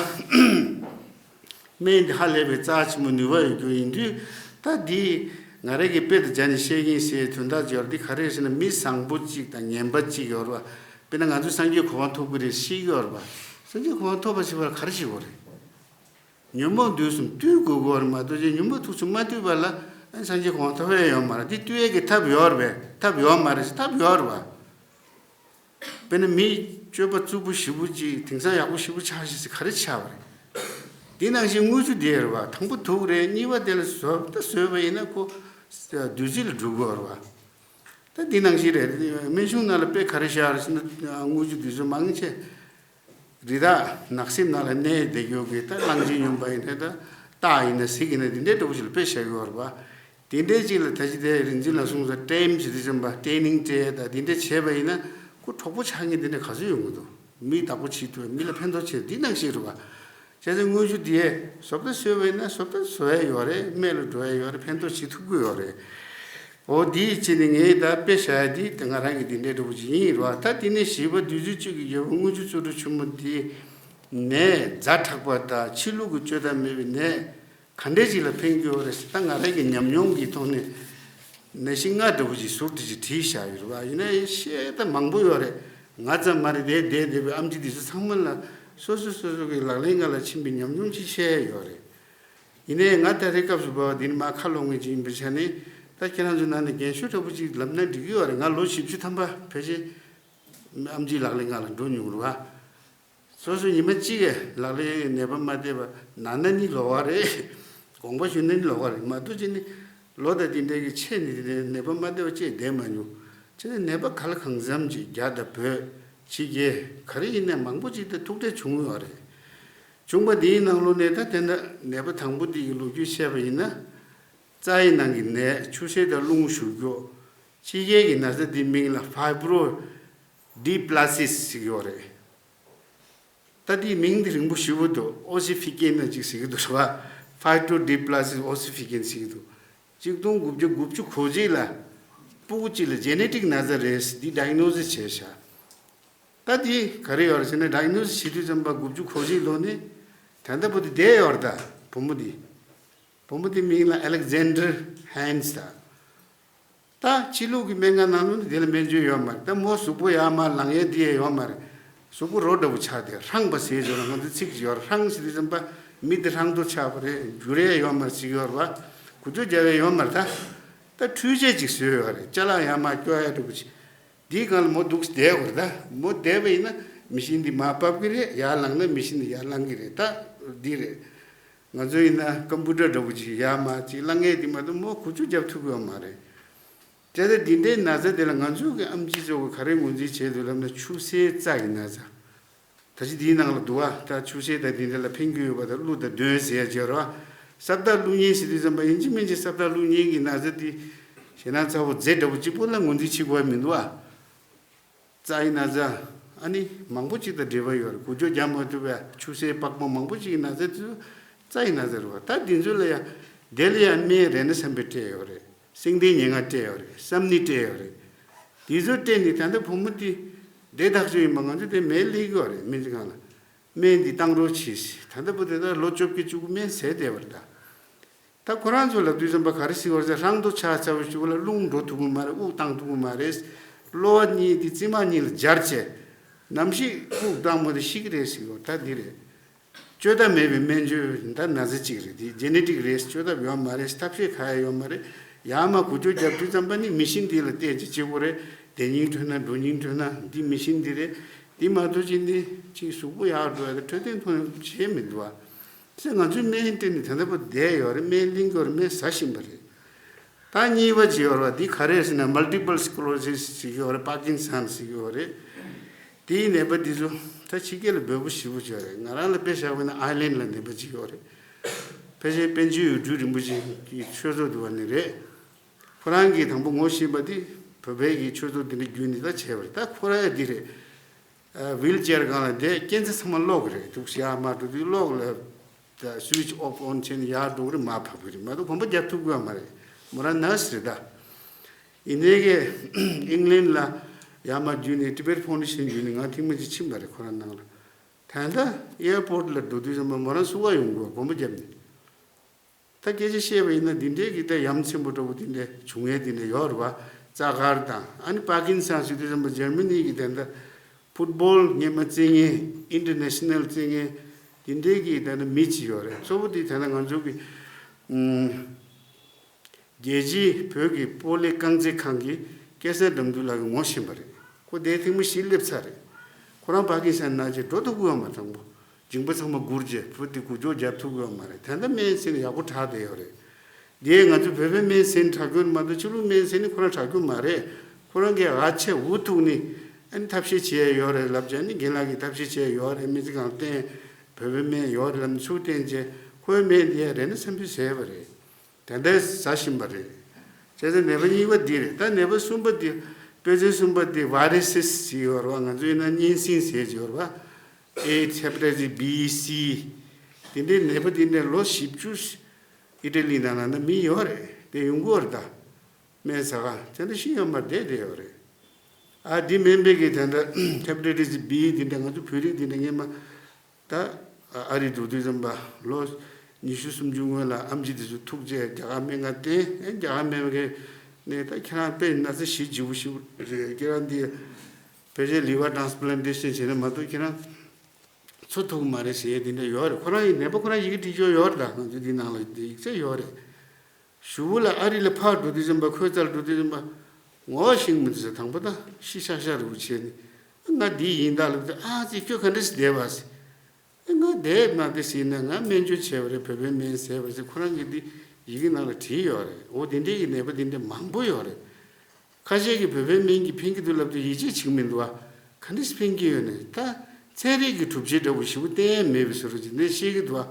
སྨན་འདི་ཧ་ལས་པའི་རྩ་ཆེན་པོ་ནུས་པ་ཡོད་རྒྱུ་ཡིན་དུས། ད་འདི་ང་རང་གི་དཔེ་དང་སྦྱར་ནས་བཤད་ཀྱིན་ཟེར་དོན་དག་ཅིག་ཡོད་རེད། འདི་ག་རེ་རེད་ཟེར་ན་མི་བཟང་པོ་གཅིག་དང་ངན་པ་གཅིག་ཡོད་རེད་པ། དཔེར་ན་ང་ཚོས་སངས་རྒྱས་གོ་འཕང་ཐོབ་ཀྱི་རེད་ཤེས་ཀྱི་ཡོད་རེད་པ། སངས་རྒྱས་གོ་འཕང་ཐོབ་པ་ཞིག་བར་ག་རེ་བྱེད་དགོས་རེད། ཉོན་མོངས་དུག་གསུམ་བཏུལ་དགོས་ཀྱི་ཡོད་རེད་མ་གཏོགས་ཅིག་ཉོན་མོངས་དུག་གསུམ་མ་བཏུལ་བ་ལ་ཨ་སངས་རྒྱས་གོ་འཕང་ཐོབ་ཡ་ཡོད་མ་རེད། འདི་བཏུལ་ཡས་ཀྱི་ཐབས་ཡོད་རེད་པས། ཐབས་ཡོད་མ་རེད་ཟེར། ཐབས་ཡོད་རེད་པ། དཔེར་ན་མིའི་སྤྱོད་པ་རྩུབ་པོ་ཞེ་པོ་ཅིག་དེང་སང་ཡག་པོ་ཞེ་པོ་ཆགས་ཤག་ཟེར་ག་རེ་ཆགས་པ་རེད། འདི་ནང་བཞིན་དངུལ་ཆུ་དེ་རེད་པ། དང་པོ་དུག་རེད། གཉིས་པ་དེ་ལ་བཟོ་ལྟ་བཟོས་པ་ཡིན་ན་ཁོ་བདུད་རྩི་ལ་འགྲོ་གི་ཡོད་རེད་པ། ད་འདི་ནང་བཞིན་རེད། སྨན་གཞུང་ནང་ལ་དཔེ་ག་རེ་བཞག་རེད་ཟེར་ན་དངུལ་ཆུ་དེ་ཚོ་མང་ཆེ། རི་དྭགས་ནགས་གསེབ་ནང་ལ་གནས་བསྡད་རྒྱུ་གི་ད་གླང་ཆེན་སྨྱོན་པ་ཡིན་ན་ད་སྟག་ཡིན་ན་གཟིག་ཡིན་ན་འདི་འདྲའི་འདྲ་པོ་ཞིག་ལ་དཔེ་བཞག་གི་ཡོད་རེད་པ། དེ་འདྲའི་ཅིག་ལ་ད་ཅི་དེ་རིག་འཛིན་ལགས་གསུངས་ས་ཊེམ་བྱེད་དུས་ཙམ་པ་ཊེ་ནིང་སྤྲད་ད་འདི་འདྲ་བྱས་པ་ཡིན་ན་ཁོ་གྲོགས་པོ་ཆགས་མཁན་འདི་འདྲ་ག་ཚོད་ཡོང་གི་འདུག་མི་བདག་པོ་བྱེད་ཐུབ་མི་ལ་ཕན་ཐོགས་བྱེད་འདི་ནང་བཞིན་རེད་པ། བྱས་ཙང་དངུལ་ཆུ་འདི་བཟོ་ལྟ་བཟོས་པ་ཡིན་ན་བཟོ་ལྟ་བཟོ་ཡ་ཡོད་རེད། སྨན་ལ་འགྲོ་ཡ་ཡོད་རེད། ཕན་ཐོགས་བྱེད་ཐུབ་ཀྱི་ཡོད་རེད། འོ་འདིའི་ཕྱི་ནས་ངས་ད་དཔེ་བཞག་ཡ་འདི་ད་ང་རང་གི་འདི་འདྲའི་འདྲ་པོ་ཅིག་ཡིན་རོ། ད་དེ་ནས་བཞི་པ་བདུད་རྩི་བཅུད་ཀྱི་རྒྱལ་པོ་དངུལ་ཆུ་བཙོ་བཀྲུ་ཆུ་མོ་འདི་ནད་ཛ་དྲག་པ་དང་ཕྱི་ལུགས་ཀྱི་བཅོས་ཐབས་མེད་པའི་ནད་ག་འདྲས་ཅིག་ལ་ཕན་གྱི་ཡོད་རེད་ཟེར། ད་ང་རང་གི་ཉམས་མྱོང་གི་ཐོག་ནས་ནད་གཞི་ལྔ་འདྲ་པོ་ཅིག་ཟུར་དུ་ཅིག་བྲིས་བཞག་ཡོད་རེད་བ། ཡིན་ན་ཡང་བཤད་ད་མང་པོ་ཡོད་རེད། ང་ཙམ་མ་རེད། དེ་བསྡད་བསྡད་པའི་ཨེམ་ཆི་འདི་ཚོ་ཚང་མ་ལ་སོ་སོ་སོ་སོ་གི་ལག་ལེན་ཁང་ལ་ཕྱིན་པའི་ཉམས་མྱོང་ཅིག་བཤད་ཡོད་རེད། ཡིན་ནའི་ང་ད་རེས་སྐབས་སུ་བབས་པ་འདི་ནི་མར་ཁ་ལོག་མཁན་ཅིག་ཡིན་པའི་ཆ་ནས་ད་ཁྱེད་རང་ཚོའི་ནང་ནས་རྒན་ཤོས་འདྲ་པོ་ཅིག་ལབ་ན་འགྲིག་གི་ཡོད་རེད། ང་ལོ་བཞི་བཅུ་ཐམ་པ་ཕལ་ཆེར་ཨེམ་ཆིའི་ལག་ལེན་ཁང་ལ་འགྲོ་མྱོང་རེད་བ། སོ་སོ་ཉི་མ་གཅིག་གི་ལག་ལེན་ནད་པ་མ་བསྡད་པ་ན་ན་ནི་ལོག་པ་རེད། དགོངས་པ་ཞུ་ན་ནི་ལོག་པ་རེད་མ་གཏོགས་ཅི་ནི་ལོ་དང་དེ་འདྲའི་གི་ཆེད་ནི་དེ་ནད་པ་མ་བསྡད་པ་ཅིག་བསྡད་མ་མྱོང་། ཅི་ནི་ནད་པ་ག་ལ་གང་འཚམ་ཅིག་རྒྱ་དང་བོད་ཕྱི་རྒྱལ་ག་རེ་ཡིན་ནའི་མང་པོ་ཅིག་ད་ཐུག་འཕྲད་བྱུང་ཡོད་རེད། བྱུང་བ་འདིའི་ནང་ལོགས་ནས་ད་དེ་འདྲ་ནད་པ་དང་པོ་འདི་ཡི་ལོ་རྒྱུས་བཤད་པ་ཡིན་ན། རྩ་ཡི་ནང་གི་ནད་ཆུ་སེར་དང་རླུང་ཞུ་རྒྱུ། ཕྱི་རྒྱལ་གྱི་ན་ཚ་འདིའི་མིང་ལ་ཕའི་བྷི་རོ་ཌི་པི་ལ་སི་སི་ཟེར་གྱི་ཡོད་རེད། ད་འདིའི་མིང་འདི་རིང་པོ་ཞེ་པོ་འདུག་ཨོ་སི་ཕི་ཀེན་ན་ཅིག་ཟེར་གྱི་འདུག་རེད་བ། ཕའི་བྷི་རོ་ཌི་པི་ལ་སི་སི་ཨོ་སི་ཕི་ཀེན་ཟེར་གྱི་འདུག་གཅིག་སྟོང་དགུ་བརྒྱ་དགུ་བཅུ་གོ་གཅིག་ལ་སྤུ་གུ་གཅིག་ལ་ཇེ་ནེ་ཊིག་ན་ཚ་རེད་ཟེར་འདི་ཌའི་ག་ནོ་སིས་བྱས་ཤག་ད་འདི་ག་རེ་ཡོད་རེད་ཟེར་ན་ཌའི་ག་ནོ་སིས་བྱེད་དུས་ཙམ་པ་དགུ་བཅུ་གོ་གཅིག་ལོ་ནས་ད་ལྟ་བར་དུ་བསྡད་ཡོད་རེད། ད་བུ་མོ་འདི་བུ་མོ་འདི་མིང་ལ་ཨ་ལེག་ཛན་ཌར་ཧན་སི་ད། ད་ཕྱི་ལུགས་ཀྱི་སྨན་ཁང་ནང་ལོགས་ནས་དེ་ལ་སྨན་བཅོས་ཡོད་མ་རེད། ད་མོ་གཟུགས་པོ་ཡར་མར་ལངས་ཡས་འདི་ཡས་ཡོད་མ་རེད། གཟུགས་པོ་རོ་འདྲ་པོ་ཆགས་ཏེ་ཧྲང་པ་ཟེར་ཆོག་ན་ང་ཚོ་ཚིག་ཅིག་ཡོད་རེད། ཧྲང་ཟེར་དུས་ཙམ་པ་མི་འདི་ཧྲང་ཐོར་ཆགས་པ་རེད། འགྱུར་ཡས་ཡོད་མ་རེད་ཟེར་གྱི་ཡོད་རེད་བ། གུ་དོག་རྒྱབ་ཡས་ཡོད་མ་རེད། ད་ད་འཕྲུལ་ཆས་ཅིག་བཟོས་ཡོད་རེད། ཅ་ལག་ཡར་མར་སྐྱོར་ཡས་འདྲ་པོ་ཅིག་འདིའི་སྒང་ལ་མོ་འདུག་བསྡད་དགོས་རེད། ད་མོ་བསྡད་པ་ཡིན་ན་ མི་ཤིན་འདི་མར་ཕབ་ཀྱི་རེད། ཡར་བླངས་ན་མི་ཤིན་འདི་ཡར་བླངས་ཀྱི་རེད། ད་འདི་རེད། ང་ཚོ་ཡིན་ན་ཀམ་པུ་ཊར་འདྲ་པོ་ཅིག་ཡར་མར་ཅིག་བླངས་ཡས་འདི་མ་གཏོགས་མོ་འགུལ་སྐྱོད་རྒྱབ་ཐུབ་ཀྱི་ཡོད་མ་རེད། དེ་ལྟར་འདི་འདྲའི་ན་ཚ་དེ་ལ་ང་ཚོ་གི་ཨེམ་ཆི་ཚོ་གི་ག་རེ་ངོས་འཛིན་བྱས་འདུག་ལབ་ན་ཆུ་སེར་རྩ་ཡི་ན་ཚ། ད་ཅི་འདིའི་ནང་ལ་འདུག་བ། ད་ཆུ་སེར་དང་འདི་འདྲ་ལ་ཕན་གྱི་ཡོད་པ་དང་ཀླུ་དང་གདོན་ཟེར་ཡ་བྱས་ར་བ། སྲབ་མདའ་བླུགས་མཁན་ཟེར་དུས་ཙམ་པ་ཡིན་གཅིག་མིན་གཅིག་སྲབ་མདའ་བླུགས་མཁན་གྱི་ན་ཚ་དེ་ཞེད་སྣང་ཚ་པོ་རྫས་འདྲ་པོ་གཅིག་པོ་ལ་ངོས་འཛིན་བྱེད་དགོས་པ་མི་འདུག་བ། རྩ་ཡི་ན་ཚ། ཨ་ནི་མང་པོ་ཅིག་དང་འབྲེལ་བ་ཡོད་རེད། འགུལ་སྐྱོད་རྒྱག་མ་ཐུབ་པའི་ཆུ་སེར་པགས་མ་མང་པོ་ཅིག་གི་ན་ཚ་དེ་ཚོ་རྩ་ཡི་ན་ཚ་རེད་བ། ད་འདི་ཚོ་ལ་ཡང་དེ་ལ་ཡང་སྨན་རེ་ན་སམ་པའི་སྤྲད་ཡོད་རེད། སེང་ལྡེང་ཉེར་ལྔ་སྤྲད་ཡོད་རེད། སམ་ནི་སྤྲད་ཡོད་རེད། དེ་ཚོ་སྤྲད་ནས་ད་ལྟ་བུ་མོ་དེ་བདེ་ཐག་ཆོད་ཡིན་པ་ང་ཚོ་དེ་སྨན་སླེབས་ཀྱི་ཡོད་རེད། སྨན་རྩིས་ཁང་ལ་སྨན་འདི་བཏང་རོགས་གྱིས་ཟེར། ད་ལྟ་བུ་དེ་ད་ལོ་བཅོ་བརྒྱད་བཅུ་དགུ་སྨན་ཟས་བསྡད་པ་རེད་ད། ད་ཁོ་རང་ཚོ་ལབ་དུས་ཙམ་པ་ག་རེ་ཟེར་བ་ཟེར། ཧྲང་ཏོ་ཆགས་ཚར་བའི་གཞུག་ལ་རླུང་འགྲོ་ཐུབ་ཀྱི་མ་རེད། དབུགས་བཏང་ཐུབ་ཀྱི་མ་རེད། གློ་བ་གཉིས་དེ་རྩེ་མོ་གཉིས་ལ་སྦྱར་བྱས། ནམ་ཞིག་དབུགས་བཏང་མ་ཐུབ་ཤི་གི་རེད་ཟེར་གོ། ད་འདི་རེད། བཅོས་ཐབས་མེད་པའི་སྨན་བཅོས་ད་ན་ཚ་གཅིག་རེད། འདི་ཇེ་ནེ་ཊིག་རེད། བཅོས་ཐབས་ཡོད་མ་རེད། ཐབས་ཤེས་གང་ཡང་ཡོད་མ་རེད། ཡར་མར་འགུལ་སྐྱོད་རྒྱབ་དུས་ཙམ་པ་ནི་མི་ཤིན་འདི་ལ་བལྟས་ཅིག་བྱེད་དགོས་རེད། བསྡད་སྙིང་འདོད་ན་འགྲོ་སྙིང་འདོད་ན་འདི་མི་ཤིན་འདི་རེད། འདི་མ་གཏོགས་ཅིག་ནི་ཅིག་གཟུགས་པོ་ཡག་འགྲོ་ཡ་དང་འཕྲོད་བསྟེན་ཐོག་ནས་བྱས་མི་འདུག་བ། ཟེར། ང་ཚོའི་སྨན་སྤྲད་ནས་ད་ལྟ་བར་བསྡད་ཡོད་རེད། སྨན་ལེན་གྱི་ཡོད་རེད། སྨན་ཟ་བཞིན་པ་རེད། ད་གཉིས་པ་ཅིག་ཡོད་རེད་བ། འདི་ག་རེ་ཟེར་ན་མལ་ཊི་པལ་སི་ཀི་ལོ་སིས་ཟེར་གྱི་ཡོད་རེད། པར་ཀིན་སན་ཟེར་གྱི་ཡོད་རེད། དེའི་ནད་པ་འདི་ཚོ་ད་ཕྱི་རྒྱལ་ལ་འབོད་པ་ཞེ་པོ་ཅིག་ཡོད་རེད། ང་རང་ལ་དཔེ་བཞག་པ་ཡིན་ན་ཨའི་ལན་ལ་ནད་པ་ཅིག་ཡོད་རེད། ཕལ་ཆེར་པཎ་ཆེན་ཡུལ་གྲུ་རིན་པོ་ཆེ་གི་ཆོས་ཚོགས་འདུ་བ་ནས་རེད། ཁོ་རང་གིས་དང་པོ་ངོ་ཤེས་པ་དེ་བོད་པའི་གི་ཆོས་ཚོགས་འདི་འདྲ་བརྒྱུད་ནས་ད་བྱས་པ་རེད། ད་ཁོ་རང་ཡང་འདི་རེད། ཝིལ་ཅེར་སྒང་ལ་བསྡད། རྐྱེན་རྩ་ཚང་མ་གློག་གི་རེད། འདུག་ཡར་མར་འགྲོ་དུས་གློག་ལ་སུའིཆ་ཨོཕ་ཨོན་བྱས་ནས་ཡར་འགྲོ་གི་རེད། མར་བབས་གི་རེད། མ་གཏོགས་གོམ་པ་རྒྱབ་ཐུབ་ཀྱི་ཡོད་མ་རེད། མོ་རང་ནར་སི་རེད་ད། ཡིན་ནའི་གི་ཨིང་ལན་ལ་ཡར་མར་བརྒྱུད་ནས་ཊི་བེཊ་ཕའུན་ཌེ་ཤན་བརྒྱུད་ནས་ང་ཐེངས་མ་གཅིག་ཕྱིན་པ་རེད། ཁོ་རང་ནང་ལ། ད་ལྟ་ཨེར་པོར་ཊི་ལ་འགྲོ་དུས་ཙམ་པ་མོ་རང་བསུ་བ་ཡོང་དགོས། གོམ་པ་བརྒྱབ་ནས། ད་སྐད་ཆ་བཤད་པ་ཡིན་ན་འདི་འདྲའི་གི་ད་ཡ་མཚན་པོ་འདྲ་པོ་འདི་འདྲ་བྱུང་ཡས་འདི་འདྲ་ཡོད་རེད་བ། རྩ་དཀར་དང་ཨ་ནི་པར་ཀིན་སན་ཟེར་དུས་ཙམ་པ་འཇར་མ་ནི་གི་ད་ལྟ་ཕུཊ་བོལ་སྔོན་མ་རྩེད་མཁན། ཨིན་ཊར་ནེ་ཤ་ནལ་རྩེད་མཁན་འདི་འདྲའི་གི་ད་ལྟ་མི་གཅིག་ཡོད་རེད། གཙོ་བོ་འདི་ད་ལྟ་ང་ཚོ་གི་ཨུམ། རྒྱལ་སྤྱིའི་བོད་ཀྱི་སྤོ་ལོ་རྐང་རྩེད་ཁང་གི་སྐལ་བཟང་དགྲ་འདུལ་ལགས་ཀྱིས་ངོ་ཤེས་པ་རེད། ཁོ་འདིར་ཐེངས་མ་བཞི་སླེབས་ཚར་རེད། ཁོ་རང་པར་ཀིན་སན་ན་བྱས་འགྲོ་ཐུབ་ཀྱི་ཡོད་མ་རེད། དང་པོ་མཇིང་པ་ཚང་མ་སྒུར་བྱས་བུ་དེ་འགུལ་སྐྱོད་རྒྱབ་ཐུབ་ཀྱི་ཡོད་མ་རེད། ད་ལྟ་སྨན་ཟས་ནས་ཡག་པོ་དྲག་བསྡད་ཡོད་རེད། འདིར་ང་ཚོ་བོད་པའི་སྨན་ཟས་ནས་དྲག་གི་ཡོད་མ་གཏོགས་ཕྱི་ལུགས་སྨན་ཟས་ནས་ཁོ་རང་དྲག་གི་ཡོད་མ་རེད། ཁོ་རང་གིས་ཨ་ཆེ་འུ་ཐུག་ནས་ཨ་ནི་ཐབས་ཤེས་བྱས་ཡོད་རེད་ལབ་བྱས། ཨ་ནི་རྒན་ལགས་ཀྱིས་ཐབས་ཤེས་བྱས་ཡོད་རེད། སྨན་རྩིས་ཁང་བསྟན། བོད་པའི་སྨན་ཡོད་རེད་ལབ་ནས་ཚུར་བསྟན་བྱས། ཁོའི་སྨན་འདི་ཡང་རེ་ན་སམ་པའི་ཟས་པ་རེད། དེ་འདྲ་ཟ་བཞིན་པ་རེད། བྱས་ཙང་ནད་པ་གཉིས་པ་འདི་རེད། ད་ནད་པ་གསུམ་པ་འདི། དཔེ་མཚོན་གསུམ་པ་འདི་ཝ་རི་སིས་ཟེར་ཡོད་རེད་བ། ང་ཚོ་ཡིན་ན་གཉན་སྲིན་ཟེར་གྱི་ཡོད་རེད་བ། ཨེ་ཌི་སི། ཧེ་པ་ཊའི་ཊི་སི་སི། དེ་འདྲའི་ནད་པ་འདི་འདྲ་ལོ་བཞི་བཅུ་ཨི་ཊ་ལི་ནང་ལ་ན་མི་ཡོད་རེད། དེ་ཡོང་གི་ཡོད་རེད་ད། སྨན་ཟ་ག་དེ་འདྲ་ཤི་ཡོད་མ་རེད། བསྡད་བསྡད་ཡོད་རེད། ཨ་འདི་སྨན་པའི་གི་དེ་འདྲ་ཧེ་པ་ཊའི་ཊི་སི་སི་བི་འདི་འདྲ་ང་ཚོ་བོད་རིགས་འདི་འདྲ་སྔོན་མ། ད་ཨ་རི་འགྲོ་དུས་ཙམ་པ་ལོ་ཉི་ཤུ་སུམ་ཅུ་སྔོན་ལ་ཨེམ་ཆི་དེ་ཚོ་ཐུག་བྱས་རྒྱ་གར་སྨན་ཁང་བསྟན། ཨེ་རྒྱ་གར་སྨན་པ་གིས་ནས་ད་ཁྱེད་རང་དཔེ་ན་ཚ་ཞི་ལྗིད་པོ་ཞིག་རེད། ཁྱེད་རང་འདི་ཕལ་ཆེར་ལི་ཝར་ཊེ་རན་སི་པ་ལན་ཊེ་ཤན་བྱས་ན་མ་གཏོགས་ཁྱེད་རང་འཚོ་ཐུབ་ཀྱི་མ་རེད་ཟེར་ཡས་དེ་འདྲ་ཡོད་རེད། ཁོ་རང་གི་ནད་པ་ཁོ་རང་ཡི་གེ་བྲིས་ཆོག་ཡོད་རེད། ད་ང་ཚོ་འདི་ནང་ལ་ཡིག་ཚད་ཡོད་རེད། གཞུག་ལ་ཨ་རི་ལ་ཕར་འགྲོ་དུས་ཙམ་པ། ཁོའི་རྩར་འགྲོ་དུས་ཙམ་པ། ངོ་ཤེས་མི་འདུག་ཟེར། དང་པོ་ད་ཤི་ཤག་ཤག་རུ་བྱས་ནས། ང་འདི་ཡིན་ད་ལབ་དུས། ཨ་ཙི་ཁྱོད་ག་འདྲ་ཞིག་བསྡད་པ་ཟེར། ང་བསྡད་མ་བསྡད་ཟེར་ན་ང་སྨན་བཅོས་བྱས་པ་རེད། བོད་པའི་སྨན་ཟས་པ་རེད་ཟེར། ཁོ་རང་གིས་འདི་ཡི་གེ་ནང་ལ་བྲིས་ཡོད་རེད། འོ་དེ་འདྲའི་གི་ནད་པ་དེ་འདྲ་མང་པོ་ཡོད་རེད། ཁ་ཤས་ཀྱིས་བོད་པའི་སྨན་གྱིས་ཕན་གྱི་འདུག་ལབ་དུས་ཡིད་ཆེས་བྱེད་ཀྱི་མི་འདུག་བ། ག་འདྲས་ཕན་གྱི་ཡོད་ནས། ད་ཚན་རིག་གི་གྲུབ་ཆ་འདྲ་པོ་ཞེ་པོ་བསྟན་ཡས་མེད་པའི་བཟོ་འདྲ་ཅིག་ནས་བཤད་ཀྱི་འདུག་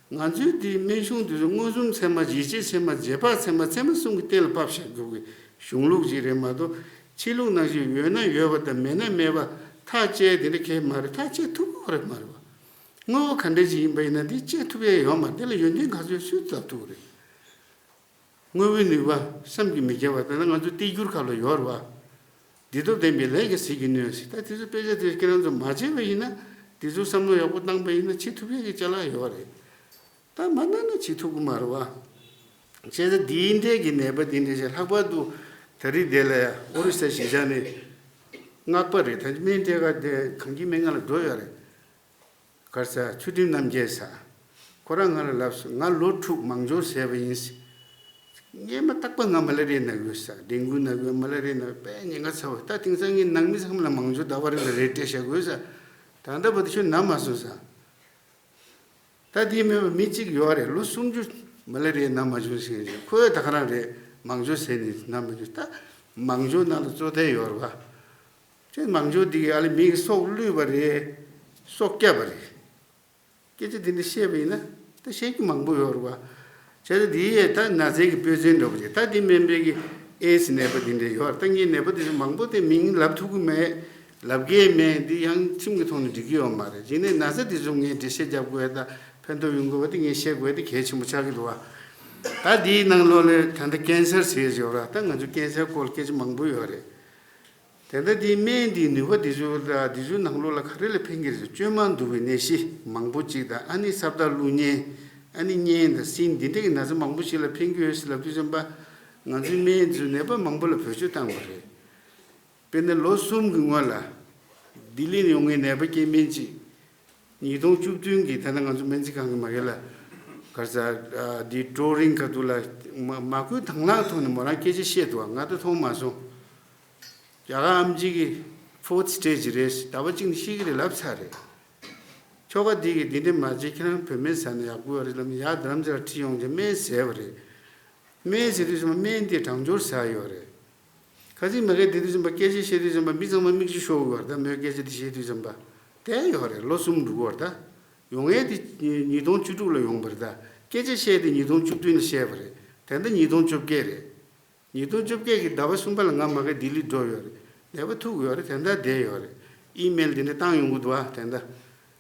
བ། ང་ཚོའི་འདི་སྨན་གཞུང་འདི་ཚོ་མངོན་སུམ་ཚད་མ། ཡིད་ཆེས་ཚད་མ། རྗེས་དཔག་ཚད་མ། ཚད་མ་གསུམ་གྱི་སྟེང་ལ་ཕབ་བཞག་རྒྱུ་གི་གཞུང་ལུགས་ཅིག་རེད་མ་གཏོགས། ཕྱི་ལུགས་ནང་བཞིན་ཡོད་ན་ཡོད་པ་དང་མེད་ན་མེད་པ་ཐག་བཅད་དེ་འདྲ་གང་ཡང་མ་རེད། ཐག་བཅད་ཐུབ་ཀྱི་རེད་མ་རེད་བ། དངོས་པོ་ག་འདྲ་ཅིག་ཡིན་པ་ཡིན་ན་འདི་བཅད་ཐུབ་ཡས་ཡོད་མ་རེད། དེ་ལ་ཡོན་ཏན་ག་ཚོད་སུས་བརྩམས་ཐུབ་ཀྱི་རེད། དངོས་པོའི་ནུས་པ་བསམ་གྱིས་མི་ཁྱབ་པ། ད་ནི་ང་ཚོ་གཏེར་འགྱུར་ཁག་ལ་ཡོད་རེད་བ། བདེ་སྟོབས་ལྡན་པའི་ལས་ཀྱིས་ཟིལ་གྱིས་གནོན་ཟེར། ད་དེ་ཚོ་དཔེ་ཆ་དེ་ཁྱེད་རང་ཚོ་མ་བརྗེད་པ་ཡིན་ན། དེ་ཚོ་བསམ་བློ་ཡག་པོ་བཏང་པ་ཡིན་ན་བྱེད་ཐུབ་ཡས་ཀྱི་ཅ་ལག་ཡོད་རེད། ད་མ་གནང་ན་བྱེད་ཐུབ་ཀྱི་མ་རེད་བ། བྱས་ཙང་འདིའི་འདྲའི་གི་ནད་པ་འདི་འདྲ་ཞིག་ལྷག་པར་དུ་ད་རེས་འདི་ལ་ཨོ་རི་ས་གཞིས་ཆགས་ནས་མངགས་པ་རེད། ད་སྨན་སྤྲད་ག་དེ་གངས་སྐྱིད་སྨན་ཁང་ལ་འགྲོ་ཡོད་རེད། ག་རེ་ཟེར། ཚུལ་ཁྲིམས་རྣམ་རྒྱལ་ཟེར། ཁོ་རང་ང་ལ་ལབ་སོང་། ང་ལོ་དྲུག་མང་སྦྱོར་བྱས་པ་ཡིན་ཟེར། སྔོན་མ་རྟག་པར་ང་མ་ལ་རིའི་ནང་ཡོད་ཟེར། ཌེང་གུ་ནང་ཡོད། མ་ལ་རིའི་ནང་དཔེ་ཉེན་ཁ་ཚ་བ། ད་དེང་སང་ངའི་ནང་མི་ཚང་མ་ལ་མང་སྦྱོར་ཟླ་བ་རེ་ལ་རེ་སྤྲད་བཞག་དགོས་ཟེར། ད་ལྟ་བར་དུ་ཁྱོད་ན་མ་སོང་ས། ད་དེ་མིན་པ་མི་གཅིག་ཡོད་རེད། ལོ་སུམ་ཅུ་མ་ལེ་རེད་ན་མ་བྱུང་ཟེར་གྱི། ཁོས་ད་ག་རང་རེད། མང་ཇོ་ཟེར་ནས་ན་མ་བྱུང་། ད་མང་ཇོ་ནང་ལ་གཙོ་ཐལ་ཡོད་རེད་བ། ཁྱོད་མང་ཇོ་འདི་གི་ཨ་ལེ་མི་གི་སྲོག་བླུས་པ་རེད། སྲོག་བསྐྱབས་པ་རེད། སྐད་ཆ་འདི་འདྲ་བཤད་པ་ཡིན་ན་ད་བཤད་རྒྱུ་མང་པོ་ཡོད་རེད་བ། བྱས་ཙང་འདི་ཡས་ད་ན་ཚའི་གི་དཔེ་མཚོན་འདྲ་པོ་རེད། ད་འདི་སྨན་པའི་གི་ཨེ་སི་ནད་པ་འདི་འདྲ་ཡོད་རེད། ད་ངས་ནད་པ་འདི་ཚོ་མང་པོ་དེ་མིང་ལབ་ཐུབ་ཀྱི་མེད། ལབ་ཀྱི་མེད། འདི་ཡང་ཁྲིམས་ཀྱི་ཐོག་ནས་འགྲིག་གི་ཡོད་མ་རེད། རྗེས་ནས་ན་ཚ་འདི་ཚོ་ངས་འགྲེལ་བཤད་རྒྱབ་དགོས་ད་ཕན་ཐོགས་ཡོང་དགོས་པ་དེ་ངས་བཤད་དགོས་དེ་གལ་ཆེན་པོ་ཆགས་ཀྱི་འདུག་བ། ད་འདིའི་ནང་ལོགས་ལ་ད་ལྟ་ཀན་སར་ཟེར་ཡོད་ར། ད་ང་ཚོ་ཀན་སར་སྐོར་སྐད་ཆ་མང་པོ་ཡོད་རེད། དེ་འདྲ་དེའི་སྨན་དེའི་ནུས་པ་དེ་ཚོ་དང་དེ་ཚོའི་ནང་ལོགས་ལ་ག་རེ་ལ་ཕན་གྱི་རེད་ཟེར། བཅོས་མ་འདུ་བའི་ནད་གཞི་མང་པོ་ཅིག་དང་། ཨ་ནི་སྲབ་མདའ་བླུགས་མཁན། ཨ་ནི་གཉན་དང་སྲིན་འདི་འདྲ་གི་ན་ཚ་མང་པོ་ཞིག་ལ་ཕན་གྱི་ཡོད་ཟེར་ལབ་དུས་ཙམ་པ། ང་ཚོའི་སྨན་དེ་ཚོས་ནད་པ་མང་པོ་ལ་བེད་སྤྱོད་བཏང་བ་རེད། དཔེར་ན་ལོ་གསུམ་གྱི་སྔོན་ལ་ལྡི་ལི་ནས་ཡོང་མཁན་ནད་པ་སྐྱེ་དམན་ཅིག་ཉིས་སྟོང་བཅུ་བདུན་གྱི་ད་ལྟ་ང་ཚོ་སྨན་རྩིས་ཁང་གི་མ་གི་ལ་ག་རེ་ཟ། འདི་ཀྲོ་རིན་ཁ་ཐུག་ལ་མ་མ་བསྐུལ་དང་བླངས་ཐོག་ནས་མོ་རང་སྐད་ཆ་བཤད་འདུག་ང་ད་མཐོང་མ་སོང་། རྒྱ་གར་ཨེམ་ཆི་གི་ཕོར་ཐི་སི་ཊེ་ཇི་རེད། ཟླ་བ་གཅིག་ནས་ཤི་གི་རེད་ལབ་ཚར་རེད། ཁྱོ་ག་འདི་གིས་འདི་འདྲ་མ་བྱེད། ཁྱེད་རང་བོད་སྨན་ཟ་ན་ཡག་པོ་ཡོད་རེད་ལབ་ནས་ཡར་རྡ་རམ་ས་ལ་ཁྲིད་ཡོང་བྱས་སྨན་བཟས་པ་རེད། སྨན་བཟས་དུས་ཙམ་པ་སྨན་དེ་གྲང་སྦྱོར་ཟ་ཡོད་རེད། ཁ་སང་མ་གིར་བསྡད་དུས་ཙམ་པ་སྐད་ཆ་བཤད་དུས་ཙམ་པ་མི་ཚང་མ་མིག་ཆུ་ཤོར་གི་ཡོད་རེད། ད་མོས་སྐད་ཆ་དེ་བཤད་དུས་ཙམ་པ་དེ་ཡོད་རེད། ལོ་གསུམ་འགྲོ་གི་ཡོད་རེད། ད་ཡོང་ཡས་དེ་ཉིས་སྟོང་བཅུ་དྲུག་ལ་ཡོང་བ་རེད། ད་སྐད་ཆ་བཤད་དེ་ཉིས་སྟོང་བཅུ་བདུན་ལ་བཤད་པ་རེད། དེ་འདྲ་ཉིས་སྟོང་བཅོ་བརྒྱད་རེད། ཉིས་སྟོང་བཅོ་བརྒྱད་ཀྱི་ཟླ་བ་གསུམ་པ་ལ་ང་མ་གིར་ལྡི་ལི་འགྲོ་ཡོད་རེད། ནད་པ་ཐུག་ཡོད་རེད། དེ་འདྲ་བསྡད་ཡོད་རེད། ཨི་མེལ་དེ་འདྲ་བཏང་ཡོང་གི་འདུག་ཨ། དེ་འདྲ་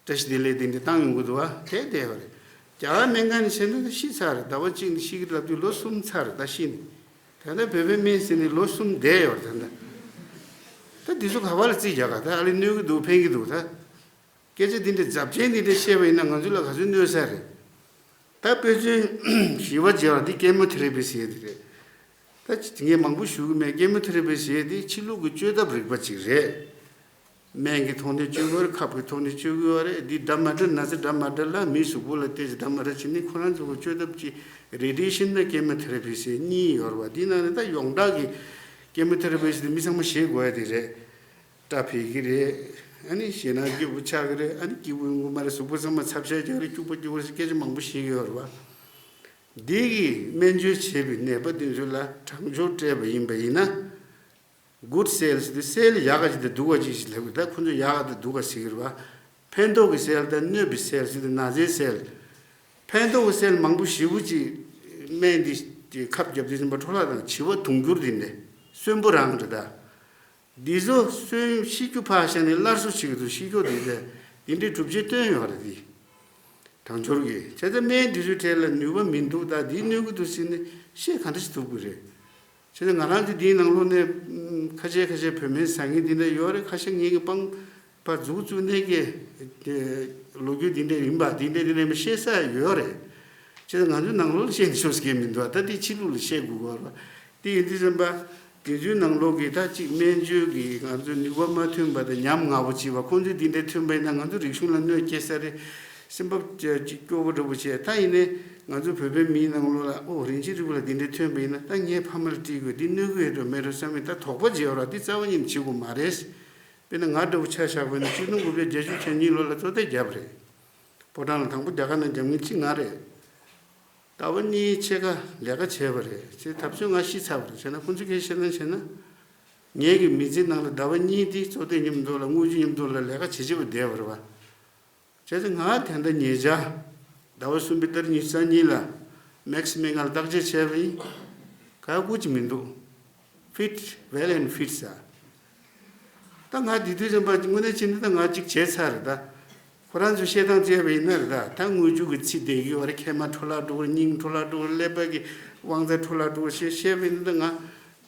བཀྲ་ཤིས་བདེ་ལེགས་དེ་འདྲ་བཏང་ཡོང་གི་འདུག་ཨ། དེ་བསྡད་ཡོད་རེད། རྒྱ་གར་སྨན་ཁང་ནས་བྱས་ན་ད་ཤི་ཚར་རེད། ཟླ་བ་གཅིག་ནས་ཤི་གི་ལབ་དུས་ལོ་གསུམ་ཚར་རེད། ད་ཤི་ནས། དེ་འདྲ་བོད་པའི་སྨན་ཟེར་ནས་ལོ་གསུམ་བསྡད་ཡོད་རེད། དེ་འདྲ། ད་འདི་ཚོ་ག་བ་ལ་རྩིས་རྒྱག་ག་ད་ཨ་ལེ་གནོད་གི་འདུག་ཕན་གི་འདུག་ད་སྐད་ཆ་འདི་འདྲ་རྫབ་ཆེན་འདི་འདྲ་བཤད་པ་ཡིན་ན་ང་ཚོ་ལ་ག་ཚོད་གནོད་ས་རེད། ད་དཔེ་མཚོན་བཞི་པ་བྱས་པ་འདི་ཀེ་མོ་ཐེ་ར་པི་ཟེར་ཡས་འདི་རེད། ད་ངས་མང་པོ་ཞུ་གི་མེད། ཀེ་མོ་ཐེ་ར་པི་ཟེར་ཡས་འདི་ཕྱི་ལུགས་ཀྱི་བཅོས་ཐབས་རིག་པ་ཅིག་རེད། སྨན་གྱི་ཐོག་ནས་བཅོས་ཀྱི་ཡོད་རེད། ཁབ་ཀྱི་ཐོག་ནས་བཅོས་ཀྱི་ཡོད་རེད། འདི་འདྲ་མ་འདྲ་ན་ཚ་འདྲ་མ་འདྲ་ལ་མིའི་གཟུགས་པོ་ལ་བལྟས་ཏེ་འདྲ་མ་འདྲ་བྱས་ནས་ཁོ་རང་ཚོ་གི་བཅོས་ཐབས་ཀྱི་རེ་ཌི་ཡེ་ཤན་དང་ཀེ་མོ་ཐེ་ར་པི་ཟེར་གཉིས་ཡོད་རེད་བ། འདི་ནང་ནས་ད་ཡོངས་གྲགས་ཀྱི་ཀེ་མོ་ཐེ་ར་པི་ཟེར་དེ་མི་ཚང་མ་ཤེས་དགོས་ཡ་དེ་རེད། སྐྲ་འཕེལ་གྱི་རེད། ཨ་ནི་ཞེད་སྣང་སྐྱིད་པོ་ཆགས་ཀྱི་རེད། ཨ་ནི་སྐྱིད་པོ་ཡོང་གི་མ་རེད། གཟུགས་པོ་ཚང་མ་ཚབ་ཤ་རྒྱག་གི་རེད། སྐྱུག་པ་སྐྱུག་པ་རེད་ཟེར་སྐད་ཆ་མང་པོ་བཤད་ཀྱི་ཡོད་རེད་བ། འདི་གི་སྨན་བཅོས་བྱས་པའི་ནད་པ་དེ་ཚོ་ལ་གྲང་སྦྱོར་སྤྲད་པ་ཡིན་པ་ཡིན་ན། good cells དེ་སེལ་ཡག་ག་ཅིག་དང་སྡུག་ག་ཅིག་ཞིག་ལབ་ཀྱི། ད་ཁོ་ཚོ་ཡག་ག་དང་སྡུག་ག་ཟེར་གྱི་རེད་བ། ཕན་ཐོགས་ཀྱི་སེལ་དང་གནོད་པའི་སེལ་ཟེར་དེ་ན་ཚའི་སེལ། ཕན་ཐོགས་ཀྱི་སེལ་མང་པོ་ཞེ་པོ་ཅིག་སྨན་འདི་ཁབ་བརྒྱབ་དུས་ཙམ་པ་འཕྲོ་བརླག་དང་བྱི་བ་དུང་འགྱུར་འདི་འདྲ་གསོན་པོ་རང་རེད་ད། འདི་ཚོ་གསོན་ཤི་རྒྱུ་ཕར་བཞག་ནས་སླར་གསོ་བྱེད་ཀྱི་འདུག་ཤི་རྒྱུ་འདི་འདྲ་འདི་འདྲའི་གྲུབ་ཆ་བཏོན་ཡོད་རེད་འདི། གྲང་སྦྱོར་གྱི་བྱས་ཙང་སྨན་འདི་ཚོའི་གྲས་ལ་ནུས་པ་མི་འདུག་ད་འདིའི་གནོད་ཀྱི་འདུག་ཟེར་ནས་བཤད་ག་འདྲ་ཞིག་ཐུབ་ཀྱི་རེད། བྱས་ཙང་ང་རང་ཚོ་འདིའི་ནང་ལོགས་ནས་ཁ་ཤས་ཁ་ཤས་བོད་སྨན་ཟ་མཁན་འདི་འདྲ་ཡོད་རེད། ཁ་ཤས་ངེད་ཀྱི་སྤང་པ་མཛུབ་གུ་བཙུགས་ནས་ཀྱི་ལོ་རྒྱུས་འདི་འདྲ་ཡིན་པ་འདི་འདྲ་འདི་འདྲ་མི་བཤད་ས་ཡོད་རེད། བྱས་ཙང་ང་ཚོའི་ནང་ལོགས་ལ་བཤད་ནས་ཆོག་ཟེར་མཁན་མི་འདུག་ད་འདི་ཕྱི་ལུགས་ལ་བཤད་དགོས་ཀྱི་རེད། དེ་ཡིན་དུས་ཙམ་པ། དེ་ཚོའི་ནང་ལོགས་ཀྱི་ད་གཅིག་སྨན་བཅོས་ཀྱི་ང་ཚོའི་ནུས་པ་མ་ཐོན་པ་དང་ཉམས་ང་བོ་བྱས་པ་ཁོང་ཚོས་འདི་འདྲའི་ཐོན་པ་ཡིན་ན་ང་ཚོ་རིག་གཞུང་ལ་གནོད་སྐྱེལ་ས་རེད། སེམས་པ་ཅིག་སྐྱོ་བོ་འདྲ་བོ་བྱས། ད་ཡིན་ནའི་ང་ཚོ་བོད་པའི་མིའི་ནང་ལོགས་ལ་ཨོ་རིན་ཆེན་རིག་པ་ལ་འདི་འདྲའི་ཐོན་པ་ཡིན་ན་ད་ངའི་ཕ་མ་ལ་སྤྲད་དགོས། འདི་གནོད་གི་ཡོད་འགྲོ་མེད་འགྲོ་བསམ་མི་ད་དོགས་པ་བྱས་ཡོད་ར། འདི་རྩ་བ་ཉིད་ནས་བྱེད་དགོས་མ་རེད། དཔེར་ན་ང་འདྲ་བོ་ཆ་བཞག་པ་ཡིན་ན་ཆིག་སྟོང་དགུ་བརྒྱ་བརྒྱད་ཅུ་གྱ་གཉིས་ལོ་ལ་བཙོ་ཐལ་བརྒྱབ་རེད། ཕོ་བྲང་ལ་དང་པོ་རྒྱ་གར་ནང་རྒྱབ་མཁན་གཅིག་ང་རེད། ཟླ་བ་གཉིས་ཕྱེད་ཀ་ལས་ཀ་བྱས་པ་རེད། ཅེས་ཐབས་ཚུལ་ང་ཤི་ཚར་བ་རེད། བྱས་ན་ཁོང་ཚོས་སྐད་བཤད་ན་བྱས་ན། ངེད་ཀྱི་མི་ཚེ་ནང་ལ་ཟླ་བ་གཉིས་དེ་བཙོ་ཐལ་མཉམ་དུ་ལ་དངུལ་ཆུ་མཉམ་དུ་ལ་ལས་ཀ་བྱེད་བྱེད་པ་བསྡད་པ་རེད་བ། བྱས་ཙང་ང་དེ་འདྲ་ཉེ་ཆར་ཟླ་བ་གསུམ་པའི་ཏ་རིག་ཉི་ཤུ་རྩ་གཉིས་ལ་མེག་སི་མེ་ང་ལ་བརྟག་དཔྱད་བྱས་པ་ཡིན། ག་ཡ་ཀུ་ཅི་མི་འདུག Fit, well and fit ཟེར། ད་ང་དེ་དུས་ཙམ་པ་དངོས་གནས་བྱས་ན་ད་ང་གཅིག་བྱས་ཚར་རེད་ད། ཁོ་རང་ཚོས་བཤད་སྟངས་བྱས་པ་ཡིན་ན་རེད་ད། ད་དངུལ་ཆུ་གི་ཚིག་བསྡད་ཀྱི་ཡོད་རེད། མཁལ་མ་འཕྲོ་བརླག་འགྲོ་གི་རེད། སྙིང་འཕྲོ་བརླག་འགྲོ་གི་རེད། ཀླད་པ་གི་དབང་རྩ་འཕྲོ་བརླག་འགྲོ་གི་རེད་ཞེས་བཤད་པ་ཡིན་ན་ད་ང་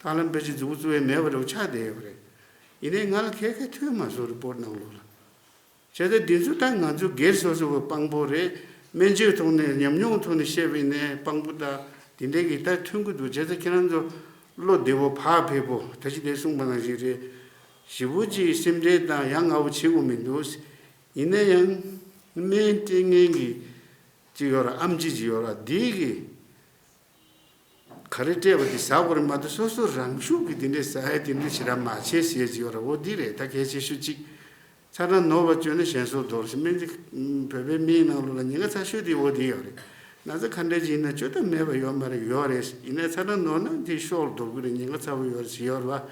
ད་ལམ་བེད་ཅིག་མཛུབ་གུ་བཙུགས་ཡས་མེད་པ་རེད་ཆགས་བསྡད་ཡོད་རེད། ཡིན་ནའི་ང་ལ་ག་གེ་ཐོན་མ་སོང་རི་པོར་ནང་ལོགས་ལ། བྱས་ཙང་འདི་ཚོ་ད་ང་ཚོ་སྒེར་སོ་སོ་གི་དཔང་པོ་རེད། སྨན་བཅོས་ཐོག་ནས་ཉམས་མྱོང་ཐོག་ནས་བཤད་པ་ཡིན་ནའི་དཔང་པོ་ད་དེ་འདྲའི་གི་ད་ཐོན་གི་འདུག་བྱས་ཙང་ཁྱེད་རང་ཚོ་བློ་བདེ་བོ་བག་ཕེབས་པོ་ད་ཅི་དེ་གསུངས་པ་ནང་བཞིན་རེད། ཞེ་པོ་ཅིག་སེམས་ཁྲལ་དང་ཡ་ང་བོ་བྱེད་དགོས་མི་འདུག་ཡིན་ན་ཡང་སྨན་སྤྲད་མཁན་གི་ཅིག་ཡོད་ར། ཨེམ་ཆི་ཅིག་ཡོད་ར། འདི་གི་ག་རེ་སྤྲད་པ་དེ་ཟ་དགོས་རེད་མ་གཏོགས་སོ་སོ་རང་ཤུགས་ཀྱིས་དེ་འདྲས་ཟ་ཡ་དེ་འདྲས་ཞེ་དྲག་མ་བྱེད་ཟེར་གྱི་ཡོད་ར། འོ་འདི་རེད་ད་གལ་ཆེ་ཤོས་གཅིག་ཚ་གྲང་ནོར་བ་སྤྱོད་ན་གཞན་སྲོག་འདོར་ཞེས། སྨན་རྩིས་བོད་པའི་སྨན་ནང་ལོགས་ལ་ཉེན་ཁ་ཚ་ཤོས་དེ་འོ་དེ་ཡོད་རེད། ན་ཚ་ག་འདྲ་ཅིག་ཡིན་ན་བཅོས་ཐབས་མེད་པ་ཡོད་མ་རེད། ཡོད་རེད། ཡིན་ནའི་ཚ་གྲང་ནོར་ན་དེ་སྲོག་འདོར་གི་རེད། ཉེན་ཁ་ཚ་པོ་ཡོད་རེད་ཟེར་ཡོད་རེད་བ།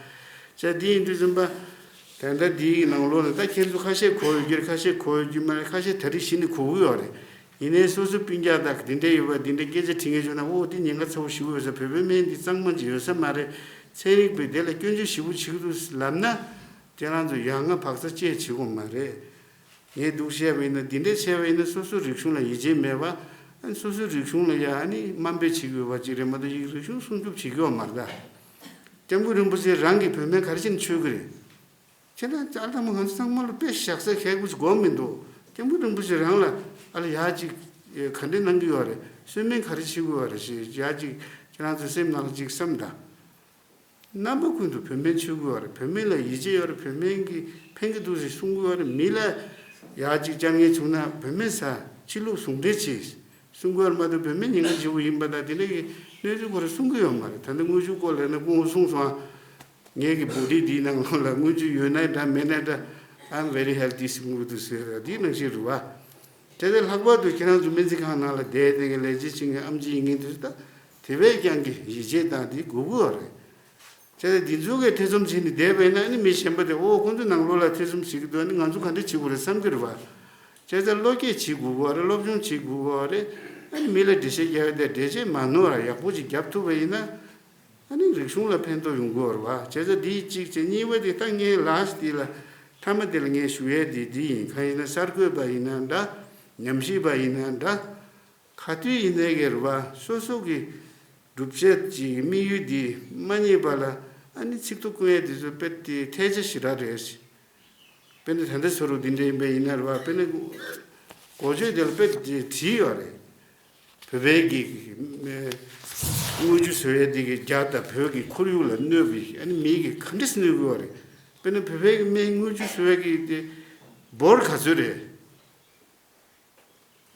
བྱས་དེ་ཡིན་དུས་ཙམ་པ། ད་ལྟ་འདིའི་ནང་ལོགས་ལ་ད་ཁྱེད་ཚོ་ཁ་ཤས་གོ་ཡོད་ཀྱི་རེད། ཁ་ཤས་གོ་ཡོད་ཀྱི་མ་རེད། ཁ་ཤས་ད་རེས་གཞི་ནས་གོ་གི་ཡོད་རེད། ཡིན་ནའི་སོ་སོའི་སྤུན་ཀྱག་དག་འདི་འདྲ་ཡོད་པ། འདི་འདྲ་སྐད་ཆ་དྲི་མཁན་བྱུང་ན། ཨོ་འདི་ཉེན་ཁ་ཚ་པོ་ཞེ་པོ་ཡོད་ས། བོད་པའི་སྨན་འདི་གཙང་མ་ཅིག་ཡོད་ས་མ་རེད། ཚན་རིག་པས་དེ་ལ་སྐྱོན་བརྗོད་ཞེ་པོ་བྱེད་ཀྱི་འདུག་ལབ་ན། ཁྱེད་རང་ཚོ་ཡ་ང་བག་ཚ་བཅས་བྱེད་དགོས་མ་རེད། ངས་འདུག་བཤད་པ་ཡིན་ན། འདི་འདྲས་བྱས་པ་ཡིན་ན་སོ་སོའི་རིག་གཞུང་ལ་ཡིད་ཆེས་མེད་པ། ཨ་ནི་སོ་སོའི་རིག་གཞུང་ལ་ཡ་ཨ་ནི་དམའ་འབེབས་བྱེད་ཀྱི་ཡོད་པ་ཅིག་རེད་མ་གཏོགས། ཡིག་རིག་གཞུང་སྲུང་སྐྱོབ་བྱེད་ཀྱི་ཡོད་མ་རེད་ད། སྐྱབས་མགོན་རིན་པོ་ཆེ་རང་གིས་བོད་སྨན་ག་རེ་བྱས་ནས་མཆོད་ཀྱི་རེད། ཁྱེད་རང་ཅག་ལྟ་མོ་ང་ཚོ་ཚང་མ་ལ་དཔེ་བཞག་སའི་ཁག་པོ་ཞིག་དགོས་མི་འདུག་སྐྱབས་མགོན་རིན་པོ་ཆེ་རང་ལ་ཨ་ལ་ཡག་ཅིག་ག་འདྲས་གནང་གི་ཡོད་རེད། གསོལ་སྨན་ག་རེ་བྱེད་དགོས་པ་རེད་ཞེས་ཡག་ཅིག་ཁྱེད་རང་ཚོ་སེམས་ནང་ལ་ཅིག་བསམ་དང་། རྣམ་པ་ཀུན་ཏུ་བོད་སྨན་མཆོད་དགོས་པ་རེད། བོད་སྨན་ལ་ཡིད་ཆེས་ཡོད་རེད། བོད་སྨན་གྱིས་ཕན་གྱི་འདུག་ཟེར་གསུང་གི་ཡོད་རེད། མི་ལ་ཡག་ཅིག་བཅར་མཁན་བྱུང་ན་བོད་སྨན་ཟ། ཕྱི་ལུགས་ཟུང་འབྲེལ་བྱེད། གསུང་གི་ཡོད་རེད་མ་གཏོགས། བོད་སྨན་ཉེན་ཁ་ཆེ་པོ་ཡིན་པ་དང་དེ་འདྲ་གི་གནས་ཚུལ་སྐོར་གསུང་གི་ཡོད་མ་རེད། ད་ལྟ་དངུལ་ཆུ་སྐོར་ལ་ཡིན་ན་སྐུ་ངོ་གསུངས་སོང་ཨ། ངེད་ཀྱི་བོ་ཊི་འདིའི་ནང་ལོགས་ལ་དངུལ་ཆུ་ཡོད་ན་འདྲ་མེད་ན་འདྲ། I'm very healthy ཟེར་གྱི་འདུག་ཟེར་བ་འདི་ནང་བཞིན་རེད་བ། དེ་ལས་ལྷག་པར་དུ་ཁྱེད་རང་ཚོ་སྨན་རྩིས་ཁང་ནང་ལ་བསྡད་དེ་གི་ལས་བྱེད་བྱེད་མཁན་ཨེམ་ཆི་ཡིན་མཁན་དེ་ཚོ་ད་དེ་བས་ཀྱང་གི་ཡིད་ཆེས་དང་དེ་དགོས་ཀྱི་ཡོད་རེད། བྱས་ཙང་འདི་ཚོ་གིས་ཐེ་ཚོམ་བྱས་ནས་བསྡད་པ་ཡིན་ན། ཨ་ནི་མི་གཞན་པ་དེ་ཨོ་ཁོང་ཚོ་ནང་ལོགས་ལ་ཐེ་ཚོམ་བྱེད་ཀྱི་འདུག་ཨ་ནི་ང་ཚོ་ག་འདྲ་བྱེད་དགོས་རེད་བསམ་གྱི་རེད་བ། བྱས་ཙང་བློ་སྐྱེད་བྱེད་དགོས་ཀྱི་ཡོད་རེད། སློབ་སྦྱོང་བྱེད་དགོས་ཀྱི་ཡོད་རེད། ཨ་ནི་མི་ལ་འགྲེལ་བཤད་རྒྱག་ཡ་དེ་འགྲེལ་བཤད་མ་ནོར་བ་ཡག་པོ་ཅིག་རྒྱབ་ཐུབ་པ་ཡིན་ན། ཨ་ནི་རིག་གཞུང་ལ་ཕན་ཐོགས་ཡོང་གི་ཡོད་རེད་བ། བྱས་ཙང་འདི་གཅིག་བྱས། གཉིས་པ་དེ་ད་ངས་ལཱསི་འདི་ལ་མཐའ་མ་དེ་ལ་ངས་ཞུ་ཡས་དེ་འདི་ཡིན། གང་ཡིན་ན་གསར་འགོད་པ་ཡིན་ན་འདྲ། ཉམས་ཞིབ་པ་ཡིན་ན་འདྲ། ག་དུས་ཡིན་ནའི་གི་རེད་བ། སོ་སོ་གི་སྒྲུབ་བྱེད་ཀྱི་དམིགས་ཡུལ་འདི་མ་རྙེད་པ་ལ་ཨ་ནི་ཚིག་ཐོ་བཀོད་ཡས་དེ་ཚོ་དཔེ་དེ་ཐལ་ཆ་ཞེ་དྲག་རེད། དཔེར་ན་ད་ལྟ་ཚོ་རུ་འདི་འདྲ་ཡིན་པ་ཡིན་ན་རེད་བ། དཔེར་ན་འགོ་བརྗོད་དེ་ལ་དཔེ་དེ་བྲིས་ཡོད་རེད། བོད་པའི་གི་དངུལ་ཆུ་བཟོ་ཡས་འདི་གི་རྒྱ་དང་བོད་ཀྱི་ཁོར་ཡུག་ལ་གནོད་པའི་ཨ་ནི་མི་གི་ག་འདྲས་གནོད་གི་ཡོད་རེད། དཔེར་ན་བོད་པའི་གི་སྨན་དངུལ་ཆུ་བཟོ་ཡས་གི་དེ་འབོར་ག་ཚོད་རེད།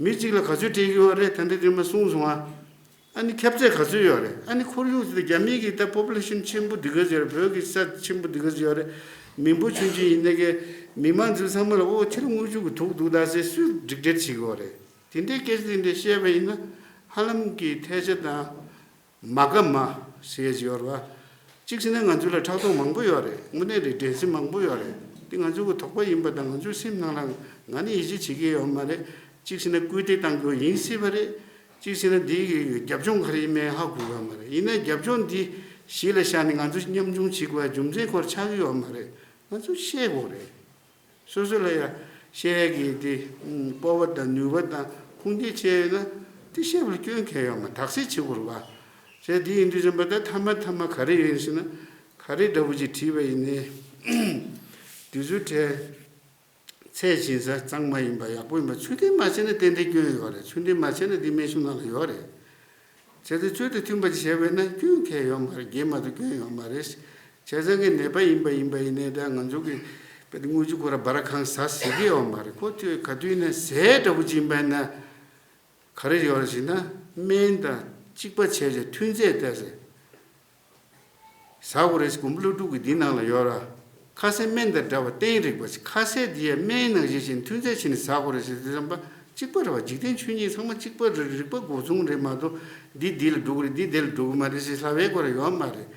མི་གཅིག་ལ་ག་ཚོད་སྤྲད་ཀྱི་ཡོད་རེད། ད་འདི་དེ་མ་གསུངས་སོང་ཨ། ཨ་ནི་ཁྱབ་ཚད་ག་ཚོད་ཡོད་རེད། ཨ་ནི་ཁོར་ཡུག་དེ་རྒྱ་མི་གི་ད་པོ་པུ་ལེ་ཤན་ཆེན་པོ་འདི་ག་ཚོད་ཡོད་རེད། བོད་ཀྱི་ས་ཆེན་པོ་འདི་ག་ཚོད་ཡོད་རེད། མི་འབོར་ཆུང་ཆུང་ཡིན་ནའི་གི་མི་མང་ཚོ་ཚང་མ་ལ་ཨོ་ཁྱེད་ལ་དངུལ་ཆུ་གི་དུག་འདུག་ད་ཟེར་སུས་འགྲིག་འགྲིག་བྱེད་ཀྱི་ཡོད་རེད། དེ་འདྲའི་སྐད་ཆ་དེ་འདྲ་བཤད་པ་ཡིན་ན་ཧ་ལམ་གི་ཐལ་ཆ་དང་། མ་དགའ་མ་ཟེར་གྱི་ཡོད་རེད་བ། གཅིག་བྱས་ན་ང་ཚོ་ལ་ཕྲག་དོག་མང་པོ་ཡོད་རེད། དངོས་གནས་རེད། འགྲན་སེམས་མང་པོ་ཡོད་རེད། འདི་ང་ཚོ་གི་དོགས་པ་ཡིན་པ་དང་། ང་ཚོའི་སེམས་ནང་ལ་ང་ནི་ཡིད་ཆེས་བྱེད་ཀྱི་ཡོད་མ་རེད། གཅིག་བྱས་ན་སྐུལ་འདེད་གཏང་རྒྱུ་ཡིན་སྲིད་པ་རེད། གཅིག་བྱས་ན་འདི་གི་རྒྱབ་ལྗོངས་ག་རེ་ཡིན་མིན་ཧ་གོ་གི་ཡོད་མ་རེད། ཡིན་ནའི་རྒྱབ་ལྗོངས་འདི་གཞི་ལ་བཞག་ནས་ང་ཚོ་མཉམ་ཆུང་བྱེད་དགོས་པའི་རྒྱུ་མཚན་ཁོ་རང་ཆགས་ཀྱི་ཡོད་མ་རེད། ང་ཚོ་ཤེས་དགོས་རེད། སོ་སོ་ལ་ཡང་བཤད་ཡས་ཀྱི་དེ་སྤོབས་པ་དང་ནུས་པ་དང་ཁུངས་སྐྱེལ་བྱས་ཡོད་ན་དེ་བཤད་པ་ལ་སྐྱོན་གང་ཡང་ཡོད་མ་རེད། དག་སེལ་བྱེད་དགོས་རེད་བ། བྱས་དེ་ཡིན་དུས་ཙམ་པ་ད་མཐའ་མ་མཐའ་མ་ག་རེ་ཡོད་ཟེར་ན། ག་རེ་འདྲ་བོ་ཅིག་བྲིས་པ་ཡིན་ནའི་དུས་ཚོད་བྲལ། ཚད་ཕྱིན་ས་གཙང་མ་ཡིན་པ་ཡག་པོ་ཡིན་པ་ཚུལ་ལྡན་མ་བྱས་ན་ཏན་ཏན་སྐྱོན་ཡོད་རེད། ཚུལ་ལྡན་མ་བྱས་ན་འདི་སྨན་གཞུང་ནང་ལ་ཡོད་རེད། བྱས་ཙང་ཚུལ་དང་མཐུན་པ་ཅིག་བྱས་པས་ན་སྐྱོན་གང་ཡང་ཡོད་མ་རེད། འགལ་མ་གཏོགས་སྐྱོན་ཡོད་མ་རེད། བྱས་ཙང་གི་ནད་པ་ཡིན་པ་ཡིན་པ་ཡིན་ནའི་ད་ང་ཚོ་གི་དཔེ་དངུལ་ཆུ་ཁོ་ར་སྦ་ར་གང་ཟ་ཟེར་གི་ཡོད་མ་རེད། ཁོ་ཚོས་ག་དུས་ནས་ཟས་འདྲ་བོ་ཅིག་ཡིན་པ་ཡིན་ན་ག་རེ་ཡོད་རེད་ཟེར་ན། སྨན་དང་གཅིག་པ་བྱས་ཏེ་ཐུན་ཚད་བལྟས་ཟེར། ཟ་དགོས་རེད་ཟེར། དགོན་པ་སློབ་ཕྲུག་གི་འདི་ནང་ལ་ཡོད་ར། ཁ་ཟས་སྨན་དང་འདྲ་བ་གཏན་རིག་པ་ཞིག་ཁ་ཟས་འདི་ཡང་སྨན་ནང་བཞིན་བྱས་ནས་ཐུན་ཚད་བྱས་ནས་ཟ་དགོས་རེད་ཟེར་དུས་ཙམ་པ་གཅིག་པ་རེད་བ། འཇིག་རྟེན་ཆོས་ཉིད་ཚང་མ་གཅིག་པ་རེད། རིག་པ་སྒོ་མཚུངས་རེད་མ་གཏོགས། འདི་འདི་ལ་འགྲོ་གི་རེད། འདི་འདི་ལ་འགྲོ་གི་མ་རེད་ཟེར་ལབ་ཡས་ཁོ་རང་ཡོད་མ་རེད།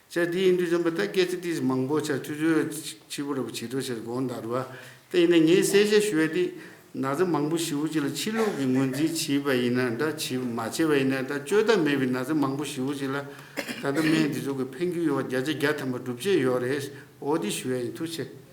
བྱས་དེ་ཡིན་དུས་ཙམ་པ་ད་སྐད་ཆ་ཏིས་མང་པོ་བྱས། དུས་ཚོད་ཕྱི་པོ་རེད་བ། བྱེད་འགྲོ་བྱས་དགོངས་དག་རེད་བ། དེ་ཡིན་ན་ངས་གསལ་བཤད་ཞུ་ཡས་དེ། ན་ཚ་མང་པོ་ཞེ་པོ་ཅིག་ལ་ཕྱི་ལུགས་ཀྱི་ངོས་འཛིན་བྱས་པ་ཡིན་ན་འདྲ། བྱས་མ་བྱས་པ་ཡིན་ན་འདྲ། བཅོས་ཐབས་མེད་པའི་ན་ཚ་མང་པོ་ཞེ་པོ་ཅིག་ལ་ད་ལྟ་སྨན་འདི་ཚོ་གི་ཕན་རྒྱུ་ཡོད་པ་བརྒྱ་ཆ་བརྒྱ་ཐམ་པ་སྒྲུབ་བྱེད་ཡོད་རེད། འོ་དེ་ཞུ་ཡས་ཡིན། ཐུགས་རྗེ་ཆེ།